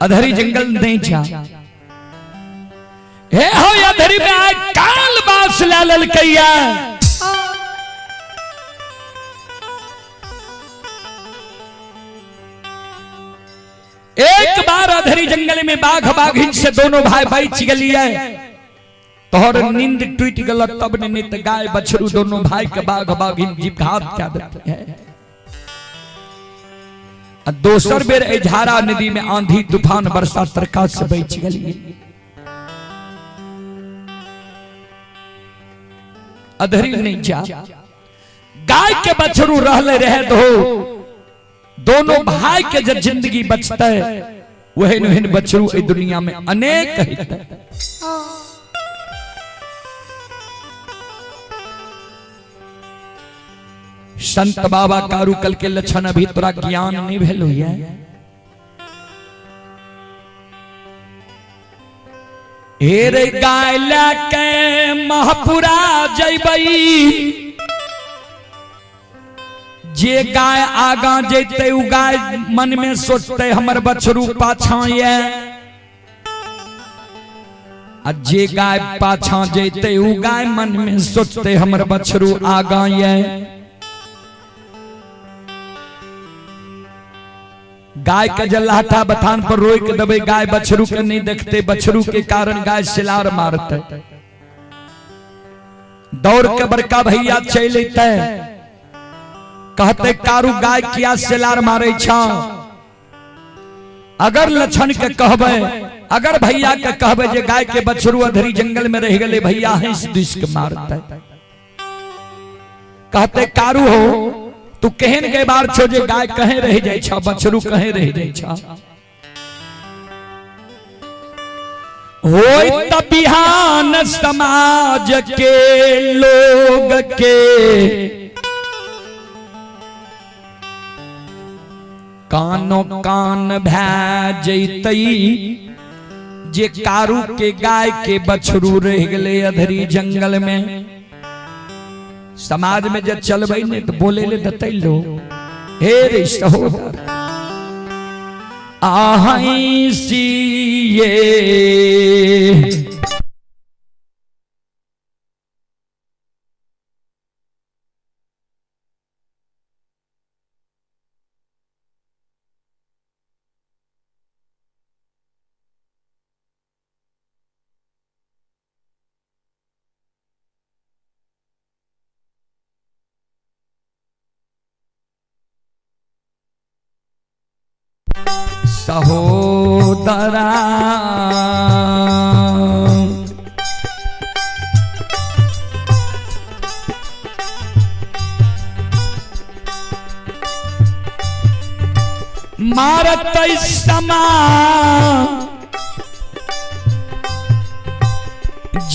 अधरी जंगल नहीं जा, हे हो अधरी में आए काल बास ला ललकैया। एक बार अधरी जंगल में बाघ बाघिन से दोनों भाई बच गलिए, तोहर नींद टूट गल तब ने नित गाय बछरू दोनों भाई के बाघ बाघिन जीव घात क्या देते हैं। आ दोसर बेर झारा नदी में आंधी तूफान बरसा तरका से बच गलिए। अधरी नहीं जा, गाय के बछरू रहले रहे दो, दोनों भाई के जब जिंदगी बचते वही वही बछरू इस दुनिया में अनेक होते। संत बाबा कारू कल के लक्षण अभी तोरा ज्ञान नहीं भेलो है। हे रे गाय लके महपुरा जैबई, जे गाय आगा जैते उ गाय मन में सोचते हमर बछरू पाछा ये, आ जे गाय पाछा जैते उ गाय मन में सोचते हमर बछरू आगा ये। गाय के जे लाठा बथान पर रोक देबै, गाय बछरू के नहीं देखते, बछरू के कारण गाय सिलार मारते। दौड़ के बड़का भैया चल अते, कहते कारू गाय किया सिलार मारे छा। अगर लक्षण के कहबे, अगर भैया के कहबे जे गाय के बछरू अधरी जंगल में रह गए, भैया हंस this के मारते। कहते कारू हो तू केहन के बार छो जे गाय कहे रह जाय छा, बछरू कहे रह जाय छा। होय त बिहान समाज के लोग के कानो कान भै जैतई जे कारू के गाय के बछरू रह गए अधरी जंगल में। समाज में जब चलबै ने तो बोले ले दतै लो। हे रे सहोदर आहई सिए सहोदरा मारत समा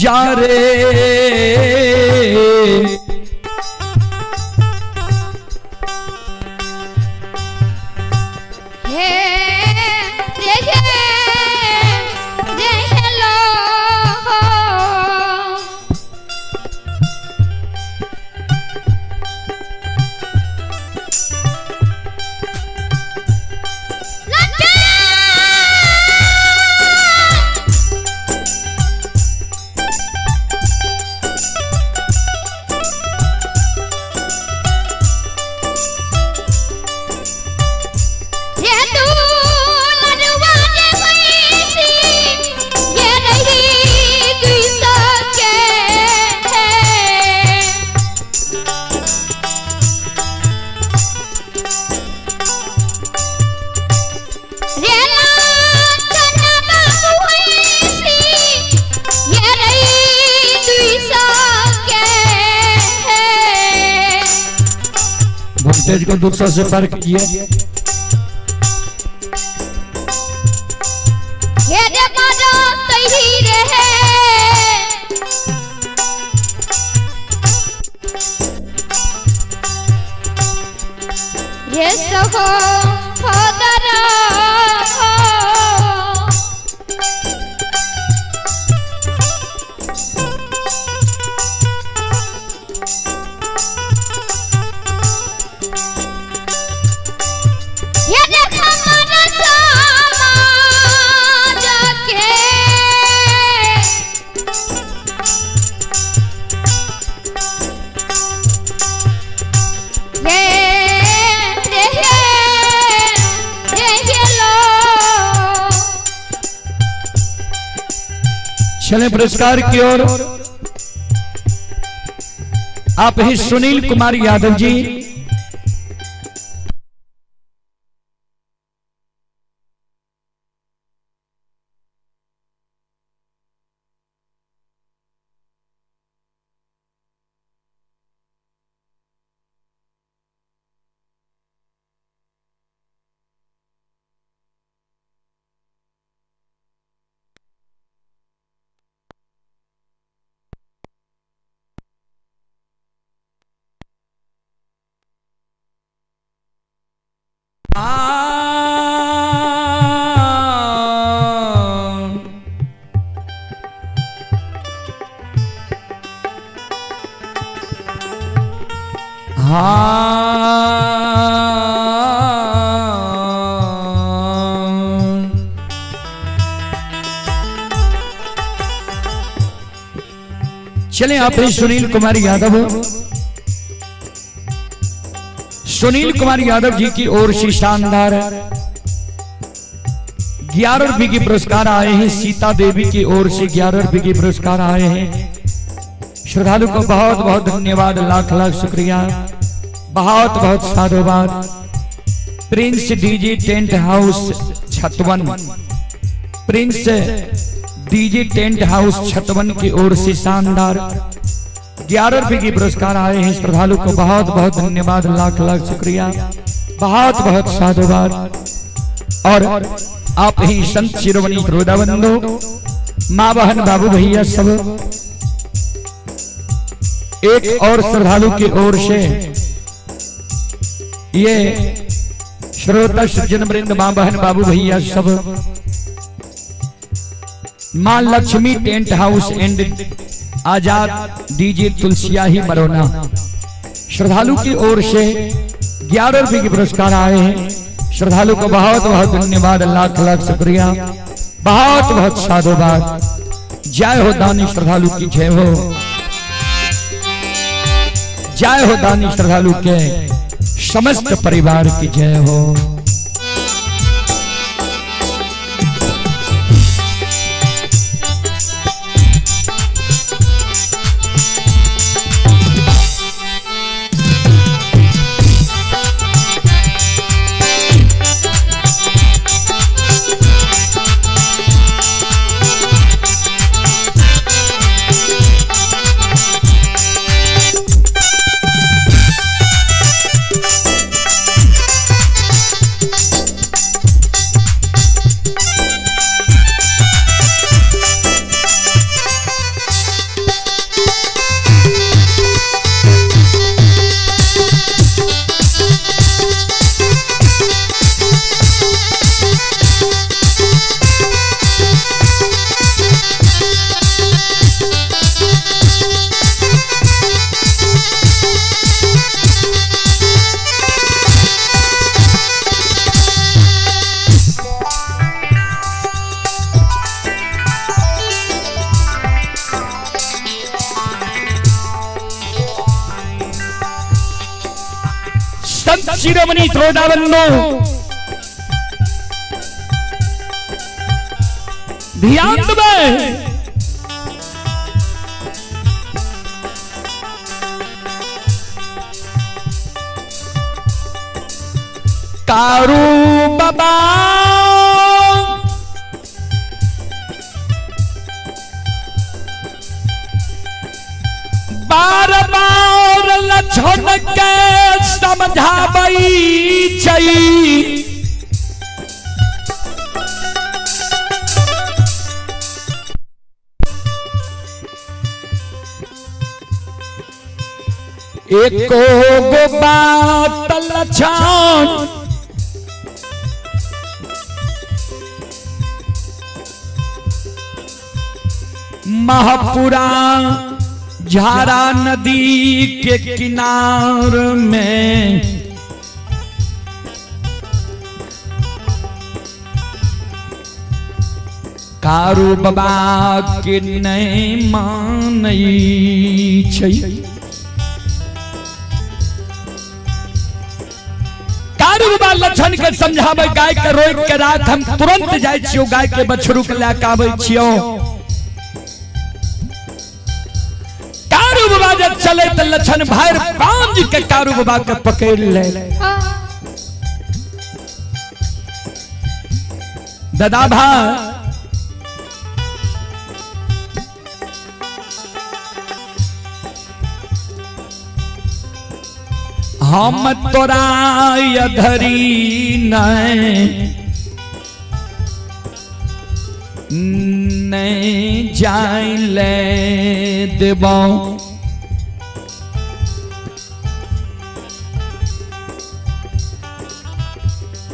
जा रे हे रे हे रे हेलो। ये तू लड़वा रे भैंसी, ये रही दुई सके है। रे लाछन बाबू भैंसी, ये रही दुई सके है। वोल्टेज को 200 से पार किए। हे रे बारो तही रे है। रे सहो होदरा हो। ये देख हमारा समाज के रे रे रे रे लो। चले पुरस्कार की ओर। आप ही सुनील कुमार यादव जी हाँ। चलें आप ही सुनील कुमार यादव, सुनील कुमार यादव जी की ओर से शानदार 11 रुपये के पुरस्कार आए हैं। सीता देवी की ओर से 11 रुपये के पुरस्कार आए हैं। श्रद्धालु को बहुत बहुत धन्यवाद, लाख लाख शुक्रिया, बहुत बहुत साधुवाद। Prince DJ tent house Chhatwan, Prince DJ tent house Chhatwan की ओर से शानदार 11 रुपये के पुरस्कार आए हैं। श्रद्धालु को बहुत बहुत धन्यवाद, लाख लाख शुक्रिया, बहुत बहुत साधुवाद। और आप ही संत शिरोमणि श्रोता बंधु, माँ बहन बाबू भैया सब, एक और श्रद्धालु की ओर से ये श्रोता सज्जन वृंद, माँ बहन बाबू भैया सब, माँ Lakshmi tent house and Azad DJ Tulsiyahi मरोना श्रद्धालु की ओर से 11 रुपए के पुरस्कार आए हैं। श्रद्धालु को बहुत बहुत धन्यवाद, लाख लाख शुक्रिया, बहुत बहुत साधुवाद। जय हो दानी श्रद्धालु की जय हो, जय हो दानी श्रद्धालु के समस्त परिवार की जय हो। संत शिरोमणि श्रोता बंधु, ध्यान देबै। कारू बाबा बार बार लछन के समझाबै छै, एको गो बात लछन महापुरा झारा नदी के किनार में कारू बाबा के नहीं मानै छै। कारू बाबा लक्षण के समझाबै, गाय के रोक के राख, हम तुरंत जाइ छियौ, गाय के बछड़ू के लए के आबै छियौ। कारू बाबा जब चले त लक्षण भरि पांज के कारू बाबा के पकड़ ले। दादा भाई हम तोरा अधरी नहीं नहीं जाय ले देबौ,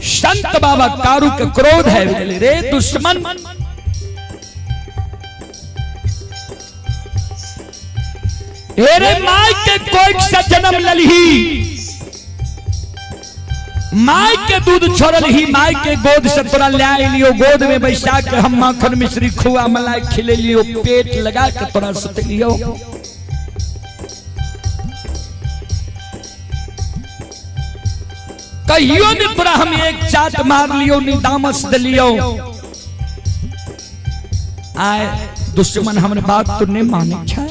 संत बाबा कारू के क्रोध है रे दुश्मन, रे my के कोई से जन्म ललही, माय के दूध छोड़ल ही, माय के गोद से तोरा ले लियो, गोद में बैसा के हम माखन मिश्री खुआ मलाई खिले लियो, पेट लगा के तोरा सुतलियो। कहियो ने तोरा हम एक चाट मार लियो, नी दामस दलियो। आए दुश्मन हमर बात तो नहीं माने छै।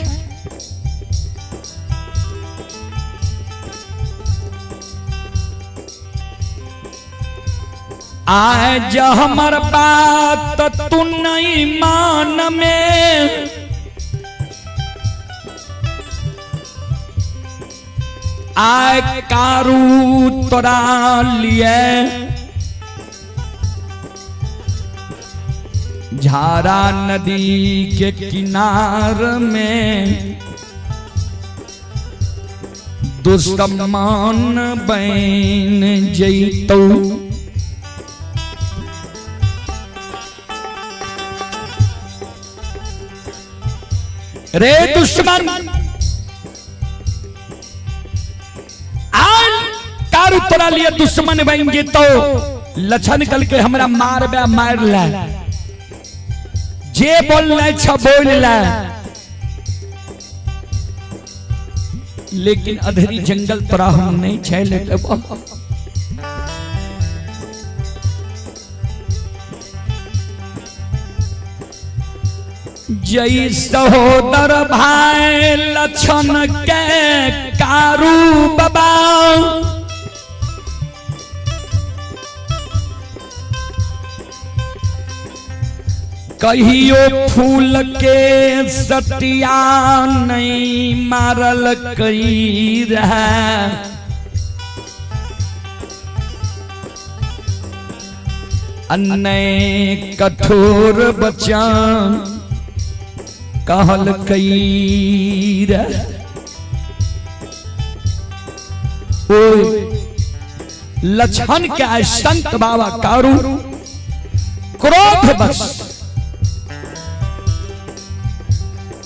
आए ज हमर बात तू नहीं मान में, आए कारू तोरा लिए झारा नदी के किनार में दुश्मन बन जैतौ। रे दुश्मन आल कारू तोरा लिए दुश्मन बन जैतौ, लछन कल के हमरा मारबे मार ले, जे बोलना छ बोल ले, लेकिन अधरी जंगल तोरा हम नहीं छैले देबो। जय सहोदर भाई लछन के कारू बाबा, कहियो फूल के सतिया नहीं मारल कई रहा, अन्य कठोर बचन कहल कई रहा। ओए लछन के संत बाबा कारू क्रोध बस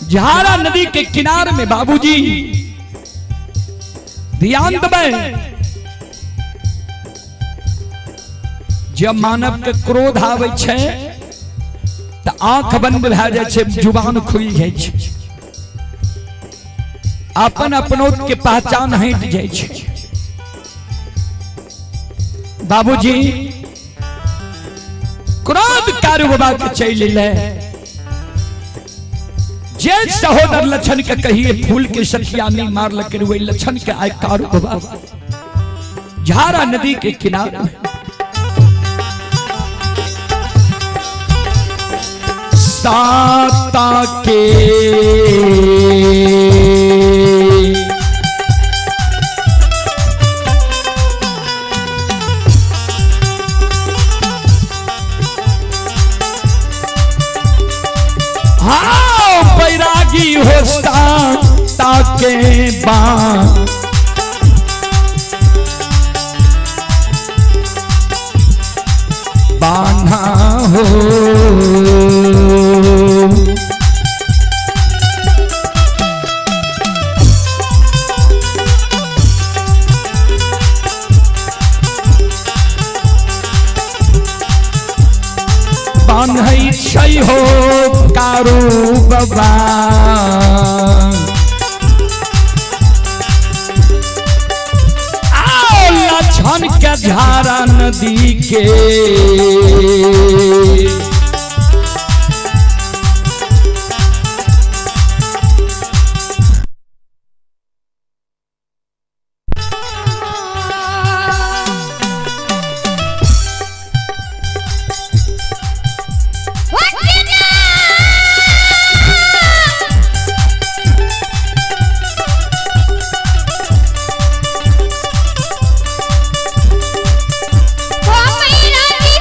झारा नदी के किनारे में बाबूजी ध्यान दबे, जब मानव के क्रोध आवे छे तो आंख बंद भए जाय छे, जुबान खुल जाय छे, अपन अपनोत के पहचान हट जाय छे। बाबूजी क्रोध कारू बाबा के चलि ले, जे सहोदर लछन के कहिए फूल के सखिया नहीं मार लके, वही लछन के आय कारू बाबा झारा नदी के किनारे में। साता के हाँ बैरागी हो साता के बां बान्हा हो, बान्है छै हो कारू बाबा, आओ लछन के झारा नदी के ओ मैरा की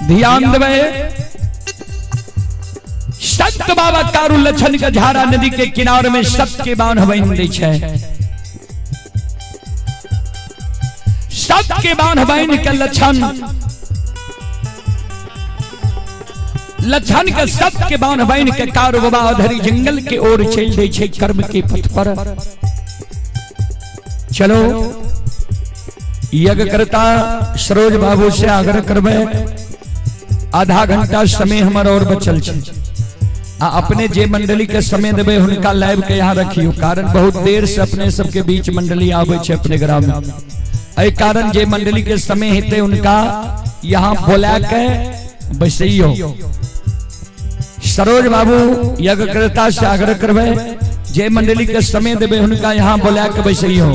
ध्यान देवे, संत बाबा कारू लछन के झारा नदी के किनारे में सबके बांध बन दै छै। सबके बांध बन के लछन लछन के सबके बांध बन के कारू बाबा अधरी जंगल के ओर चल दै छै कर्म के पथ पर। चलो यज्ञ करता सरोज बाबू से आग्रह करबै, आधा घंटा समय हमर और बचल छै। आ अपने जे मंडली के समय देबै हुनका लाइव के यहाँ रखियो, कारण बहुत देर से अपने सबके बीच मंडली आबै छै अपने ग्राम में। एहि कारण जे मंडली के समय हेतै उनका यहाँ बोला के बैसैयो। सरोज बाबू यज्ञकर्ता से आग्रह करबै, जे मंडली के समय देबै हुनका यहाँ बोला के बैसैयो।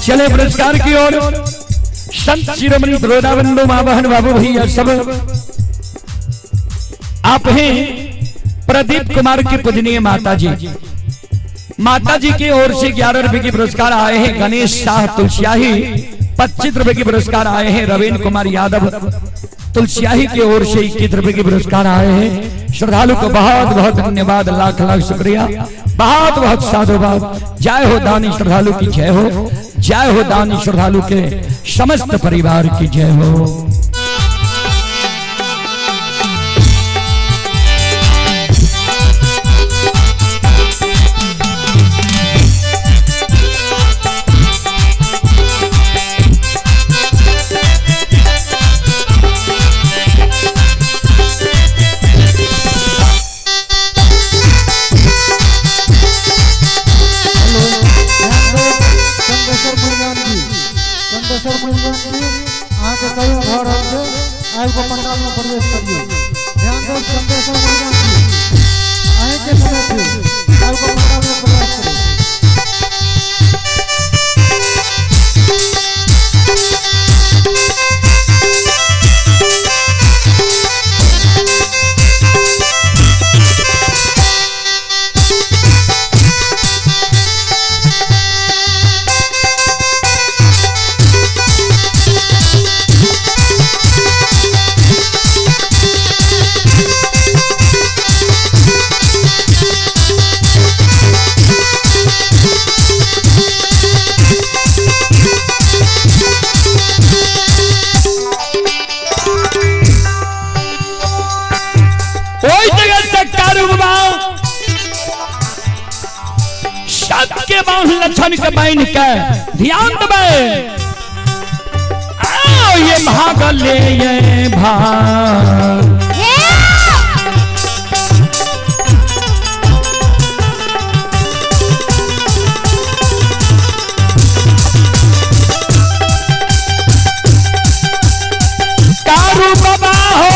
चले पुरस्कार की ओर। संत शिरोमणि द्रोणाबंधु माँ बहन बाबू भैया सब आप हैं प्रदीप कुमार की पूजनीय माता जी। माता जी की ओर से 11 रुपए की पुरस्कार आए हैं। गणेश शाह तुलसियाही 25 रुपए की पुरस्कार आए हैं। रविन्द्र कुमार यादव तुलसियाही की ओर से 21 रुपए की पुरस्कार आए हैं। श्रद्धालु को बहुत बहुत धन्यवाद, लाख लाख शुक्रिया, बहुत बहुत साधुवाद। जय हो दानी श्रद्धालु की जय हो, जय हो दानी श्रद्धालु के समस्त परिवार की जय हो। चंद्रेश्वर मुर्गान जी, चंद्रेश्वर मुर्गान जी, अहाँके सहयोग भऽ रहल छै, आबि कऽ पंडाल में प्रवेश करियौ। ध्यान दो चंद्रेश्वर मुर्गान जी, अहींके समय छै, आबि कऽ पंडाल में प्रवेश करियौ। ओहि जगह से कारू बाबा सबके बांध लक्षण के बांध के ध्यान देबै। आओ ये भागले ये भाग कारू बाबा हो,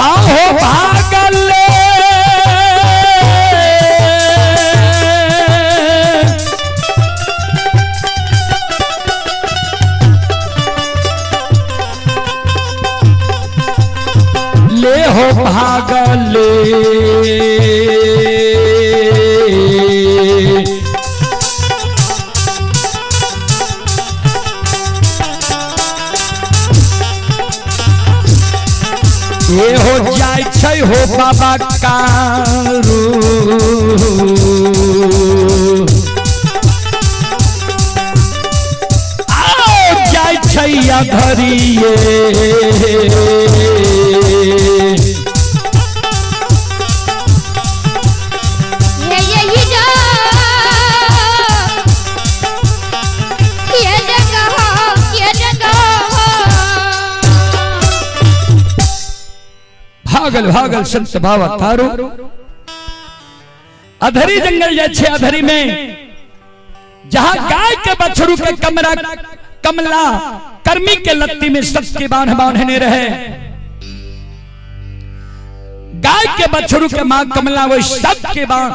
आहो भागले ले हो भागले। ये हो जाय छै हो बाबा कारू, आओ जाय छै अधरिये। भागल भागल संत बाबा तारू अधरी जंगल जाय छै। अधरी में जहां गाय के बछड़ू के कमरा कमला कर्मी के लत्ती में सबके बांध बांधने रहे। गाय के बछड़ू के मां कमला वही सबके बांध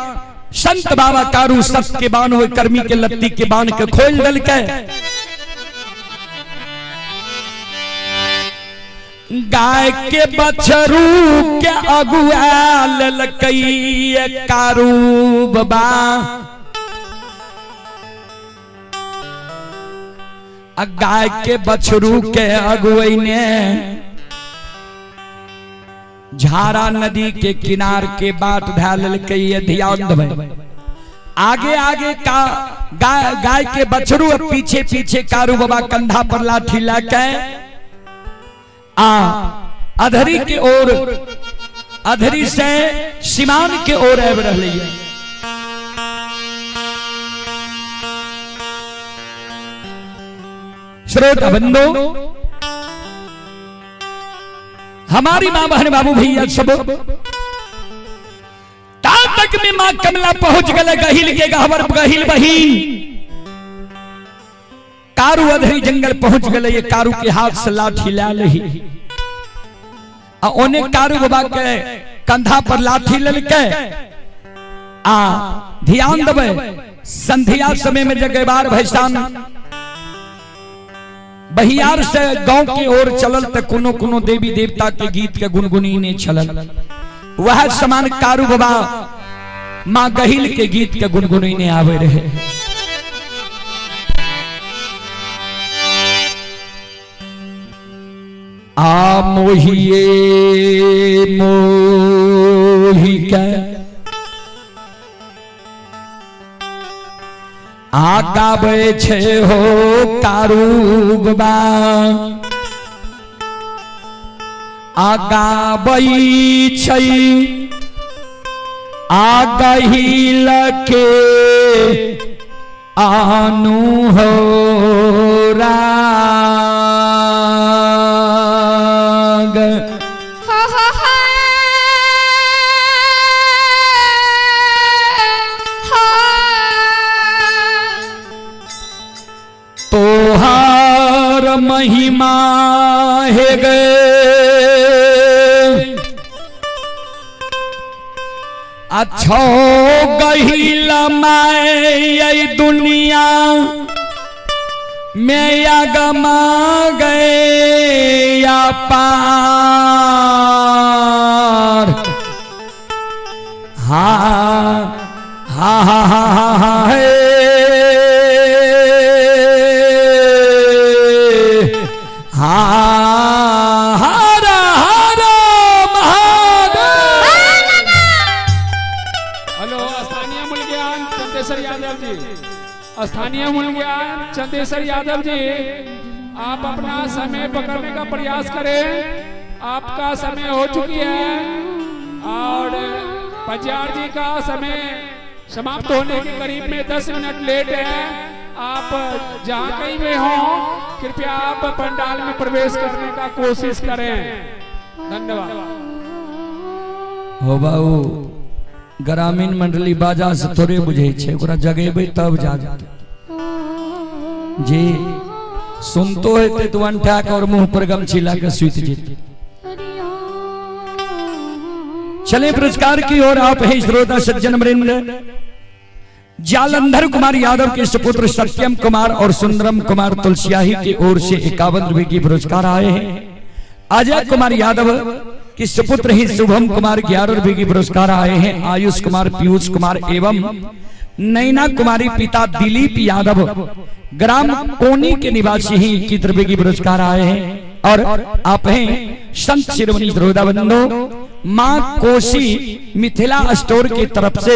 संत बाबा कारू सबके बांध वही कर्मी के लत्ती के बांध के खोल दल के। गाय के बछरू के अगुआ लेलकै कारू बाबा। आ गाय के बछरू के अगुआने झारा नदी के किनार के बाट धै लेलकै। ध्यान देबै, आगे आगे का गाय के बछरू और पीछे पीछे कारू बाबा कंधा पर लाठी लाके आ अधरी के ओर, अधरी से सीमान के ओर आबि रहलै। श्रोता बंधु, हमारी माँ बहन बाबू भैया सब, ता तक में माँ कमला पहुंच गए गहिल के गहवर गहिल बहिन। कारू अधरी जंगल पहुंच गए, ये कारू के हाथ से लाठी ला लही आ ओने कारू बाबा के कंधा पर लाठी ललके। आ ध्यान देबै, संध्या समय में जगेबार भैसान बहियार से गांव के ओर चलल त कोनो कोनो देवी देवता के गीत के गुनगुनी ने चलल। वह समान कारू बाबा माँ गहिल के गीत के गुनगुनी ने आवे रहे। आ मोहिए मोहि के आ गाबै छे हो कारू बाबा, आ गाबै छै आ गहिल के आनु हो राग। हो हो हो हो। तोहार महिमा हे गे अच्छो गहिल my दुनिया में आगमा गए या पार। हा हा हा हा हा हा हे हा हर हर महादेव। हेलो, स्थानीय मूल ज्ञान चंदेश्वर यादव जी, स्थानीय मूल ज्ञान चंदेश्वर यादव जी, आप अपना समय पकड़ने का प्रयास करें। आपका समय हो चुकी है और पंजार जी का समय समाप्त होने के करीब में 10 मिनट लेट है। आप जहाँ कहीं में हो, कृपया आप पंडाल में प्रवेश करने का कोशिश करें। धन्यवाद। हो बाबू, ग्रामीण मंडली बाजा से थोड़े बुझे छे, ओकरा जगेबै तब जागतै। जे सुनतो हेतै तऽ अंठा के और मुंह पर गमछी ला के सुति जेतै। चले पुरस्कार की ओर। आप हैं श्रोता सज्जन वृंद, जालंधर कुमार यादव के सुपुत्र सत्यम कुमार और सुंदरम कुमार तुलसियाही की ओर से 51 रुपए की पुरस्कार आए हैं। अजय कुमार यादव के सुपुत्र ही शुभम कुमार 11 रुपए की पुरस्कार आए हैं। आयुष कुमार, पीयूष कुमार एवं नैना कुमारी पिता दिलीप यादव ग्राम कोनी के निवासी ही 21 रुपए की पुरस्कार आए हैं। और आप हैं संत शिरोमणि श्रोता बंधु, माँ कोसी मिथिला स्टोर की तरफ से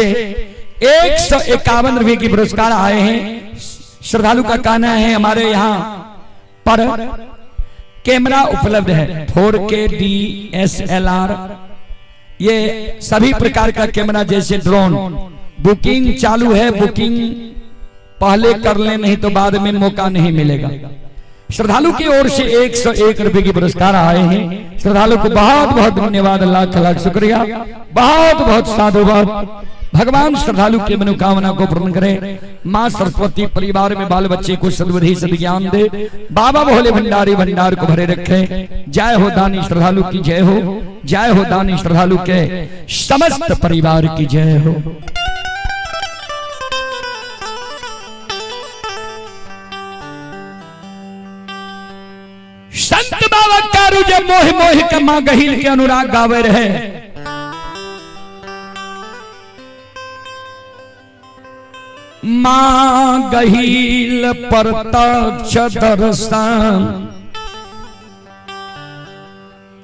151 रुपए की पुरस्कार आए हैं। श्रद्धालु का कहना है हमारे यहाँ पर कैमरा उपलब्ध है, 4K DSLR, ये सभी प्रकार का कैमरा जैसे ड्रोन। बुकिंग चालू है, बुकिंग पहले कर ले नहीं तो बाद में मौका नहीं मिलेगा। श्रद्धालु की ओर से 101 रुपए की पुरस्कार आए हैं। श्रद्धालु को बहुत बहुत धन्यवाद, लाख लाख शुक्रिया, बहुत बहुत साधुवाद। भगवान श्रद्धालु की मनोकामना को पूर्ण करे। माँ सरस्वती परिवार में बाल बच्चे को सद्बुद्धि सद्ज्ञान दे। बाबा भोले भंडारी भंडार को भरे रखे। जय हो दानी श्रद्धालु की जय हो, जय हो दानी श्रद्धालु के समस्त परिवार की जय हो। संत बाबा कारू कारू जे मोहि मोहि के मां गहिल के अनुराग गावे रहे। मां गहिल प्रत्यक्ष दर्शन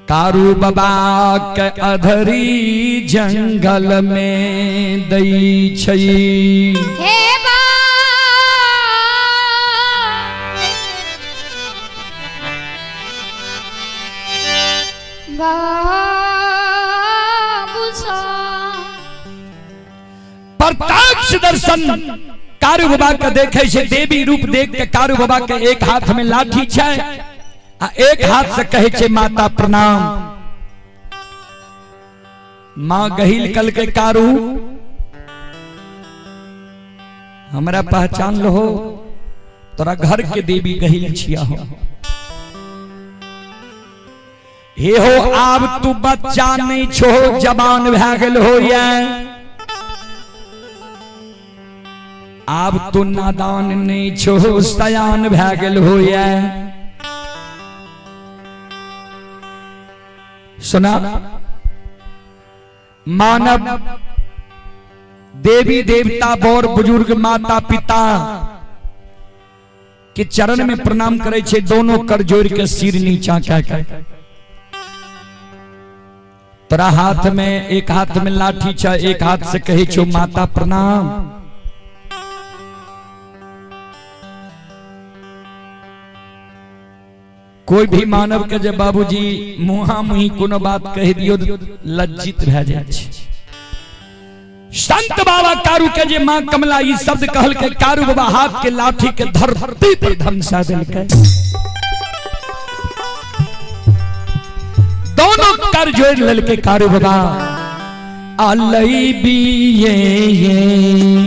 कारू बाबा के अधरी जंगल में दई छई। हे बा बाबूसा प्रत्यक्ष दर्शन कारू बाबा के देखे छे, देवी रूप देख के कारू बाबा के एक हाथ में लाठी छै आ एक हाथ से कहे छे माता प्रणाम। मां गहिल कल के कारू हमरा पहचान लो, तोरा घर के देवी गहिल छिया हो। हे हो आब तू बच्चा नहीं छो, जवान भए गेल हो या, आब तू नादान नहीं छो, सयान भए गेल हो या। सुना, मानव देवी देवता बौर बुजुर्ग माता पिता के चरण में प्रणाम करे छे, दोनों कर जोड़ के सिर नीचा कह के। तोरा हाथ में एक हाथ में लाठी छे, एक हाथ से कहे छो माता प्रणाम। कोई भी मानव के जब बाबूजी मुहा मुही कोनो बात कह दियो लज्जित भए जाय छै। संत बाबा कारू के जे मां कमला ई शब्द कहल के कारू बाबा हाथ के लाठी के धरती पर धमसा देलकै, दोनों कर जोड़ लेलकै कारू बाबा। अलई बिये ये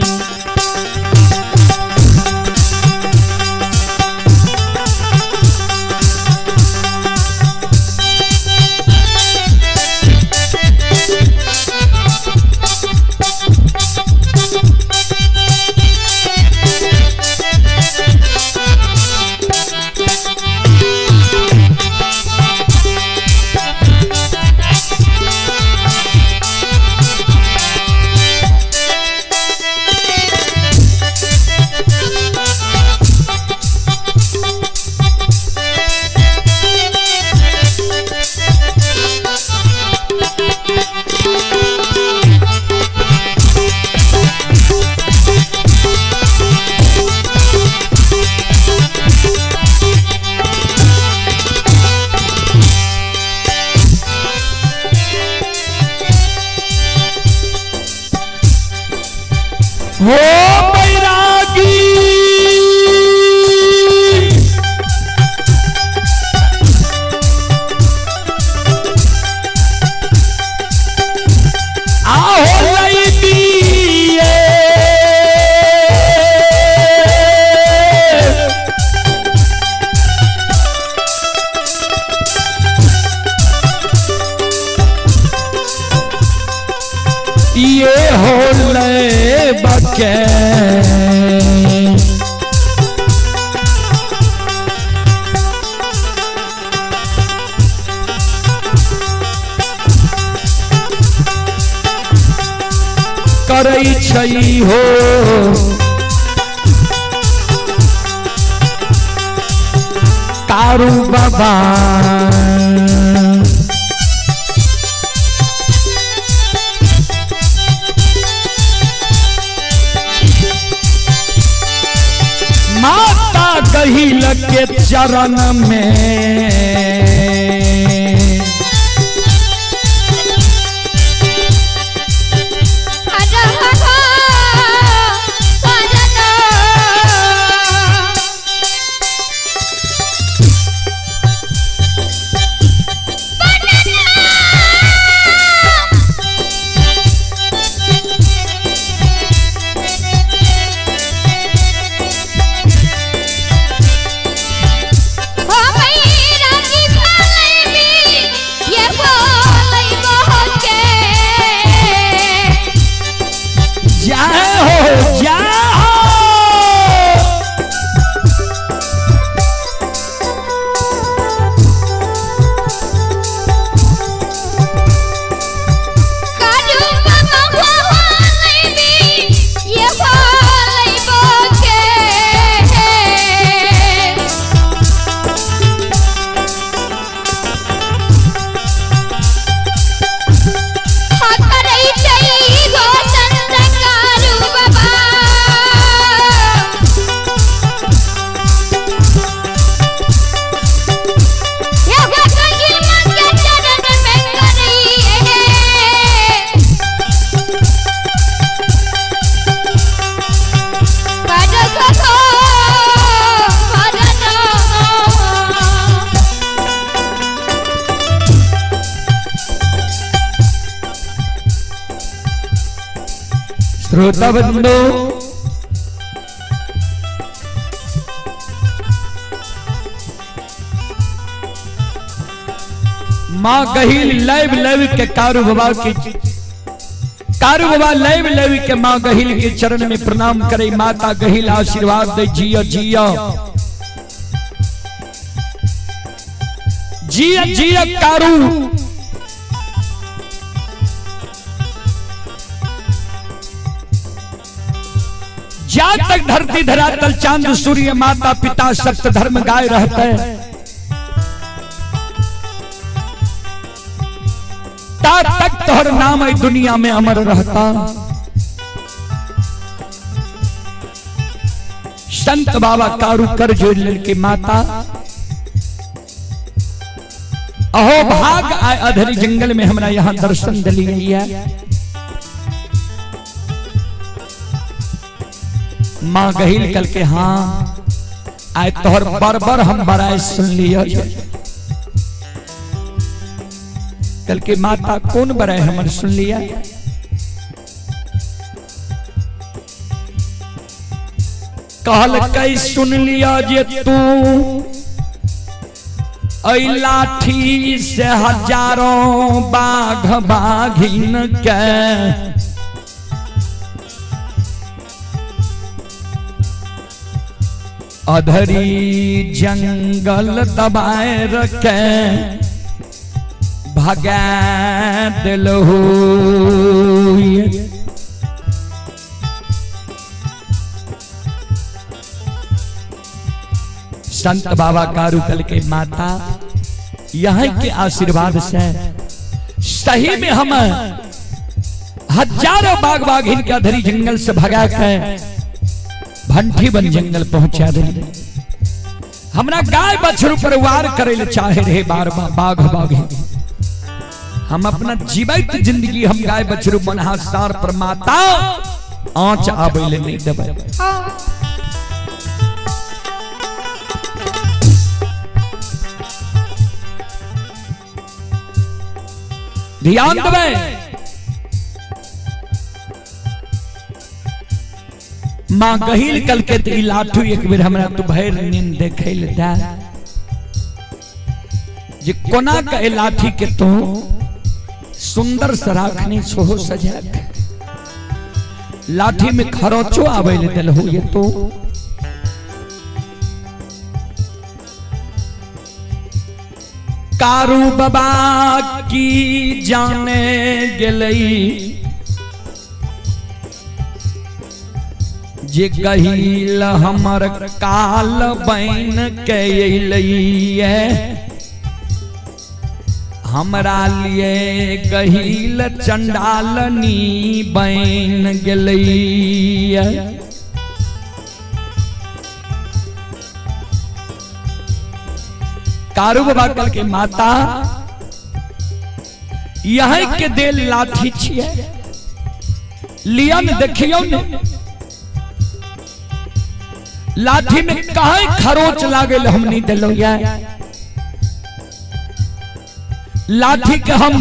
वो बैरागी आहो लई दिए ये हो ले बके करै छै हो कारू बाबा। माता गहिल के चरण में हो श्रोता बंधु, माँ गहिल लाइव लाइव के कारू बाबा की, कारू बाबा लाइव लाइव के माँ गहिल के चरण में प्रणाम करे। माता गहिल आशीर्वाद दे, जियो जियो जियो जियो कारू। जा तक धरती धरातल चांद सूर्य माता पिता सप्त धर्म गाय रहते हैं, ता तक तोहर नाम है दुनिया में अमर रहता। संत बाबा कारू कर जोड़ के माता अहो भाग आए अधरी जंगल में हमरा यहां दर्शन दिली है। माँ गहिल कल के हाँ आए तोहर बरबर हम बराए सुन लियो। कल के माता कौन बराए हमर सुन लिया? कहल कई सुन लिया जे तू ऐ लाठी से हजारों बाघ बाघिन के अधरी जंगल दबाए रखे भगा दिलहू। संत बाबा कारू कल के माता यहीं के आशीर्वाद से सही में हम हजारों बाघ बाघिन के अधरी जंगल से भगा के भंठी बन जंगल पहुंचा दिली। हमरा गाय बछरू पर वार करे ले चाहे रहे बार बार बाघ बाघिन। हम अपना जीवित जिंदगी हम गाय बछरू बनहा सार पर माता आंच आबे ले नहीं देबै। ध्यान देबै। माँ गहिल कल के ई लाठू एक बेर हमरा तू भरि नींद देखै ले दे जे कोना के ए लाठी के तू सुंदर से राखने छो सजा के। लाठी में खरोचो आबै ले देलहु ये तो कारू बाबा की जाने गेलई जे गहिल हमर काल बन के अइलैये, हमरा लिए गहिल चंडालनी बन गेलैये। कारू बाबा कल के माता यही के देल लाठी छिए, लिया ने देखियो ने लाठी में काहे खरोच लागल हम नहीं दिलो या। लाठी के हम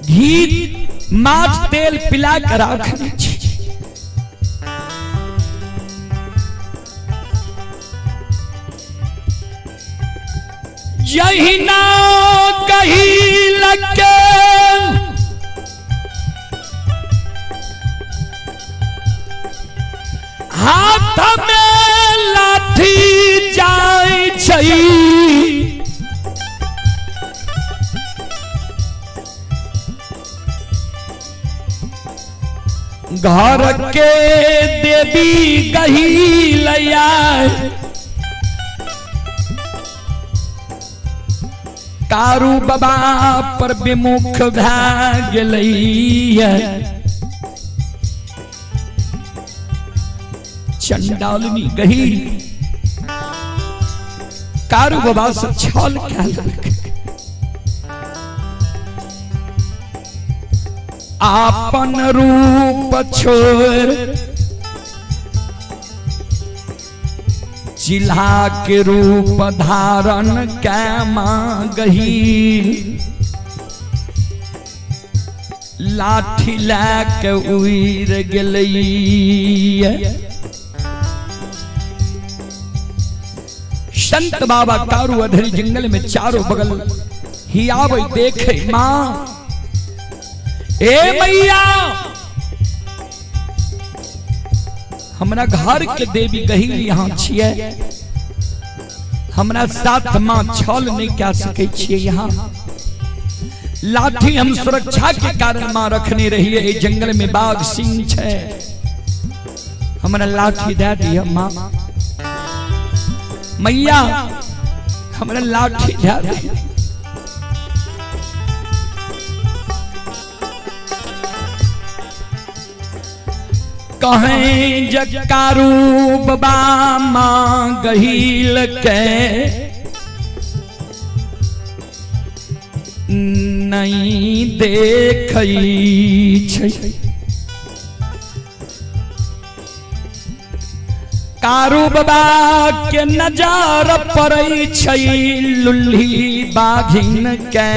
घी माछ तेल पिला के राखने छी। जहिना कही लगे हाथ में लाठी जाय छै, घर के देवी गहिलया कारू बाबा पर विमुख भए गेलैया। चंडालनी गहिल कारू बाबा से छल कएलक। आपन रूप छोड़ चिल्हा के रूप धारण कै मां गहिल। लाठी लए के उड़ि गेलैया। संत बाबा कारू अधरी जंगल में चारों बगल हियाबै देखे माँ ए मैया हमरा घर के देवी गहील यहाँ छियै, हमरा साथ माँ छल नहीं कह सकै छियै। यहाँ लाठी हम सुरक्षा के कारण माँ रखने रहिए, एहि जंगल में बाघ सिंह छै, हमरा लाठी दे दिया माँ। मैया हमरा लाठी दे दिया। कहें जकारू बाबा माँ गहील के नहीं देखै छै, कारू बाबा के नजर पड़ै छै लुल्ही बाघिन के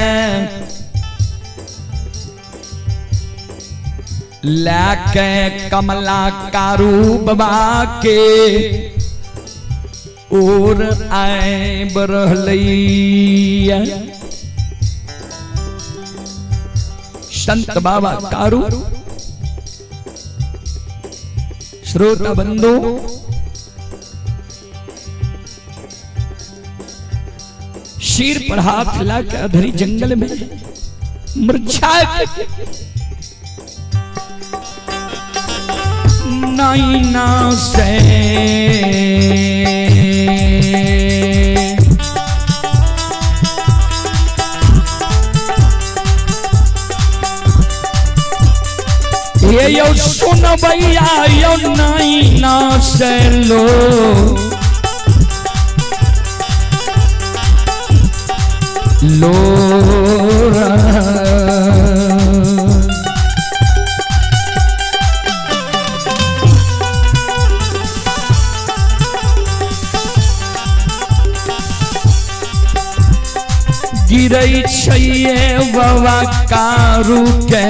लैके कमला कारू बाबा के ओर आबि रहलैया। संत बाबा कारू श्रोता बंधु सिर पर हाथ लाके अधरी जंगल में मुरझा नैना से ये यो सुन भैया यो नैना से लो लो गिरै छैये बाबा कारू के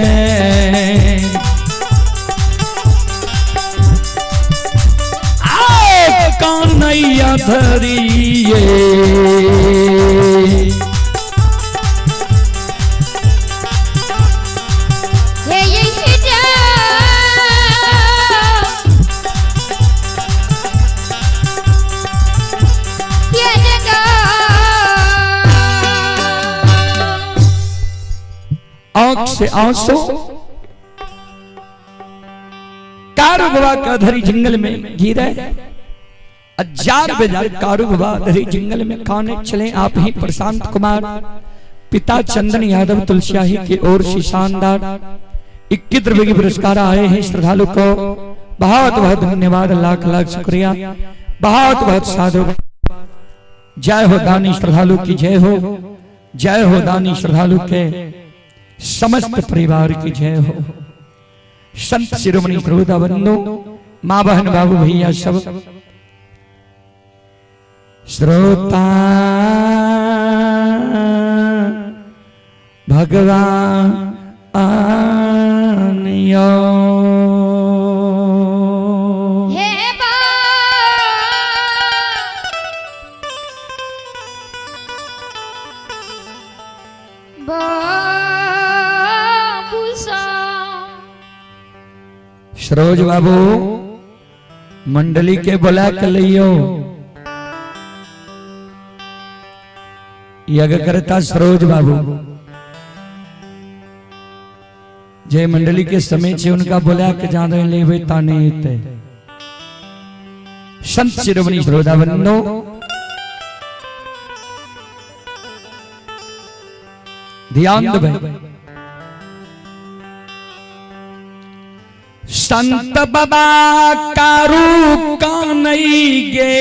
आओ कानैया धरिए। हे ये आंख से आंसू कारू बाबा का धरी जंगल में गिरे हजार बेजार कारू बाबा धरी जंगल में खाने चले। आप ही प्रशांत कुमार पिता चंदन यादव तुलसियाही की ओर से शानदार 21 रुपए के पुरस्कार आए हैं। श्रद्धालु को बहुत बहुत धन्यवाद, लाख लाख शुक्रिया, बहुत बहुत साधु। जय हो दानी श्रद्धालु की जय हो, जय हो दानी श्रद्धालु के समस्त परिवार की जय हो। संत शिरोमणि श्रोता बंधु माँ बहन बाबू भैया सब श्रोता भगवान यो हे बा बाबू सा सरोज बाबू मंडली के बुला के लियो। यज्ञ करता सरोज बाबू जे मंडली के समय छे उनका बुला के जादे लेवे ताने ते। संत शिरोमणि श्रोता बंधु ध्यान दे। संत बाबा कारू कानई गे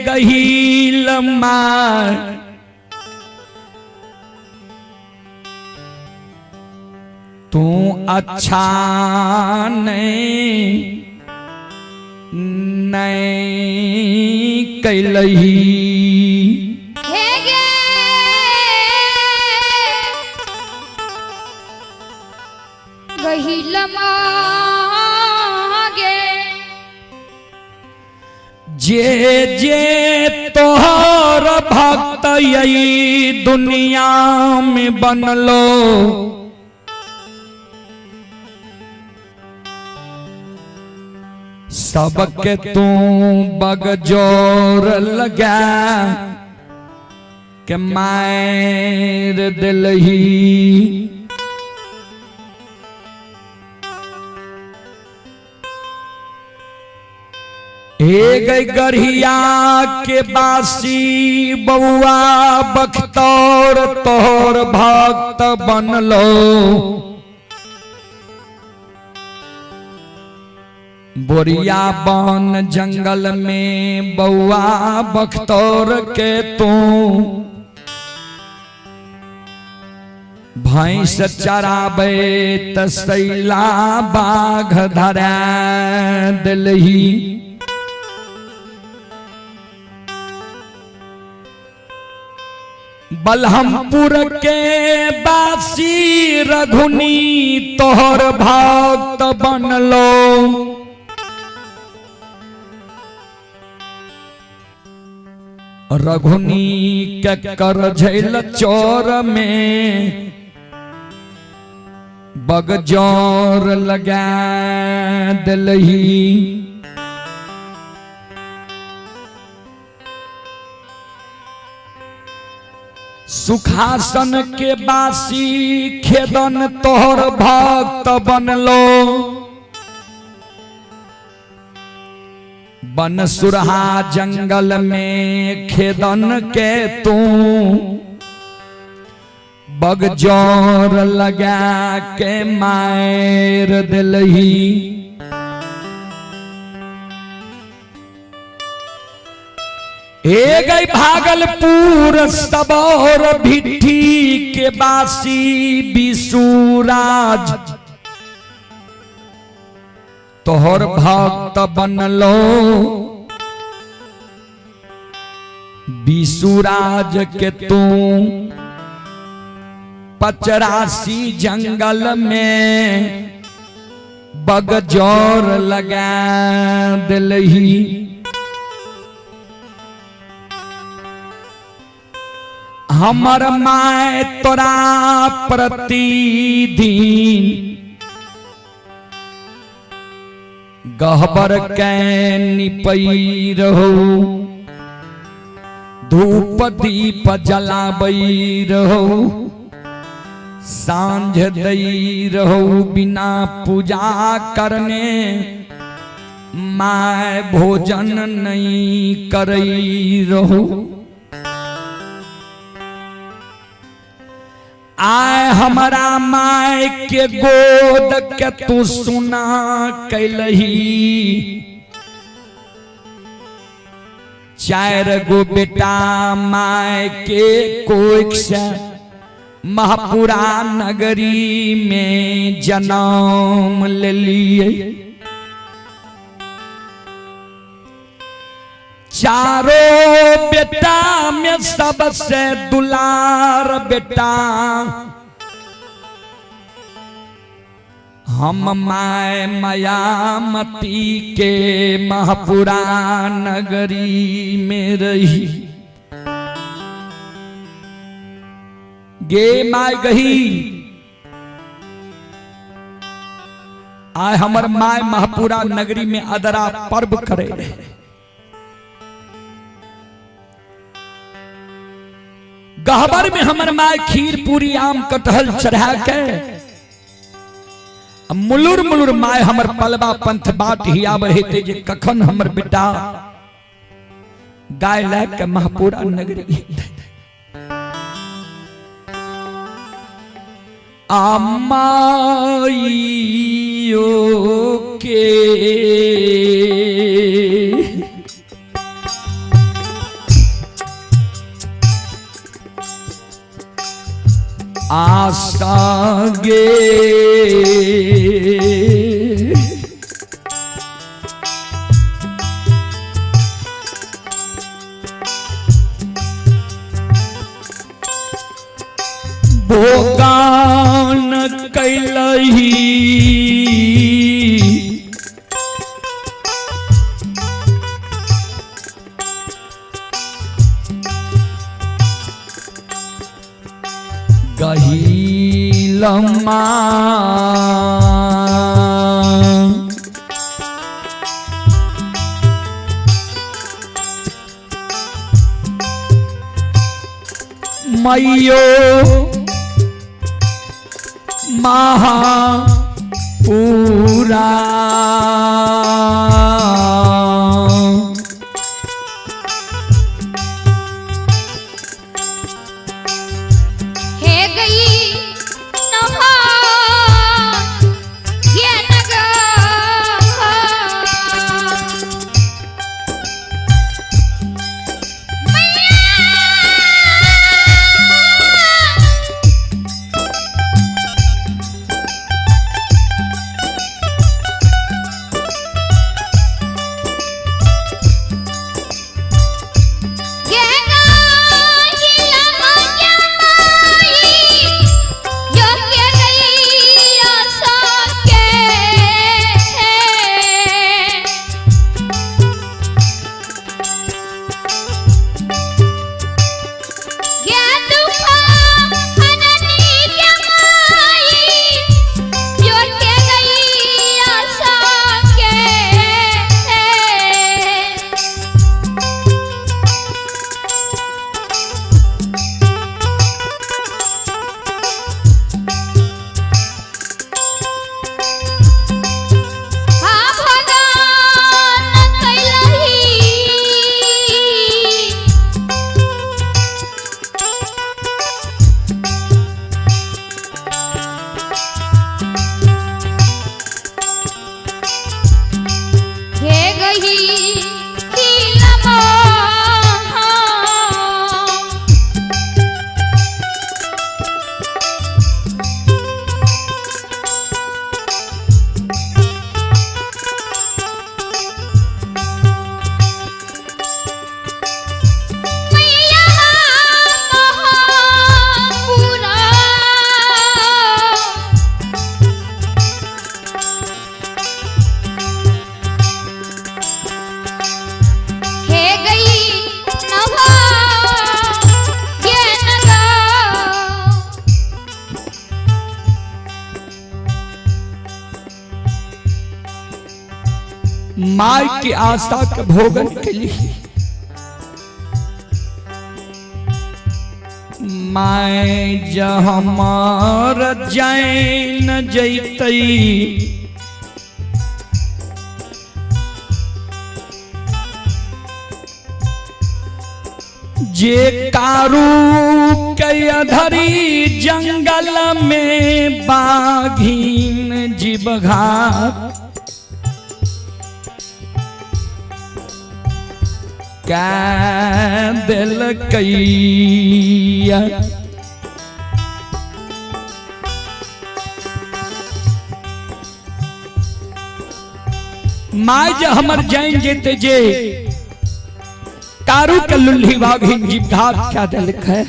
गहील मार तू अच्छा नहीं नहीं कैलही। हे गे जे जे तोहर भक्त यही दुनिया में बनलो, सबके तू बगजोर लगा के मार दिलही। हे गई गढ़िया के बासी बउआ बख्तौर तोहर भक्त बनलो, बोरिया बन जंगल में बउआ बख्तौर के तू भैंस चराबे तसैला बाघ धरा दिलही। बलहमपुर के बासी रघुनी तोहर भक्त बनलो, रघुनी के कर झैल चोर में बगजोर लगा दिलही। सुखासन के बासी खेदन तोहर भक्त बनलो, बन सुरहा जंगल में खेदन के तू बगजोर लगा के मार दिलही। ए गई भागलपुर सबौर भिट्ठी के बासी बिसुराज तोहर भक्त बनलो, बिसुराज के तू 85 जंगल में बगजोर लगा दिलही। हमर my तोरा प्रतिदिन गहबर के निपई रहो, धूप दीप जलाबई रहो, सांझ दई रहो, बिना पूजा करने my भोजन नहीं करई रहो। आय हमारा my के गोद के तू सुना कैलही, 4 गो बेटा my के कोख से महापुरा नगरी में जन्म ले लिए। चारों बेटा में सबसे दुलार बेटा हम my Mayamati के महापुरा नगरी में रही। गे my गही आय हमर my Mahapura नगरी में अदरा पर्व करे। गहबर में हमर my खीर पूरी आम कटहल चढ़ा के मुलुर मुलुर my हमर पलवा पंथ बाट ही आवे हेते जे कखन हमर बेटा गाय लय के महापुरा नगरी। आमाइयो के आशा गे भोगान कैलही गहिलमा। मैयो महापूरा हे गई नभा ये नगर ये गाहिला माई योग्य गैया सके। ये दुखा हननी के माई योग्य गैया सके। हा भगवान कैलही हे गही खिलमा। मैया महापुरा हे गई नभा ये नगा। माय की आशा के भोगन के लिए my जहमार जैन जैतई जे कारू के अधरी जंगल में बाघीन जीवघात कै दिलकैया। My जे हमर जान जेते जे कारू के लुल्ही बाघीन जीवघात क्या दिलक है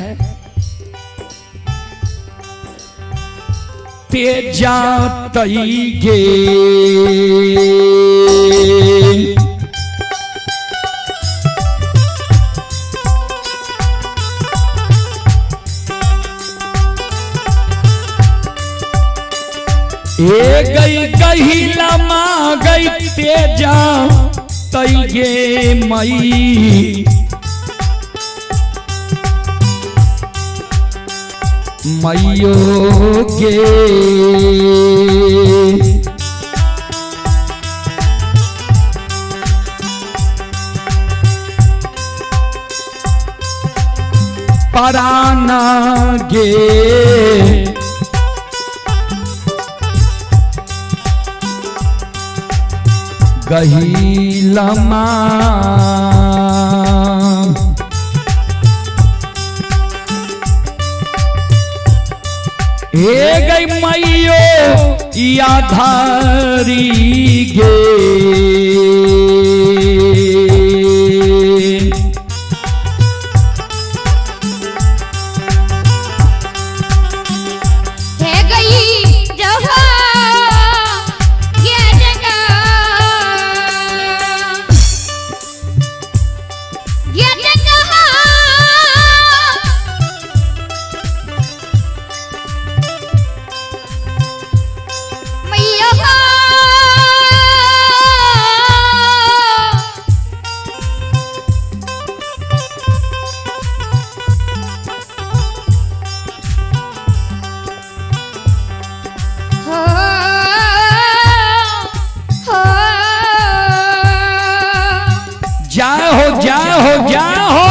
ते जातई गे। ए गई गहिला माँ गई तेजा तई गे मई मैयो गे। पराना गे गहीलमा। हे गई मैयो या धारी गे। हे गई जहा ये जगह ये जगह हो जय हो।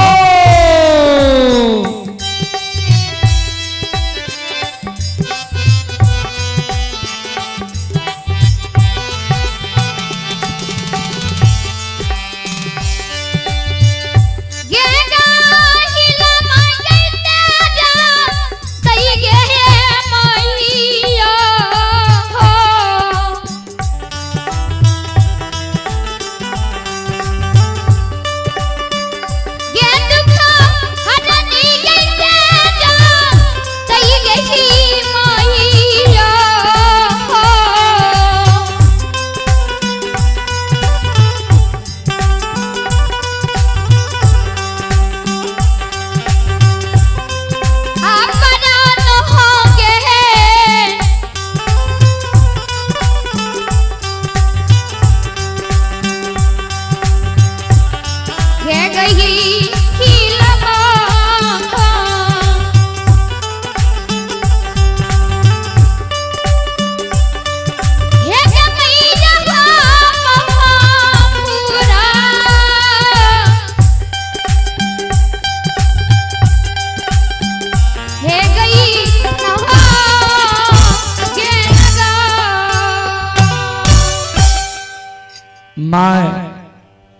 My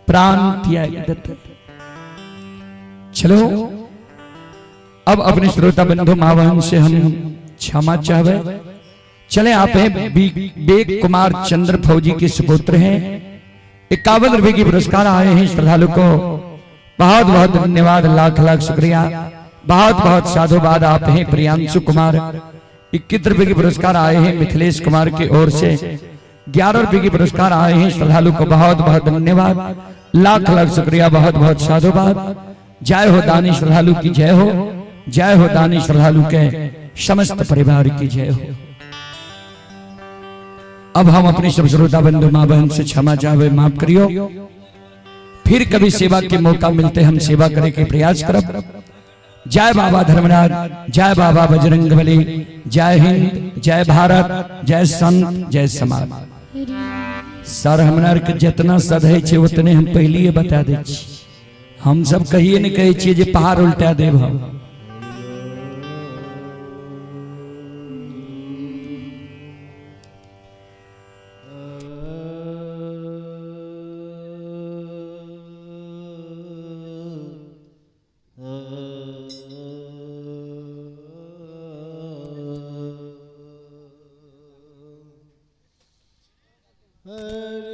प्राण त्याग देते। चलो अब अपने श्रोता बंधु माँ बहन से हम क्षमा चाहवे। चले आप हैं बेग कुमार चंद्र फौजी के सुपुत्र हैं। 51 रुपए की पुरस्कार आए हैं श्रद्धालु को। बहुत बहुत धन्यवाद, लाख लाख शुक्रिया, बहुत बहुत साधुवाद। आप हैं प्रियांशु कुमार। 21 रुपए की पुरस्कार आए हैं मिथिलेश कुमार की ओर से। 11 रुपए की पुरस्कार आए हैं श्रद्धालु को। बहुत बहुत धन्यवाद, लाख लाख शुक्रिया, बहुत बहुत साधुवाद। जय हो दानी श्रद्धालु की जय हो, जय हो दानी श्रद्धालु के समस्त परिवार की जय हो। अब हम अपने सब श्रोता बंधु माँ बहन से क्षमा चाहे, माफ करियो। फिर कभी सेवा के मौका मिलते हम सेवा करे के प्रयास करब। जय बाबा धर्मराज, जय बाबा बजरंगबली, जय हिंद, जय भारत, जय संत, जय समाज। सर हमरा के जितना सधै छै उतने हम पहले बता दै छी। हम सब कहिए नहीं कहै छियै जे पहाड़ उल्टा देब हम। Hare